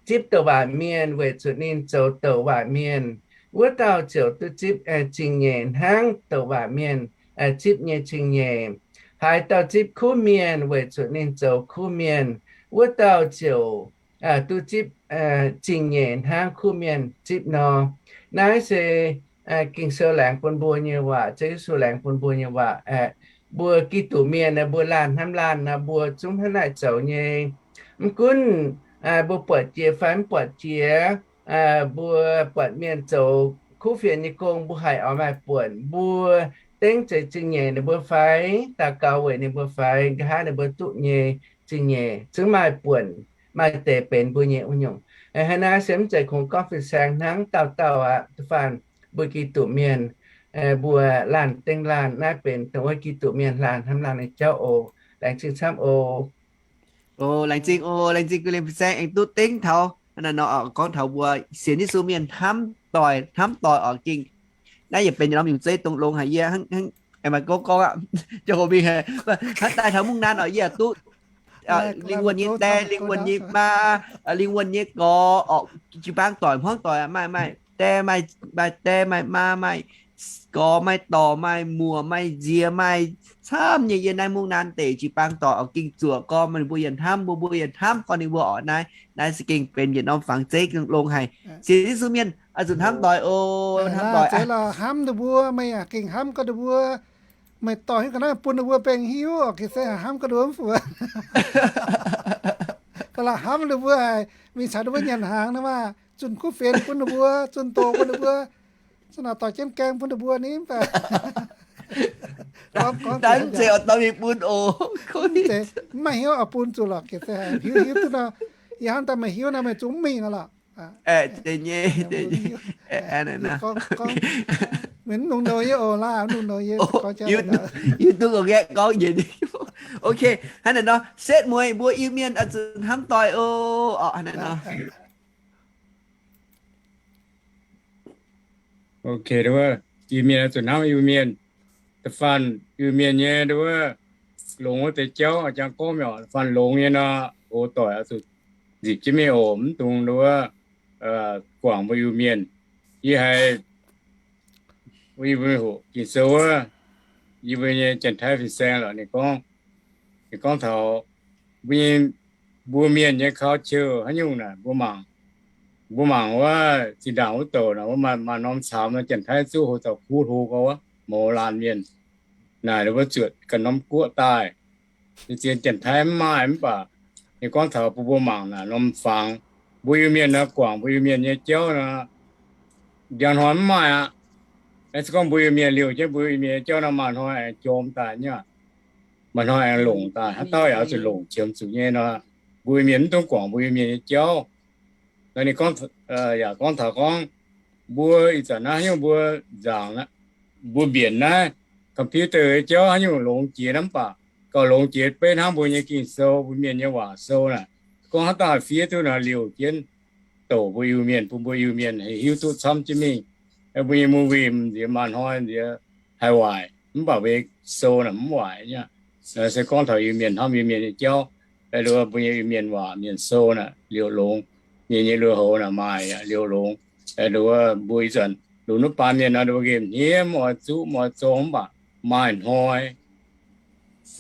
zipv douc waac mienh weic zuqc ninh zoux douc waac mienh, wuov dauh ziouc duqv zipv zingh nyeic hnangv douc waac mienh zipv nyei zingh nyeic. Haaix dauh zipv kuv mienh weic zuqc ninh zoux kuv mienh, wuov dauh ziouc duqv zipv zingh nyeic hnangv kuv mienh zipv nor. Naaiv se Ging-Sou laengz bun mbuo nyei waac, Ziouv Yesu laengz bun mbuo nyei waac. Mbuo Giduc mienh, mbuo laanh hnamv laanh nor, mbuo zungv hnangv naaic zoux nyei. Mv gunv mbuo buatc jiex fai mv buatc jiex, mbuo buatc mienh zoux kuv fienx nyei gong, mbuo haiz oix maaih buonc, mbuo dengv zeix zingh nyeic ninh mbuo fai, daux gaux weic ninh mbuo fai, nqa'haav ninh mbuo duqv nyei zingh nyeic zungv maaih buonc, maaih deix benx mbuo nyei wuov nyungc. Hnangv naaiv se mv zeiz kungx gorngv fin-saeng hnangv, dauh dauh aqv. Da'faanh mbuo Giduc mienh, mbuo laanh dengv laanh, naaiv benx dongh wuov Giduc mienh laanh hnamv laanh nyei jauv oc. Laengz zingh camv oc. Laengz zingh oc, laengz zingh gux liemh fin-saeng aengx duqv dengv taux naaiv nor, gorngv taux mbuo sienx Yesu mienh hnamv doic, hnamv doic oc. Gengh naaiv yaac benx norm nyungc zeiv dongh longx haic. Yie hnangv, hnangv maaih gorngv gorngv aqv, jauv-hoc mingh haic, hnangv daaih taux mungv naaiv oc, yie duqv lingh wuonh nyei die, lingh wuonh nyei maa, lingh wuonh nyei gorx oc, jiu-baang doic, hmuangv doic, maaih, maaih die, maaih, maaih die, maaih maa, maaih gorx, maaih dorc, maaih muoc, maaih nziex, maaih camv nyei yiem naaiv mungv naaiv deic jiu-baang doic oc. Gengh zuoqc gorn mbuo yietc hnamv, mbuo, mbuo yietc hnamv gorn ninh mbuo oc. Naaiv, naaiv se gengh benx yietc norm fangx zeiv gengh longx haic. Sienx Yesu mienh oix zuqc hnamv doic oc, hnamv doic. Hnamv ninh mbuo, meih gengh hnamv gorn ninh mbuo. Meih dorh hiuv ga'naaiv bun ninh mbuo bengh hiuv oc, gengh se hnamv gorn ninh mbuo mv fuc. Da'laatc hnamv ninh mbuo haic, mingh caux ninh mbuo nyanc hnaangx nor maah, zunh kuv fienx bun ninh mbuo, zunh doz bun ninh mbuo, zunh naaic dorh jienv gaeng bun ninh mbuo ni mv baac Naaiv mv zeiz oix dorh mingh bun oc. Mv maaih hnyouv oix bun zuqc lorqc, gengh se hiuv, hiuv duqv nor, yie hnamv daaih meih hiuv nor meih zungv mv mingh nor lorqc. Meih mv lungh nouh yie oc, laaix mv lungh nouh yie gorngv jauv. Yie duqv gorngv gaeqv gorngv njiec. Ok, hnangv naaic nor, setv mueiz mbuo Iu-Mienh oix zuqc hnamv doic oc. Hnangv naaic nor. Ok, nduov, Iu-Mienh oix zuqc hnamv Iu-Mienh. Da'faanh Iu-Mienh nyei nduov, longx wuov deix jauv oix jangx gorngv mi'aqv. Da'faanh longx nyei nor, oc doic oix zuqc nzipc jienv mingh oc. Mv dungx nduov guangc mbuo Iu-Mienh. Yie haiz Yie mbuo hoqc Ging-Sou wuov, yie mbuo nyei Janx-Taiv fin-saeng lorqc, ninh gorngv, ninh gorngv taux mbuo nyei, mbuo mienh nyei culture haaix nyungc naaic, mbuo mangc, mbuo mangc wuov zinh ndaangc wuov douc naaic, wuov maaih, maaih norm caamx nor, Janx-Taiv zuqv houc zaux kuv hlo gorx wuov, mouz laanh mienh naaic, wuov zuotc ganh norm guoqv daaih. Zien Janx-Taiv mv maaih, mv baac ninh gorngv taux bun mbuo mangc naaic norm fangx, mbuo Iu-Mienh nor, guangc mbuo Iu-Mienh nyei jauv nor, njang hnoi mv maaih aqv. Se gorngv mbuo Iu-Mienh liouh jienv mbuo Iu-Mienh nyei jauv nor, maaih hnoi aengx jorm daaih nyei aqv. maaih hnoi aengx longc daaih, haaix dauh yaac zuqc longc qiemx zuqc nyei nor, mbuo Iu-Mienh mv dungx guangc mbuo Iu-Mienh nyei jauv. Nor ninh gorngv, yaac gorngv taux gorngv mbuo ih zanc naaiv haaix nyungc mbuo nzaangc, mbuo mbienc naaiv computer jauv haaix nyungc longx jiex naaiv mv baac gauh longx jiex beiv hnangv mbuo nyei Ging-Sou, mbuo Mienh nyei waac sou naaic. Gorngv haaix dauh haih fiev duqv nor liouh jienv douc mbuo Iu-Mienh, bun mbuo Iu-Mienh haih hiuv duqv camv jienv mingh. Mbuo nyei movie nziex maaih hnoi nziex haih waaic, mv baac mbuo nyei sou naaic mv waaic. Se gorngv taux Iu-Mienh hnamv Iu-Mienh nyei jauv, mbuo nyei Iu-Mienh waac, Mienh sou naaic liouh longx, Mienh nyei lui-houx naaic maaih liouh longx. Mbuo ih zanc lunx wuov baan mienh nor, mbuo nqemh hniev, mv oix zuqv, mv oix zong, mv baac maaih hnoi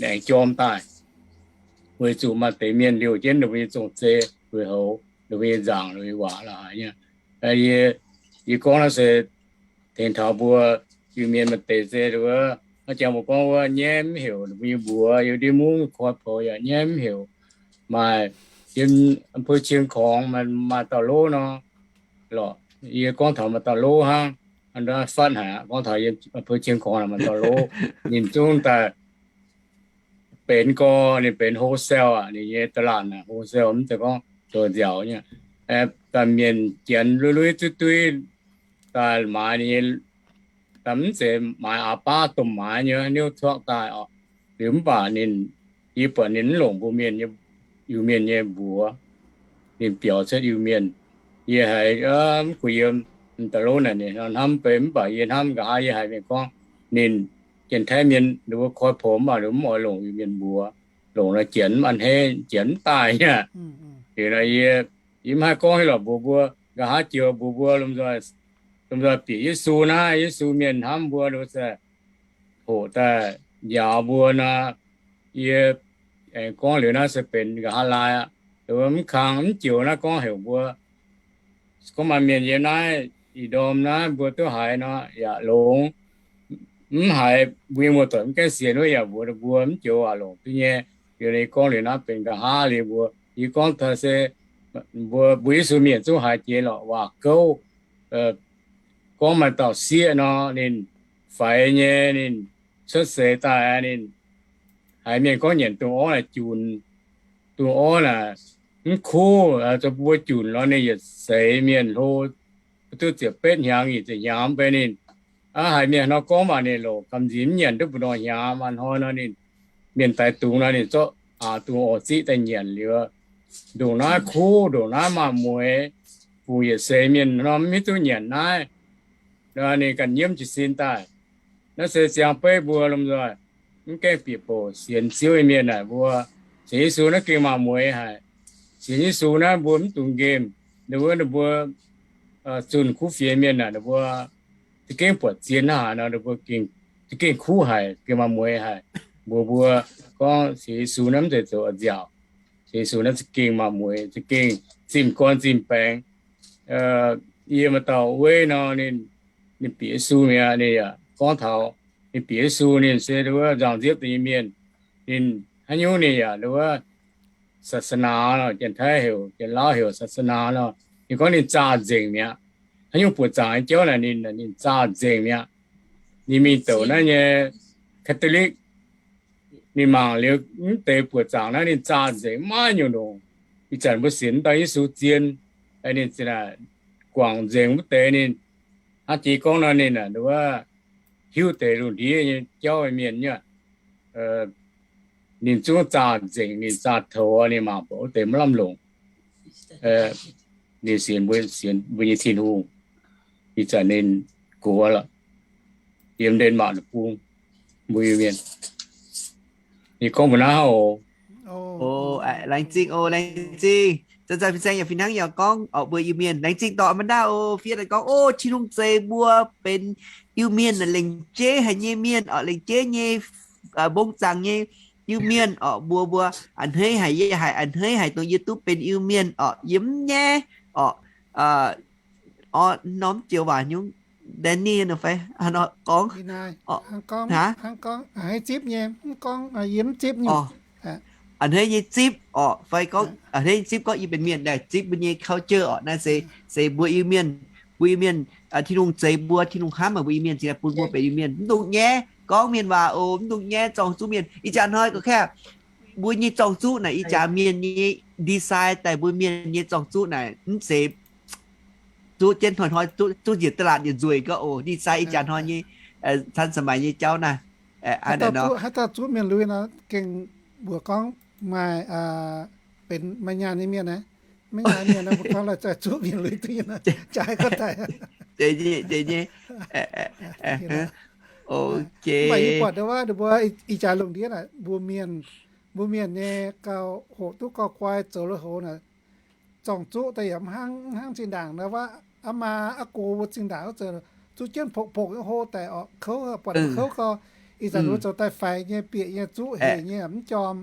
aengx jorm daaih, weic zuqc maaih deix mienh liouh jienv ninh mbuo nyei zong-zei, lui-houx, ninh mbuo nyei nzaangc, ninh mbuo nyei waac la'haaix nyungc. Yie, yie gorngv naaiv se tengx taux mbuo Iu-Mienh maaih deix se wuov, hnangv jangx mbuo gorngv wuov, nyaiv mv heuc ninh mbuo nyei mbuox, yiem ndiev mungv koi poux yaac nyaiv mv heuc. Maaih yiem อำเภอเชียงของ maaih dauh lov nor, lorqc, yie gorngv taux maaih dauh lov hnangv, fatv haic aqv. Gorngv taux yiem อำเภอเชียงของ maaih dauh lov, ninh zungv daaih benx gorx, ninh benx wholesale aqv, ninh nyei ตลาด aqv, wholesale mv zeiz gorngv zoux nziaauc nyei. Daaih mienh janx lui-lui duqv duiv daaih maaiz ninh nyei, daaih mv zeiz maaiz aav baav domh maaiz nyei, niuv cuotv daaih oc. Liuz mv baac ninh, yie buatc ninh mv longc mbuo Mienh, Iu-Mienh nyei mbuox, ninh biaux cuotv Iu-Mienh. Yie haiz mv guh yiem, dauh lov naaic ninh hnamv bei, mv baac yie hnamv nqa'haav yie haiz mienh gorngv ninh Janx-Taiv mienh ninh mbuo koi poux mv baac ninh mv oix longc Iu-Mienh mbuox, longc nor janx mv a'hneiv, janx mv daaih nyei. Liuz nor yie, yie mv haih gorngv haaix lorqc mbuox mbuo, nqa'haav joux mbuox mbuo lomh nzoih, lomh nzoih bieqc Yesu naaiv, Yesu mienh hnamv mbuo, ninh mbuo se hoqc daaih njaaux mbuo nor. Yie aengx gorngv liuz naaiv se benx nqa'haav laai aqv. Mv kang mv joux naaiv gorngv heuc mbuo, gorngv maaih mienh yiem naaiv ih ndorm naaiv mbuo duqv haiz nor yaac longx. Mv haiz mbuo nyei muoz-doic mv gaengh sienx wuov yaac mbuox ninh mbuo mv joux waac longc duqv nyei. Liuz ninh gorngv liuz naaiv benx nqa'haav liuz mbuo, yie gorngv taux se mbuo, mbuo Yesu mienh zungv haiz jiex lorqc waac gouv. Gorngv maaih dauh sieqv nor, ninh faix nyei, ninh cuotv seix daaih ninh haiz mienh gorngv nyanc dungz orv naaic junc, dungz orv naaic mv kuv, zoux mbuo junc nor ninh yietc seix mienh hlo, duqv ziepc betv hnyangx nyic ziepc hnyangx mv bei ninh haiz mienh nor gorngv mv baac ninh loc gamh nziex mv nyanc duqv mbu'ndongx hnyangx. Maaih hnoi nor ninh mienh daix dungz nor ninh zorqv aax dungz orv ziqv daaih nyanc liuz, ndongc naaiv kuv, ndongc naaiv maaih mueix, fungc yietc seix mienh nor mv hiuv duqv nyanc naaiv. Ninh ganh nyiemv jiez sin daaih. Naaiv se ziangh beiv mbuo lomh nzoih mv gaengh bieqc bouc sienx Ziouv nyei mienh naaic mbuo, sienx Yesu naaiv gengh maaih mueix haic. Sienx Yesu naaiv mbuo mv dungx nqemh. Ninh mbuo, ninh mbuo zunh kuv fienx mienh naaic ninh mbuo za'gengh buatc zien hnangv haaix nor ninh mbuo za'gengh kuv haic, gengh maaih mueix haic. Mbuox mbuo gorngv sienx Yesu naaiv mv zeiz zoux a'nziaauc. Sienx Yesu naaiv za'gengh maaih mueix, za'gengh zimh gorn zimh baengx. Yie maaih dauh weiv nor, ninh, ninh bieqc Yesu mi'aqv. Ninh yaac gorngv taux ninh bieqc Yesu, ninh se wuov nzangc nziepv deix nyei mienh. Ninh haaix nyungc ninh yaac wuov ศาสนา nor, Janx-Taiv heuc, Janx-Lauv heuc ศาสนา nor. Ninh gorngv ninh zaah nzengc mi'aqv. Haaix nyungc buoqc zaangc nyei jauv naaic ninh, ninh zaah nzengc mi'aqv. Ninh mingh douc naaiv nyei Catholic, ninh mangc liuz mv deix buoqc zaangc naaiv ninh zaah nzengc maiv nyungc longc. Ih zanc mbuo sienx dauh Yesu zien, ninh guangc nzengc wuov deix ninh, hnangv jiex gorngv nor ninh wuov hiuv deix lungh ndiev nyei jauv nyei mienh nyei. Ninh zungv zaah nzengc, ninh zaah toux, ninh mangc buatc wuov deix maiv lamh longc. Ninh sienx mbuo, sienx mbuo nyei Tin-Hungh. Ih zanc ninh gox lorqc, yiem Denmark deic-bung, mbuo Iu-Mienh. Ninh gorngv mbuo naaiv oc. Laengz zingh oc, laengz zingh. Zanc-zanc fin-saeng yaac fih hnangv yaac gorngv oc, mbuo Iu-Mienh. Laengz zingh dorh Amanda oc, fiev daaih gorngv, o, Tin-Hungh zeix mbuo benx Iu-Mienh lengc jeiv haic nyei mienh oc, lengc jeiv nyei mbong zaangc nyei Iu-Mienh oc, mbuo mbuo a'hneiv haic, yie haiz a'hneiv haic dongh yie duqv benx Iu-Mienh oc, yie mv nyaiv oc. Orv norm joux waac nyungc, Danny nor fai gorngv, a'hneiv nyei zipv oc, fai gorngv a'hneiv nyei zipv gorngv yie benx mienh daaih zipv mbuo nyei culture oc. Naaiv se, se mbuo Iu-Mienh, mbuo Iu-Mienh, Tin-Hungh zeix mbuo, Tin-Hungh hnamv meih mbuo Iu-Mienh cingx daaih bun mbuo benx Iu-Mienh, mv dungx nyaiv. gorngv mienh waac oc, mv dungx nyaiv zorng-zuqv mienh. Ih jaax hnoi gorqv-kaeqv mbuo nyei zorng-zuqv naaic, ih jaax mienh nyei design daaih mbuo mienh nyei zorng-zuqv naaic mv zeiz zuqv jienv hnoi-hnoi zuqv njiec da'laatc yietc nzueic gau oc. Design ih jaax hnoi nyei ทันสมัย nyei jauv naaiv. Haaix dauh zuqv mienh lui nor gengh mbuox gorngv maaih benx maaih nyaanh nyei mienh naaiv, maiv nyaanh mienh naaiv mbuo gorngv la'zai zuqv mienh lui duqv nyei, jaaix gorngv daaih. Mv baac yie buatc ndau wuov ninh mbuo ih jaax lungh ndiev naaic mbuo mienh, mbuo mienh nyei gauh hoqc duqv gauh guai zoux lui-houx naaic, zorng-zuqv daaih yaac mv hnangv, mv hnangv zinh ndaangc ndau wuov aa maa aa gox mbuo zinh ndaangc wuov zoux, zuqv jienv pokv-pokv nyei hlo daaih orqc, kouv buatc kouv gau. Ih zanc ninh mbuo zoux daaih faix nyei, bieqc nyei, zuqv hec nyei, mv jorm,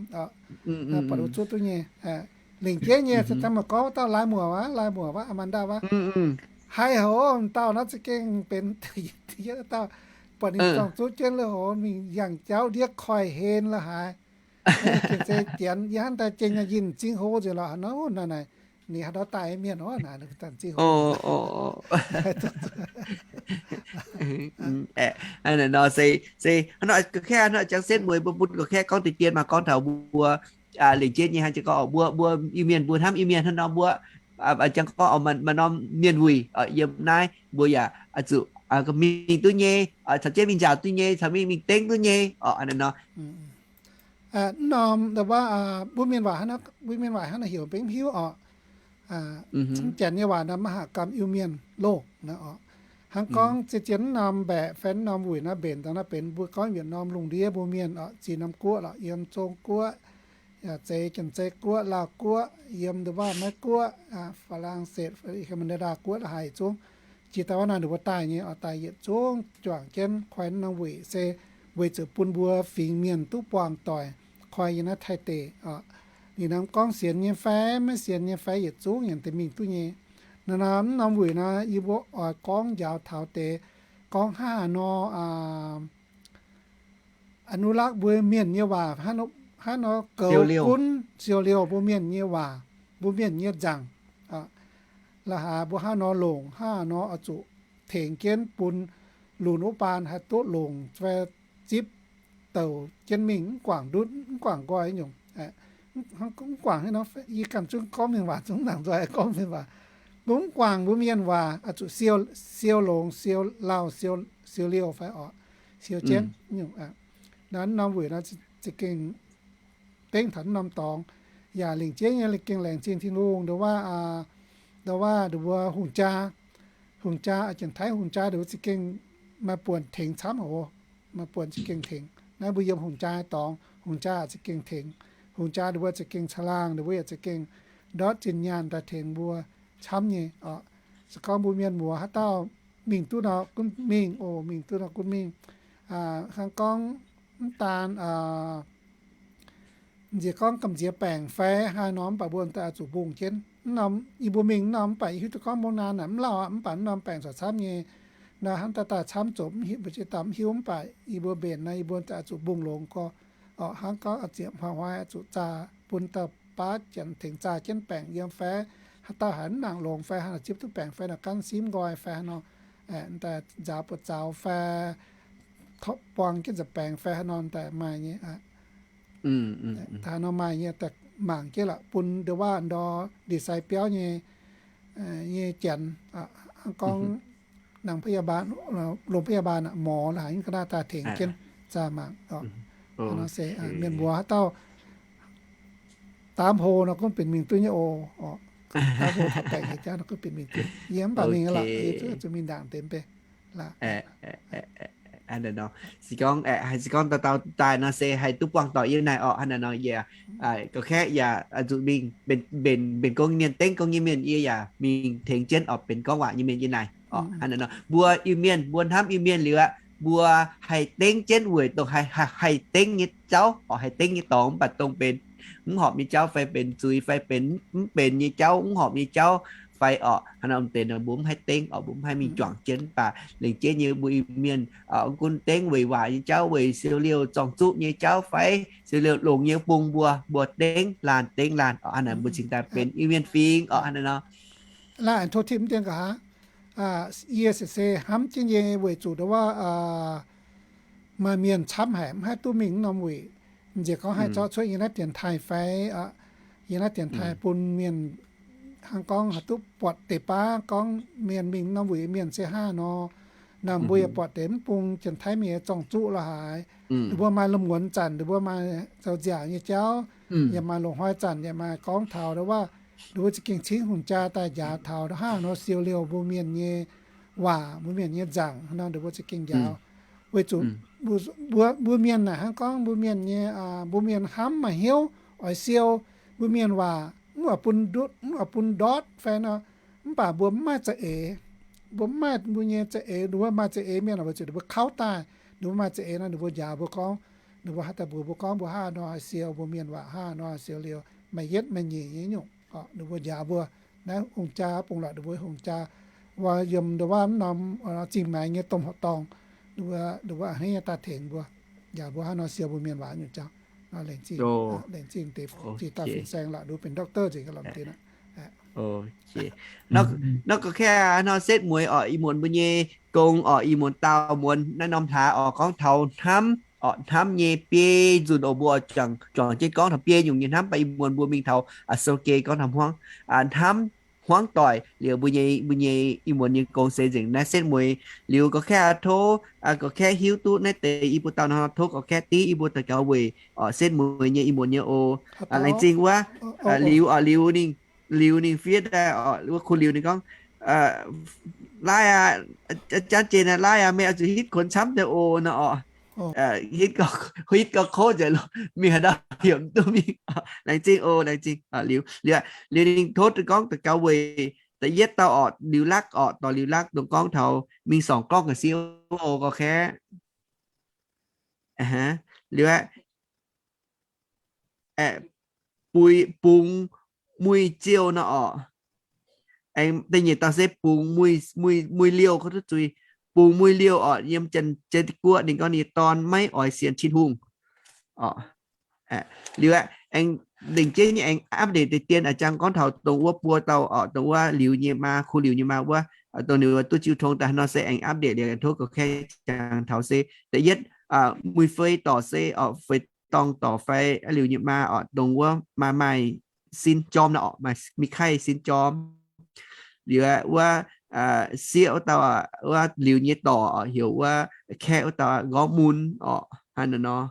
buatc ninh zuqv duqv nyei. Lengc jeiv nyei se dangh maaih gorngv wuov dauh lai muoc wuov, lai muoc wuov, Amanda wuov, haih hoc dauh naaiv za'gengh benx dauh, buatc ninh zorng-zuqv jienv lui-houx mingh yangh jauv ndiev koiv-hlen la'haaix. Gengh se Janx yie hnangv daaih gengh yinh m'zing hlo nzengc lorqc, haaix nor naaic, ninh haaix nor daaih mienh orqc naaic, m'zing hlo. Naaic nor se, se hnangv nor gorqv-kaeqv hnangv nor jangx setv mueiz mbuo bun gorqv-kaeqv gorngv deix dien maaih gorngv taux mbuo lengc jeiv nyei hnangv jangx gorngv mbuo, mbuo Iu-Mienh mbuo hnamv Iu-Mienh hnangv nor mbuo, jangx gorngv maaih norm mienh wuic yiem naaiv mbuo yaac zuqc mingh duqv nyei, caux jienv mingh nzaaux duqv nyei, caux mingh mingh dengv duqv nyei orqc, hnangv nor. Mv norm ndau wuov mbuo mienh waac, mbuo mienh waac hnangv nor heuc mbenc mv hiuv orqc. Mv Janx nyei waac naaiv มหกรรม Iu-Mienh loh naaiv orqc. Hnangv gorngv zien-zien mv norm mbaeqc fai mv norm wuic naaiv mbenc dangh naaiv benx mbuo gorngv yietc norm lungh ndiev mbuo mienh orqc, ziex norm guoqv lorqc, yiem Zong Guoqv, yaac zeiz Janx-Zei Guoqv, Laauh Guoqv, yiem ndau wuov Meiv Guoqv, Faa^lang^setc, Canada Guoqv la'haaix yietc zungv. Jiex daaih wuov naaiv ninh mbuo daaih nyei orqc, daaih yietc zungv juangc jienv koi mv norm wuic se weic zuqc bun mbuo fingx mienh duqv buangh doic koi yiem naaiv Taiv deic orqc. Ninh norm gorngv sienx nyei fai maiv sienx nyei fai yietc zungv yaac deix mingh duqv nyei. Naaiv norm mv norm wuic naaiv yie mbuo oix gorngv njaaux taux deix gorngv hnangv haaix nor อนุรักษ์ mbuo mienh nyei waac, hnangv nor goux gunv siou liouh mbuo mienh nyei waac, mbuo mienh nyei nzaangc. La'haaix mbuo hnangv nor longc, hnangv haaix nor oix zuqc tengx jienv bun lunx wuov baan haih duqv longc fai zipv douc jienv mingh, mv guangc ndutv, mv guangc nqoi nyungc. Mv guangc hnangv nor, yie ganh zungv gorngv mienh waac, zungv nangc nzoih gorngv mienh waac. Mbuo mv guangc mbuo mienh waac oix zuqc siou, siou longx, siou lauh, siou liouh fai orqc, siou jienv nyungc. Naaiv norm wuic nor za'gengh dengv taux norm dorngx, yaac lingc jeiv nyei gengh laengz zingh Tin-Hungh. Ndau wuov, ndau wuov ndau mbuo hungh jaa, hungh jaa, Janx-Taiv hungh jaa ndau wuov za'gengh maaih buonc tengx camv oc. Maaih buonc za'gengh tengx. Naaiv mbuo yiem hungh jaa dorngx, hungh jaa za'gengh tengx. Hungh jaa ndau mbuo za'gengh caangh laangh, ndau mbuo yaac za'gengh ndortv zinh nyaanh daaih tengx mbuo camv nyei orqc. Se gorngv mbuo mienh muoz haaix dauh mingh duqv nor gunv mingh oc, mingh duqv nor gunv mingh. Hnangv gorngv mv daan nziex gorngv gamh nziex baengc fai haaix norm, mv baac mbuo daaih oix zuqc mbungh jienv. Mv norm yie mbuo mingh mv norm, mv baac yie hiuv duqv gorngv mbuo naaiv mv lauh aqv, mv baac mv norm baengc corc camv nyei. Naaiv hnamv daaih daaih camv zoqc mv hiuv, mbuo ziex dauh mv hiuv, mv baac yie mbuo mbenc naaiv yie mbuo daaih oix zuqc mbungh longx gorx. Orqc, hnangv gorngv oix ziepc hnoi-hnoi oix zuqc zaah bun dauh baav janx tengx zaah jienv baengc yiem fai haaix dauh haiz mv nangc longx fai haaix nor zipv duqv baengc fai nor gan simv nqoi fai haaix nor, daaih nzaaux buoz zaux fai buang jienv nza'baengx fai haaix nor daaih maaih nyei. Daaih nor maaih nyei daaih mangc jienv lorqc bun ndau wuov ndor ndie-sai biauv nyei, nyei janx, hnangv gorngv nangv พยาบาล, โรงพยาบาล aqv, หมอ la'haic yie ga'naaiv daaih tengx jienv zaah mangc. Nor se mienh muoz haaix dauh daamv hlo nor gunv benx mingh duqv nyei oc. Daamv hlo taux baengc nyei jauv nor gunv benx mingh duqv. Yie mv baac mingh lorqc, yie zuqc mingh ndaangc deix mv bei. Se gorngv, se gorngv dauh dauh daaih nor se haih duqv buangh doic yiem naaiv orqc. Hnangv naaiv nor yie gorqv-kaeqv yaac zuqc mingh mbenc, mbenc gong nyei mienh, dengv gong nyei mienh, yie yaac mingh tengx jienv orqc, benx gorngv waac nyei mienh yiem naaiv orqc. Hnangv naaiv nor mbuo Iu-Mienh mbuo hnamv Iu-Mienh liuz aqv, mbuo haih dengv jienv weic dongh haih, haih dengv nyei jauv orqc, haih dengv nyei dorngx mv baac dongh benx mv horpc nyei jauv fai benx zuiz fai benx mv benx nyei jauv, mv horpc nyei jauv fai orqc, hnangv naaiv deix nor mbuo mv haih dengv orqc, mbuo mv haih mingh juangc jienv. Mv baac lengc jeiv nyei mbuo Iu-Mienh gunv dengv weic waac nyei jauv, weic siou liouh zorng-zuqv nyei jauv fai siou liouh longx nyei bung mbuo, mbuo dengv laanh dengv laanh orqc. Hnangv naaiv mbuo cingx daaih benx Iu-Mienh fingx orqc. Hnangv naaiv nor. Laanh tov tipv mv dien nqa'haav, yie se, se hnamv jienv nyei weic zuqc ndau wuov maaih mienh camv haic mv haih duqv mingh wuov norm wuic. Nziex gorngv haih zorqv cuotv yiem naaiv dienx taaih fai, yiem naaiv dienx taaih bun mienh hnangv gorngv haih duqv buatc deix baav gorngv mienh mingh norm wuic mienh se hnangv nor. Naaiv mbuo yaac buatc deix mv bung Janx-Taiv mienh zorng-zuqv lorz haaix. Ninh mbuo maaih lomh muonz zanc, ninh mbuo maaih zoux nziaauc nyei jauv, yaac maaih loz-hnoi zanc, yaac maaih gorngv taux ndongc wuov, ninh mbuo za'gengh cingv hungh jaa daaih njaaux taux ndongc haaix nor siou liouh mbuo mienh nyei waac, mbuo mienh nyei nzaangc nor, ninh mbuo za'gengh njaaux. Weic zuqc mbuo, mbuo mienh naaic hnangv gorngv mbuo mienh nyei, mbuo mienh hnamv maaih hnyouv oix siou mbuo mienh waac, mv oix bun ndutv, mv oix bun ndortv fai nor, mv baac mbuo mv maaih za'eix. Mbuo mv maaih mbuo nyei za'eix, ninh mbuo maaih za'eix mienh weic zuqc ninh mbuo kauv daaih. Ninh mbuo maaih za'eix nor ninh mbuo njaaux mbuo gorngv, ninh mbuo haaix dauh mbuox mbuo gorngv mbuo hnangv nor haih siou mbuo mienh waac, hnangv nor haih siou liouh maaih yietv maaih nyeic nyei nyungc. Ninh mbuo njaaux mbuo naaiv hungh jaa, bung lorqc ninh mbuo hungh jaa, wuov yiem ndongc wuov mv norm zingh maengx nyei domh horqc dorngh, ninh mbuo, ninh mbuo hnangv nyei daaih tengx mbuo, njaaux mbuo hnangv nor siou mbuo mienh waac nyungc jauv. Nor laengz zingh, laengz zingh deix zingh dauh fin-saeng lorqc, ninh mbuo benx doctor nzengc lorqc deix. Nor gorngv kaav nor setv mueiz orqc, ih muonz mbuo nyei gong orqc, ih muonz daauh muonz naaiv norm hlaax orqc, gorngv taux hnamv orqc, hnamv nyei biei nzunc oc, mbuo juangc jienv gorngv taux biei nyungc nyei hnamv, mv baac ih muonz mbuo mingh taux sou geh gorngv taux hmuangv, hnamv hmuangv doic liuz mbuo nyei, mbuo nyei ih muonz nyei gong se nzengc naaiv setv mueiz. Liuz gorngv kaav tov, gorngv kaav hiuv duqv naaiv deix i buo dauh nor, tov gorngv kaav div i buo daux gaux weic orqc setv mueiz nyei ih muonz nyei oc. Laengz zingh wuov liuz orqc, liuz ninh, liuz ninh fiev daaih orqc, wuov kuv liuz ninh gorngv, laaiv aqv, janv jiex naaiv laaiv aqv, meih oix zuqc hitv kuonx camv deix oc nor orqc. Hitv gauh, hitv gauh kov nzengc loh, mingh haaix ndau yaac mv duqv mingh. Laengz zingh oc, laengz zingh. Liuz, liuz, liuz ninh tov gorngv daux gaux weic da'yietv dauh orqc, Liuz Lakv orqc, dorh Liuz Lakv dongh gorngv taux mingh sorngc gorngv ga'sie oc, gorngv kaav liuz aqv, bungx muic ziouh nor orqc. Aengx da'nyeic dauh se bungx muic, muic liouh, kov duqv zuiz, bungx muic liouh orqc. Yiem Janx-Guoqv ninh gorngv ninh nyei dorn maiv oix sienx Tin-Hungh orqc. Liuz aqv, aengx lengc jeiv nyei aengx update deix dien a'jang gorngv taux dongh wuov buo dauh orqc, dongh wuov Liuz nyei maa, Kuv Liuz nyei maa wuov, dongh ninh wuov duqv jiu tong daaih nor se aengx update liuz tov gorngv kaav jangx taux se da'yietv, muic fei dorc se orqc, feix dorngh dorc fai Liuz nyei maa orqc, dongh wuov maaih, maaih sin jorm nor orqc, maaih mingh kaih sin jorm. Liuz wuov sieqv wuov dauh, wuov Liuz nyei dorc orqc, heuc wuov kaeqv wuov dauh nqorngv mun orqc, hnangv naaiv nor.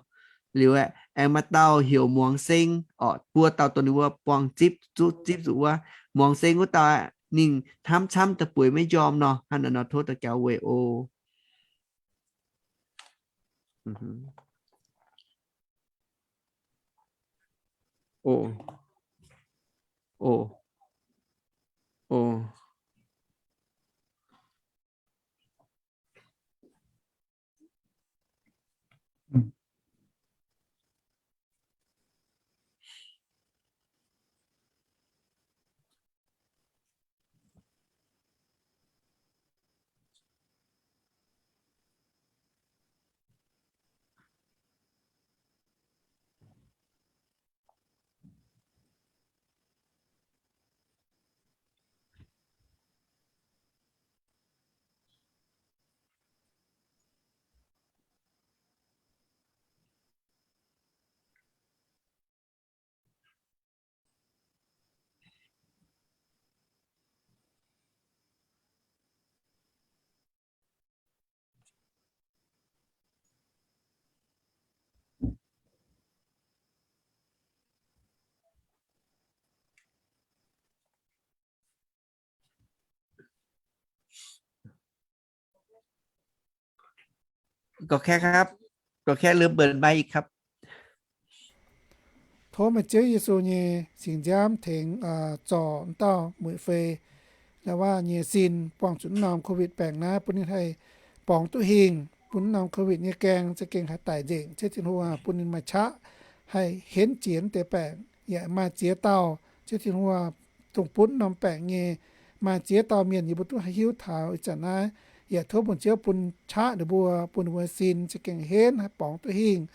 Liuz aengx maaih dauh heuc Muangx Seng orqc, buo dauh dongh ninh wuov buangh zipv, zuqv zipv zuqc wuov. Muangx Seng wuov dauh ninh hnamv camv da'bueix maiv njormh nor, hnangv naaiv nor tov daux gaux weic oc. Gorqv-kaeqv ครับ Gorqv-kaeqv ลืมเปิดไมค์อีกครับ Tov meih Ziouv Yesu nyei singx nziaamv tengx zorc wuov dauh mueic fei, la'waav nyei sin buangh zuqc wuov norm COVID baengc naaiv, bun ninh haih borngz duqv hingh, bun wuov norm COVID nyei gaeng za'gengh haih daic nzengc, Ziouv Tin-Hungh, bun ninh maaih qaqv haih henv jiex wuov deix baengc. Yaac maaih ziex dauh, Ziouv Tin-Hungh, dongh butv norm baengc nyei, maaih ziex dauh mienh yie mbuo duqv haih hiuv taux ih zanc naaiv. Yaac tov bun Ziouv bun qaqv ninh mbuo, bun ninh mbuo sin za'gengh henv haih borngz duqv hingh.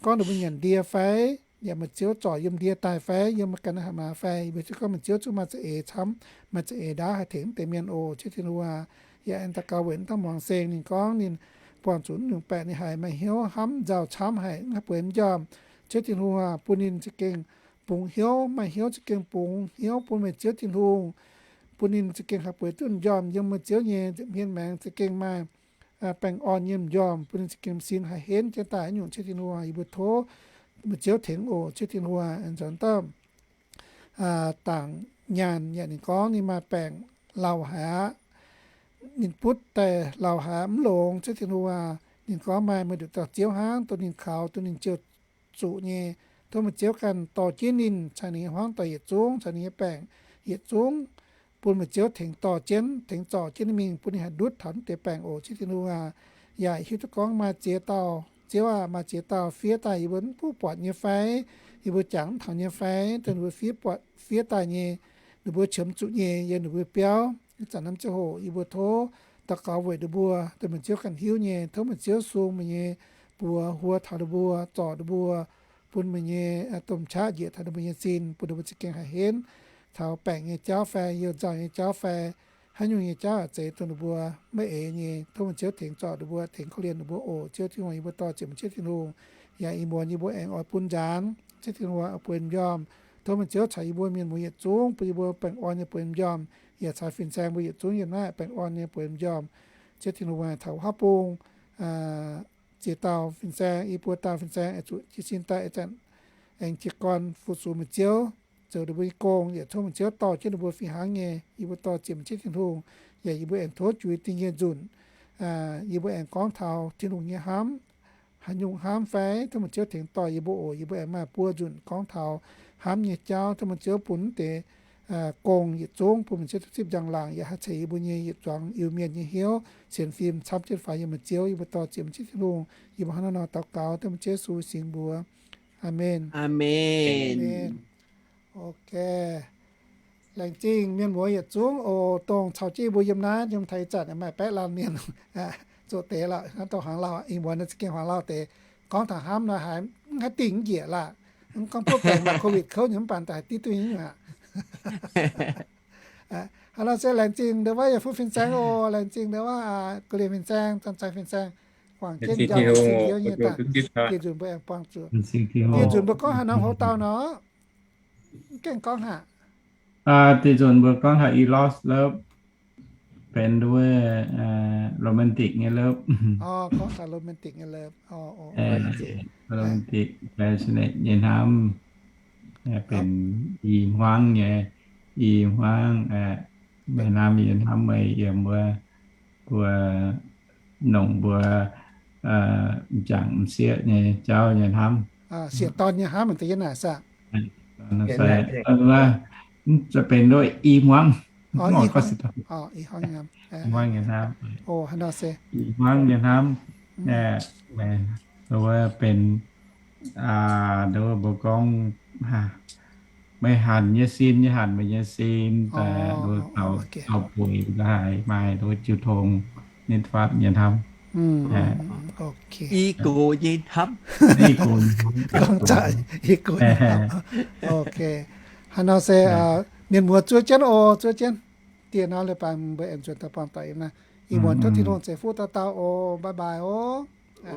Gorngv ninh mbuo nyanc ndie fai, yaac maaih Ziouv zorc yiem ndie daaih fai, yiem ganh naaiv haaix maaz fai, yie mbuo gorngv maaih Ziouv zungv maaih za'eix camv, maaih za'eix ndaauv haih tengx wuov deix mienh oc, Ziouv Tin-Hungh. Yaac aengx daux gaux weic wuov dauh Muangx Seng, ninh gorngv ninh buangh zuqc naaiv nyungc baeqc ninh haiz maaih hnyouv hnamv nzauh camv haic, mv haih bueix m'njormh. Ziouv Tin-Hungh aah, bun ninh za'gengh bungx hnyouv, maaih hnyouv za'gengh bungx hnyouv bun meih Ziouv Tin-Hungh, bun ninh za'gengh haih bueix duqv m'njormh yiem meih Ziouv nyei nza'hmien maengx, za'gengh maaih baengh orn nyei m'njormh, bun ninh za'gengh sin haih henv jienv daaih naaiv nyungc. Ziouv Tin-Hungh aah, yie mbuo tov meih Ziouv tengx oc. Ziouv Tin-Hungh aah, nzuonx dauh dangc nyaanh yaac ninh gorngv ninh maaih baengc lauh haic aqv. Ninh butv daaih lauh haic aqv, mv longx. Ziouv Tin-Hungh aah, ninh gorngv maaih meih nduqc dauh Ziouv hnangv, dongh ninh kaux, dongh ninh ziouc zuqc nyei. Tov meih Ziouv ganh dorh jienv ninh caux ninh nyei hmuangv doic yietc zungv, caux ninh nyei baengc yietc zungv, bun meih Ziouv tengx dorh jienv, tengx zorc jienv ninh mingh, bun ninh haih ndutv taux naaiv deix baengc oc. Ziouv Tin-Hungh aah, yaac hiuv duqv gorngv maaih ziex dauh, Ziouv aah, maaih ziex dauh fiev daaih yie mbuo mv buov buatc nyei fai, yie mbuo jangx mv taux nyei fai, dongh ninh mbuo fiev buatc, fiev daaih nyei, ninh mbuo qiemx zuqc nyei yiem ninh mbuo biauv. Ih zanc naaiv ziangh hoc yie mbuo tov daux gaux weic ninh mbuo, dongh meih Ziouv ganh hiuv nyei. Tov meih Ziouv sung meih nyei buoz huo taux ninh mbuo, zorc ninh mbuo, bun meih nyei domh qaqv njiec taux ninh mbuo nyei sin, bun ninh mbuo za'gengh haih henv taux baengc nyei jauv fai youh nzauh nyei jauv fai haaix nyungc nyei jauv yaac zeiz dongh ninh mbuo maiv eix nyei. Tov meih Ziouv tengx zorc ninh mbuo, tengx korv-lienh ninh mbuo oc. Ziouv Tin-Hungh, yie mbuo dorh ziepc meih Ziouv Tin-Hungh, yaac ih muonz yie mbuo aengx oix bun nzaanx. Ziouv Tin-Hungh, bueix m'njormh. Tov meih Ziouv caux yie mbuo mienh muoz yietc zungv, bun yie mbuo baengh orn nyei bueix m'njormh, yaac caux fin-saeng mbuo yietc zungv yiem naaiv baengh orn nyei bueix m'njormh. Ziouv Tin-Hungh, taux wuov bung ziex dauh fin-saeng, i buo dauh fin-saeng aengx zuqc jiez sin daaih, ih zanc aengx jiez gorn fu-sux meih Ziouv, zoux ninh mbuo nyei gong. Yaac tov meih Ziouv dorh jienv ninh mbuo fih hnangv nyei. Yie mbuo dorh ziepc meih Ziouv Tin-Hungh, yaac yie mbuo aengx tov juix ding nyei nzunc, yie mbuo aengx gorngv taux Tin-Hungh nyei hnamv, haaix nyungc hnamv fai, tov meih Ziouv tengx dorh yie mbuo oc. Yie mbuo aengx maaih buo nzunc gorngv taux hnamv nyei jauv. Tov meih Ziouv bun deix gong yietc zungv bun meih Ziouv duqv zipv njang-laangc, yaac haih ceix yie mbuo nyei yietc zuangx Iu-Mienh nyei hnyouv sienx fim camv jienv faaux yiem meih Ziouv. Yie mbuo dorh ziepc meih Ziouv Tin-Hungh, yie mbuo hnangv naaiv nor daux gaux dengv meih Ziouv Yesu singx mbuox. Aamen. Aamen. Ok. Laengz zingh mienh muoz yietc zungv oc, dongh caux jienv yie mbuo yiem naaiv yiem taux ih zanc maaih baeqv laanh mienh zoqc deix lorqc. Naaiv dongh hmuangx lauh, ih muonz naaiv za'gengh hmuangx lauh deix gorngv taux hnamv nor haiz mv haih dingh njiec lorqc. Mv gorngv buov baengc maaih covid kouv nyei mv baac daaih haih div duqv nyei aqv. Hnangv nor se laengz zingh ndau wuov yaac fuqv fin-saeng oc. Laengz zingh ndau wuov guv lienh fin-saeng, zanc zaih fin-saeng, guangc jienv njang sin Ziouv nyei daaih. Dieh nzunc mbuo aengx buangh zuqc. Dieh nzunc mbuo gorngv haaix norm houx dauh nor, mv gaengh gorngv haic. Dieh nzunc mbuo gorngv haic E-los love, benx nduov romantic nyei love. Gorngv taux romantic nyei love. Romantic, passionate nyei hnamv, benx i hmuangv nyei, i hmuangv, meih hnamv yie hnamv, meih yiem wuov, mbuo nongc mbuo m'jangc m'sieqv nyei jauv nyei hnamv. Sieqv-dorn nyei hnamv deix yiem naaic saah? Benx nduov i hmuangv, i hmuangv nyei hnamv, i hmuangv nyei hnamv. Wuov benx, mbuo gorngv, meih hanc nyei sin, yie hanc meih nyei sin, taux buic laaix maaih jiu tong nitv fatv nyei hnamv. I gox nyei hnamv. Gorngv zaqc i gox nyei hnamv. Ok. Haaix nor se mienh muoz zuov jienv oc, zuov jienv. Dieh nor leiz-baaix mbuo aengx nzuonx daaih buangh doic yiem naaiv. Ih muonz tov Tin-Hungh ceix fuqv dauh dauh oc. Bye bye oc.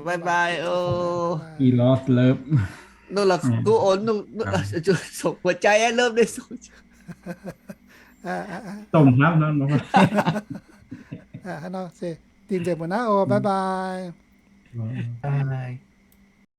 Bye bye oc. E-los love. Nungh la'kuqv oc, nungh, nungh, ส่งหัวใจ love naaiv, ส่ง domh hnamv nor. Haaix nor se dingh nzengc mbuo naaiv oc. Bye bye.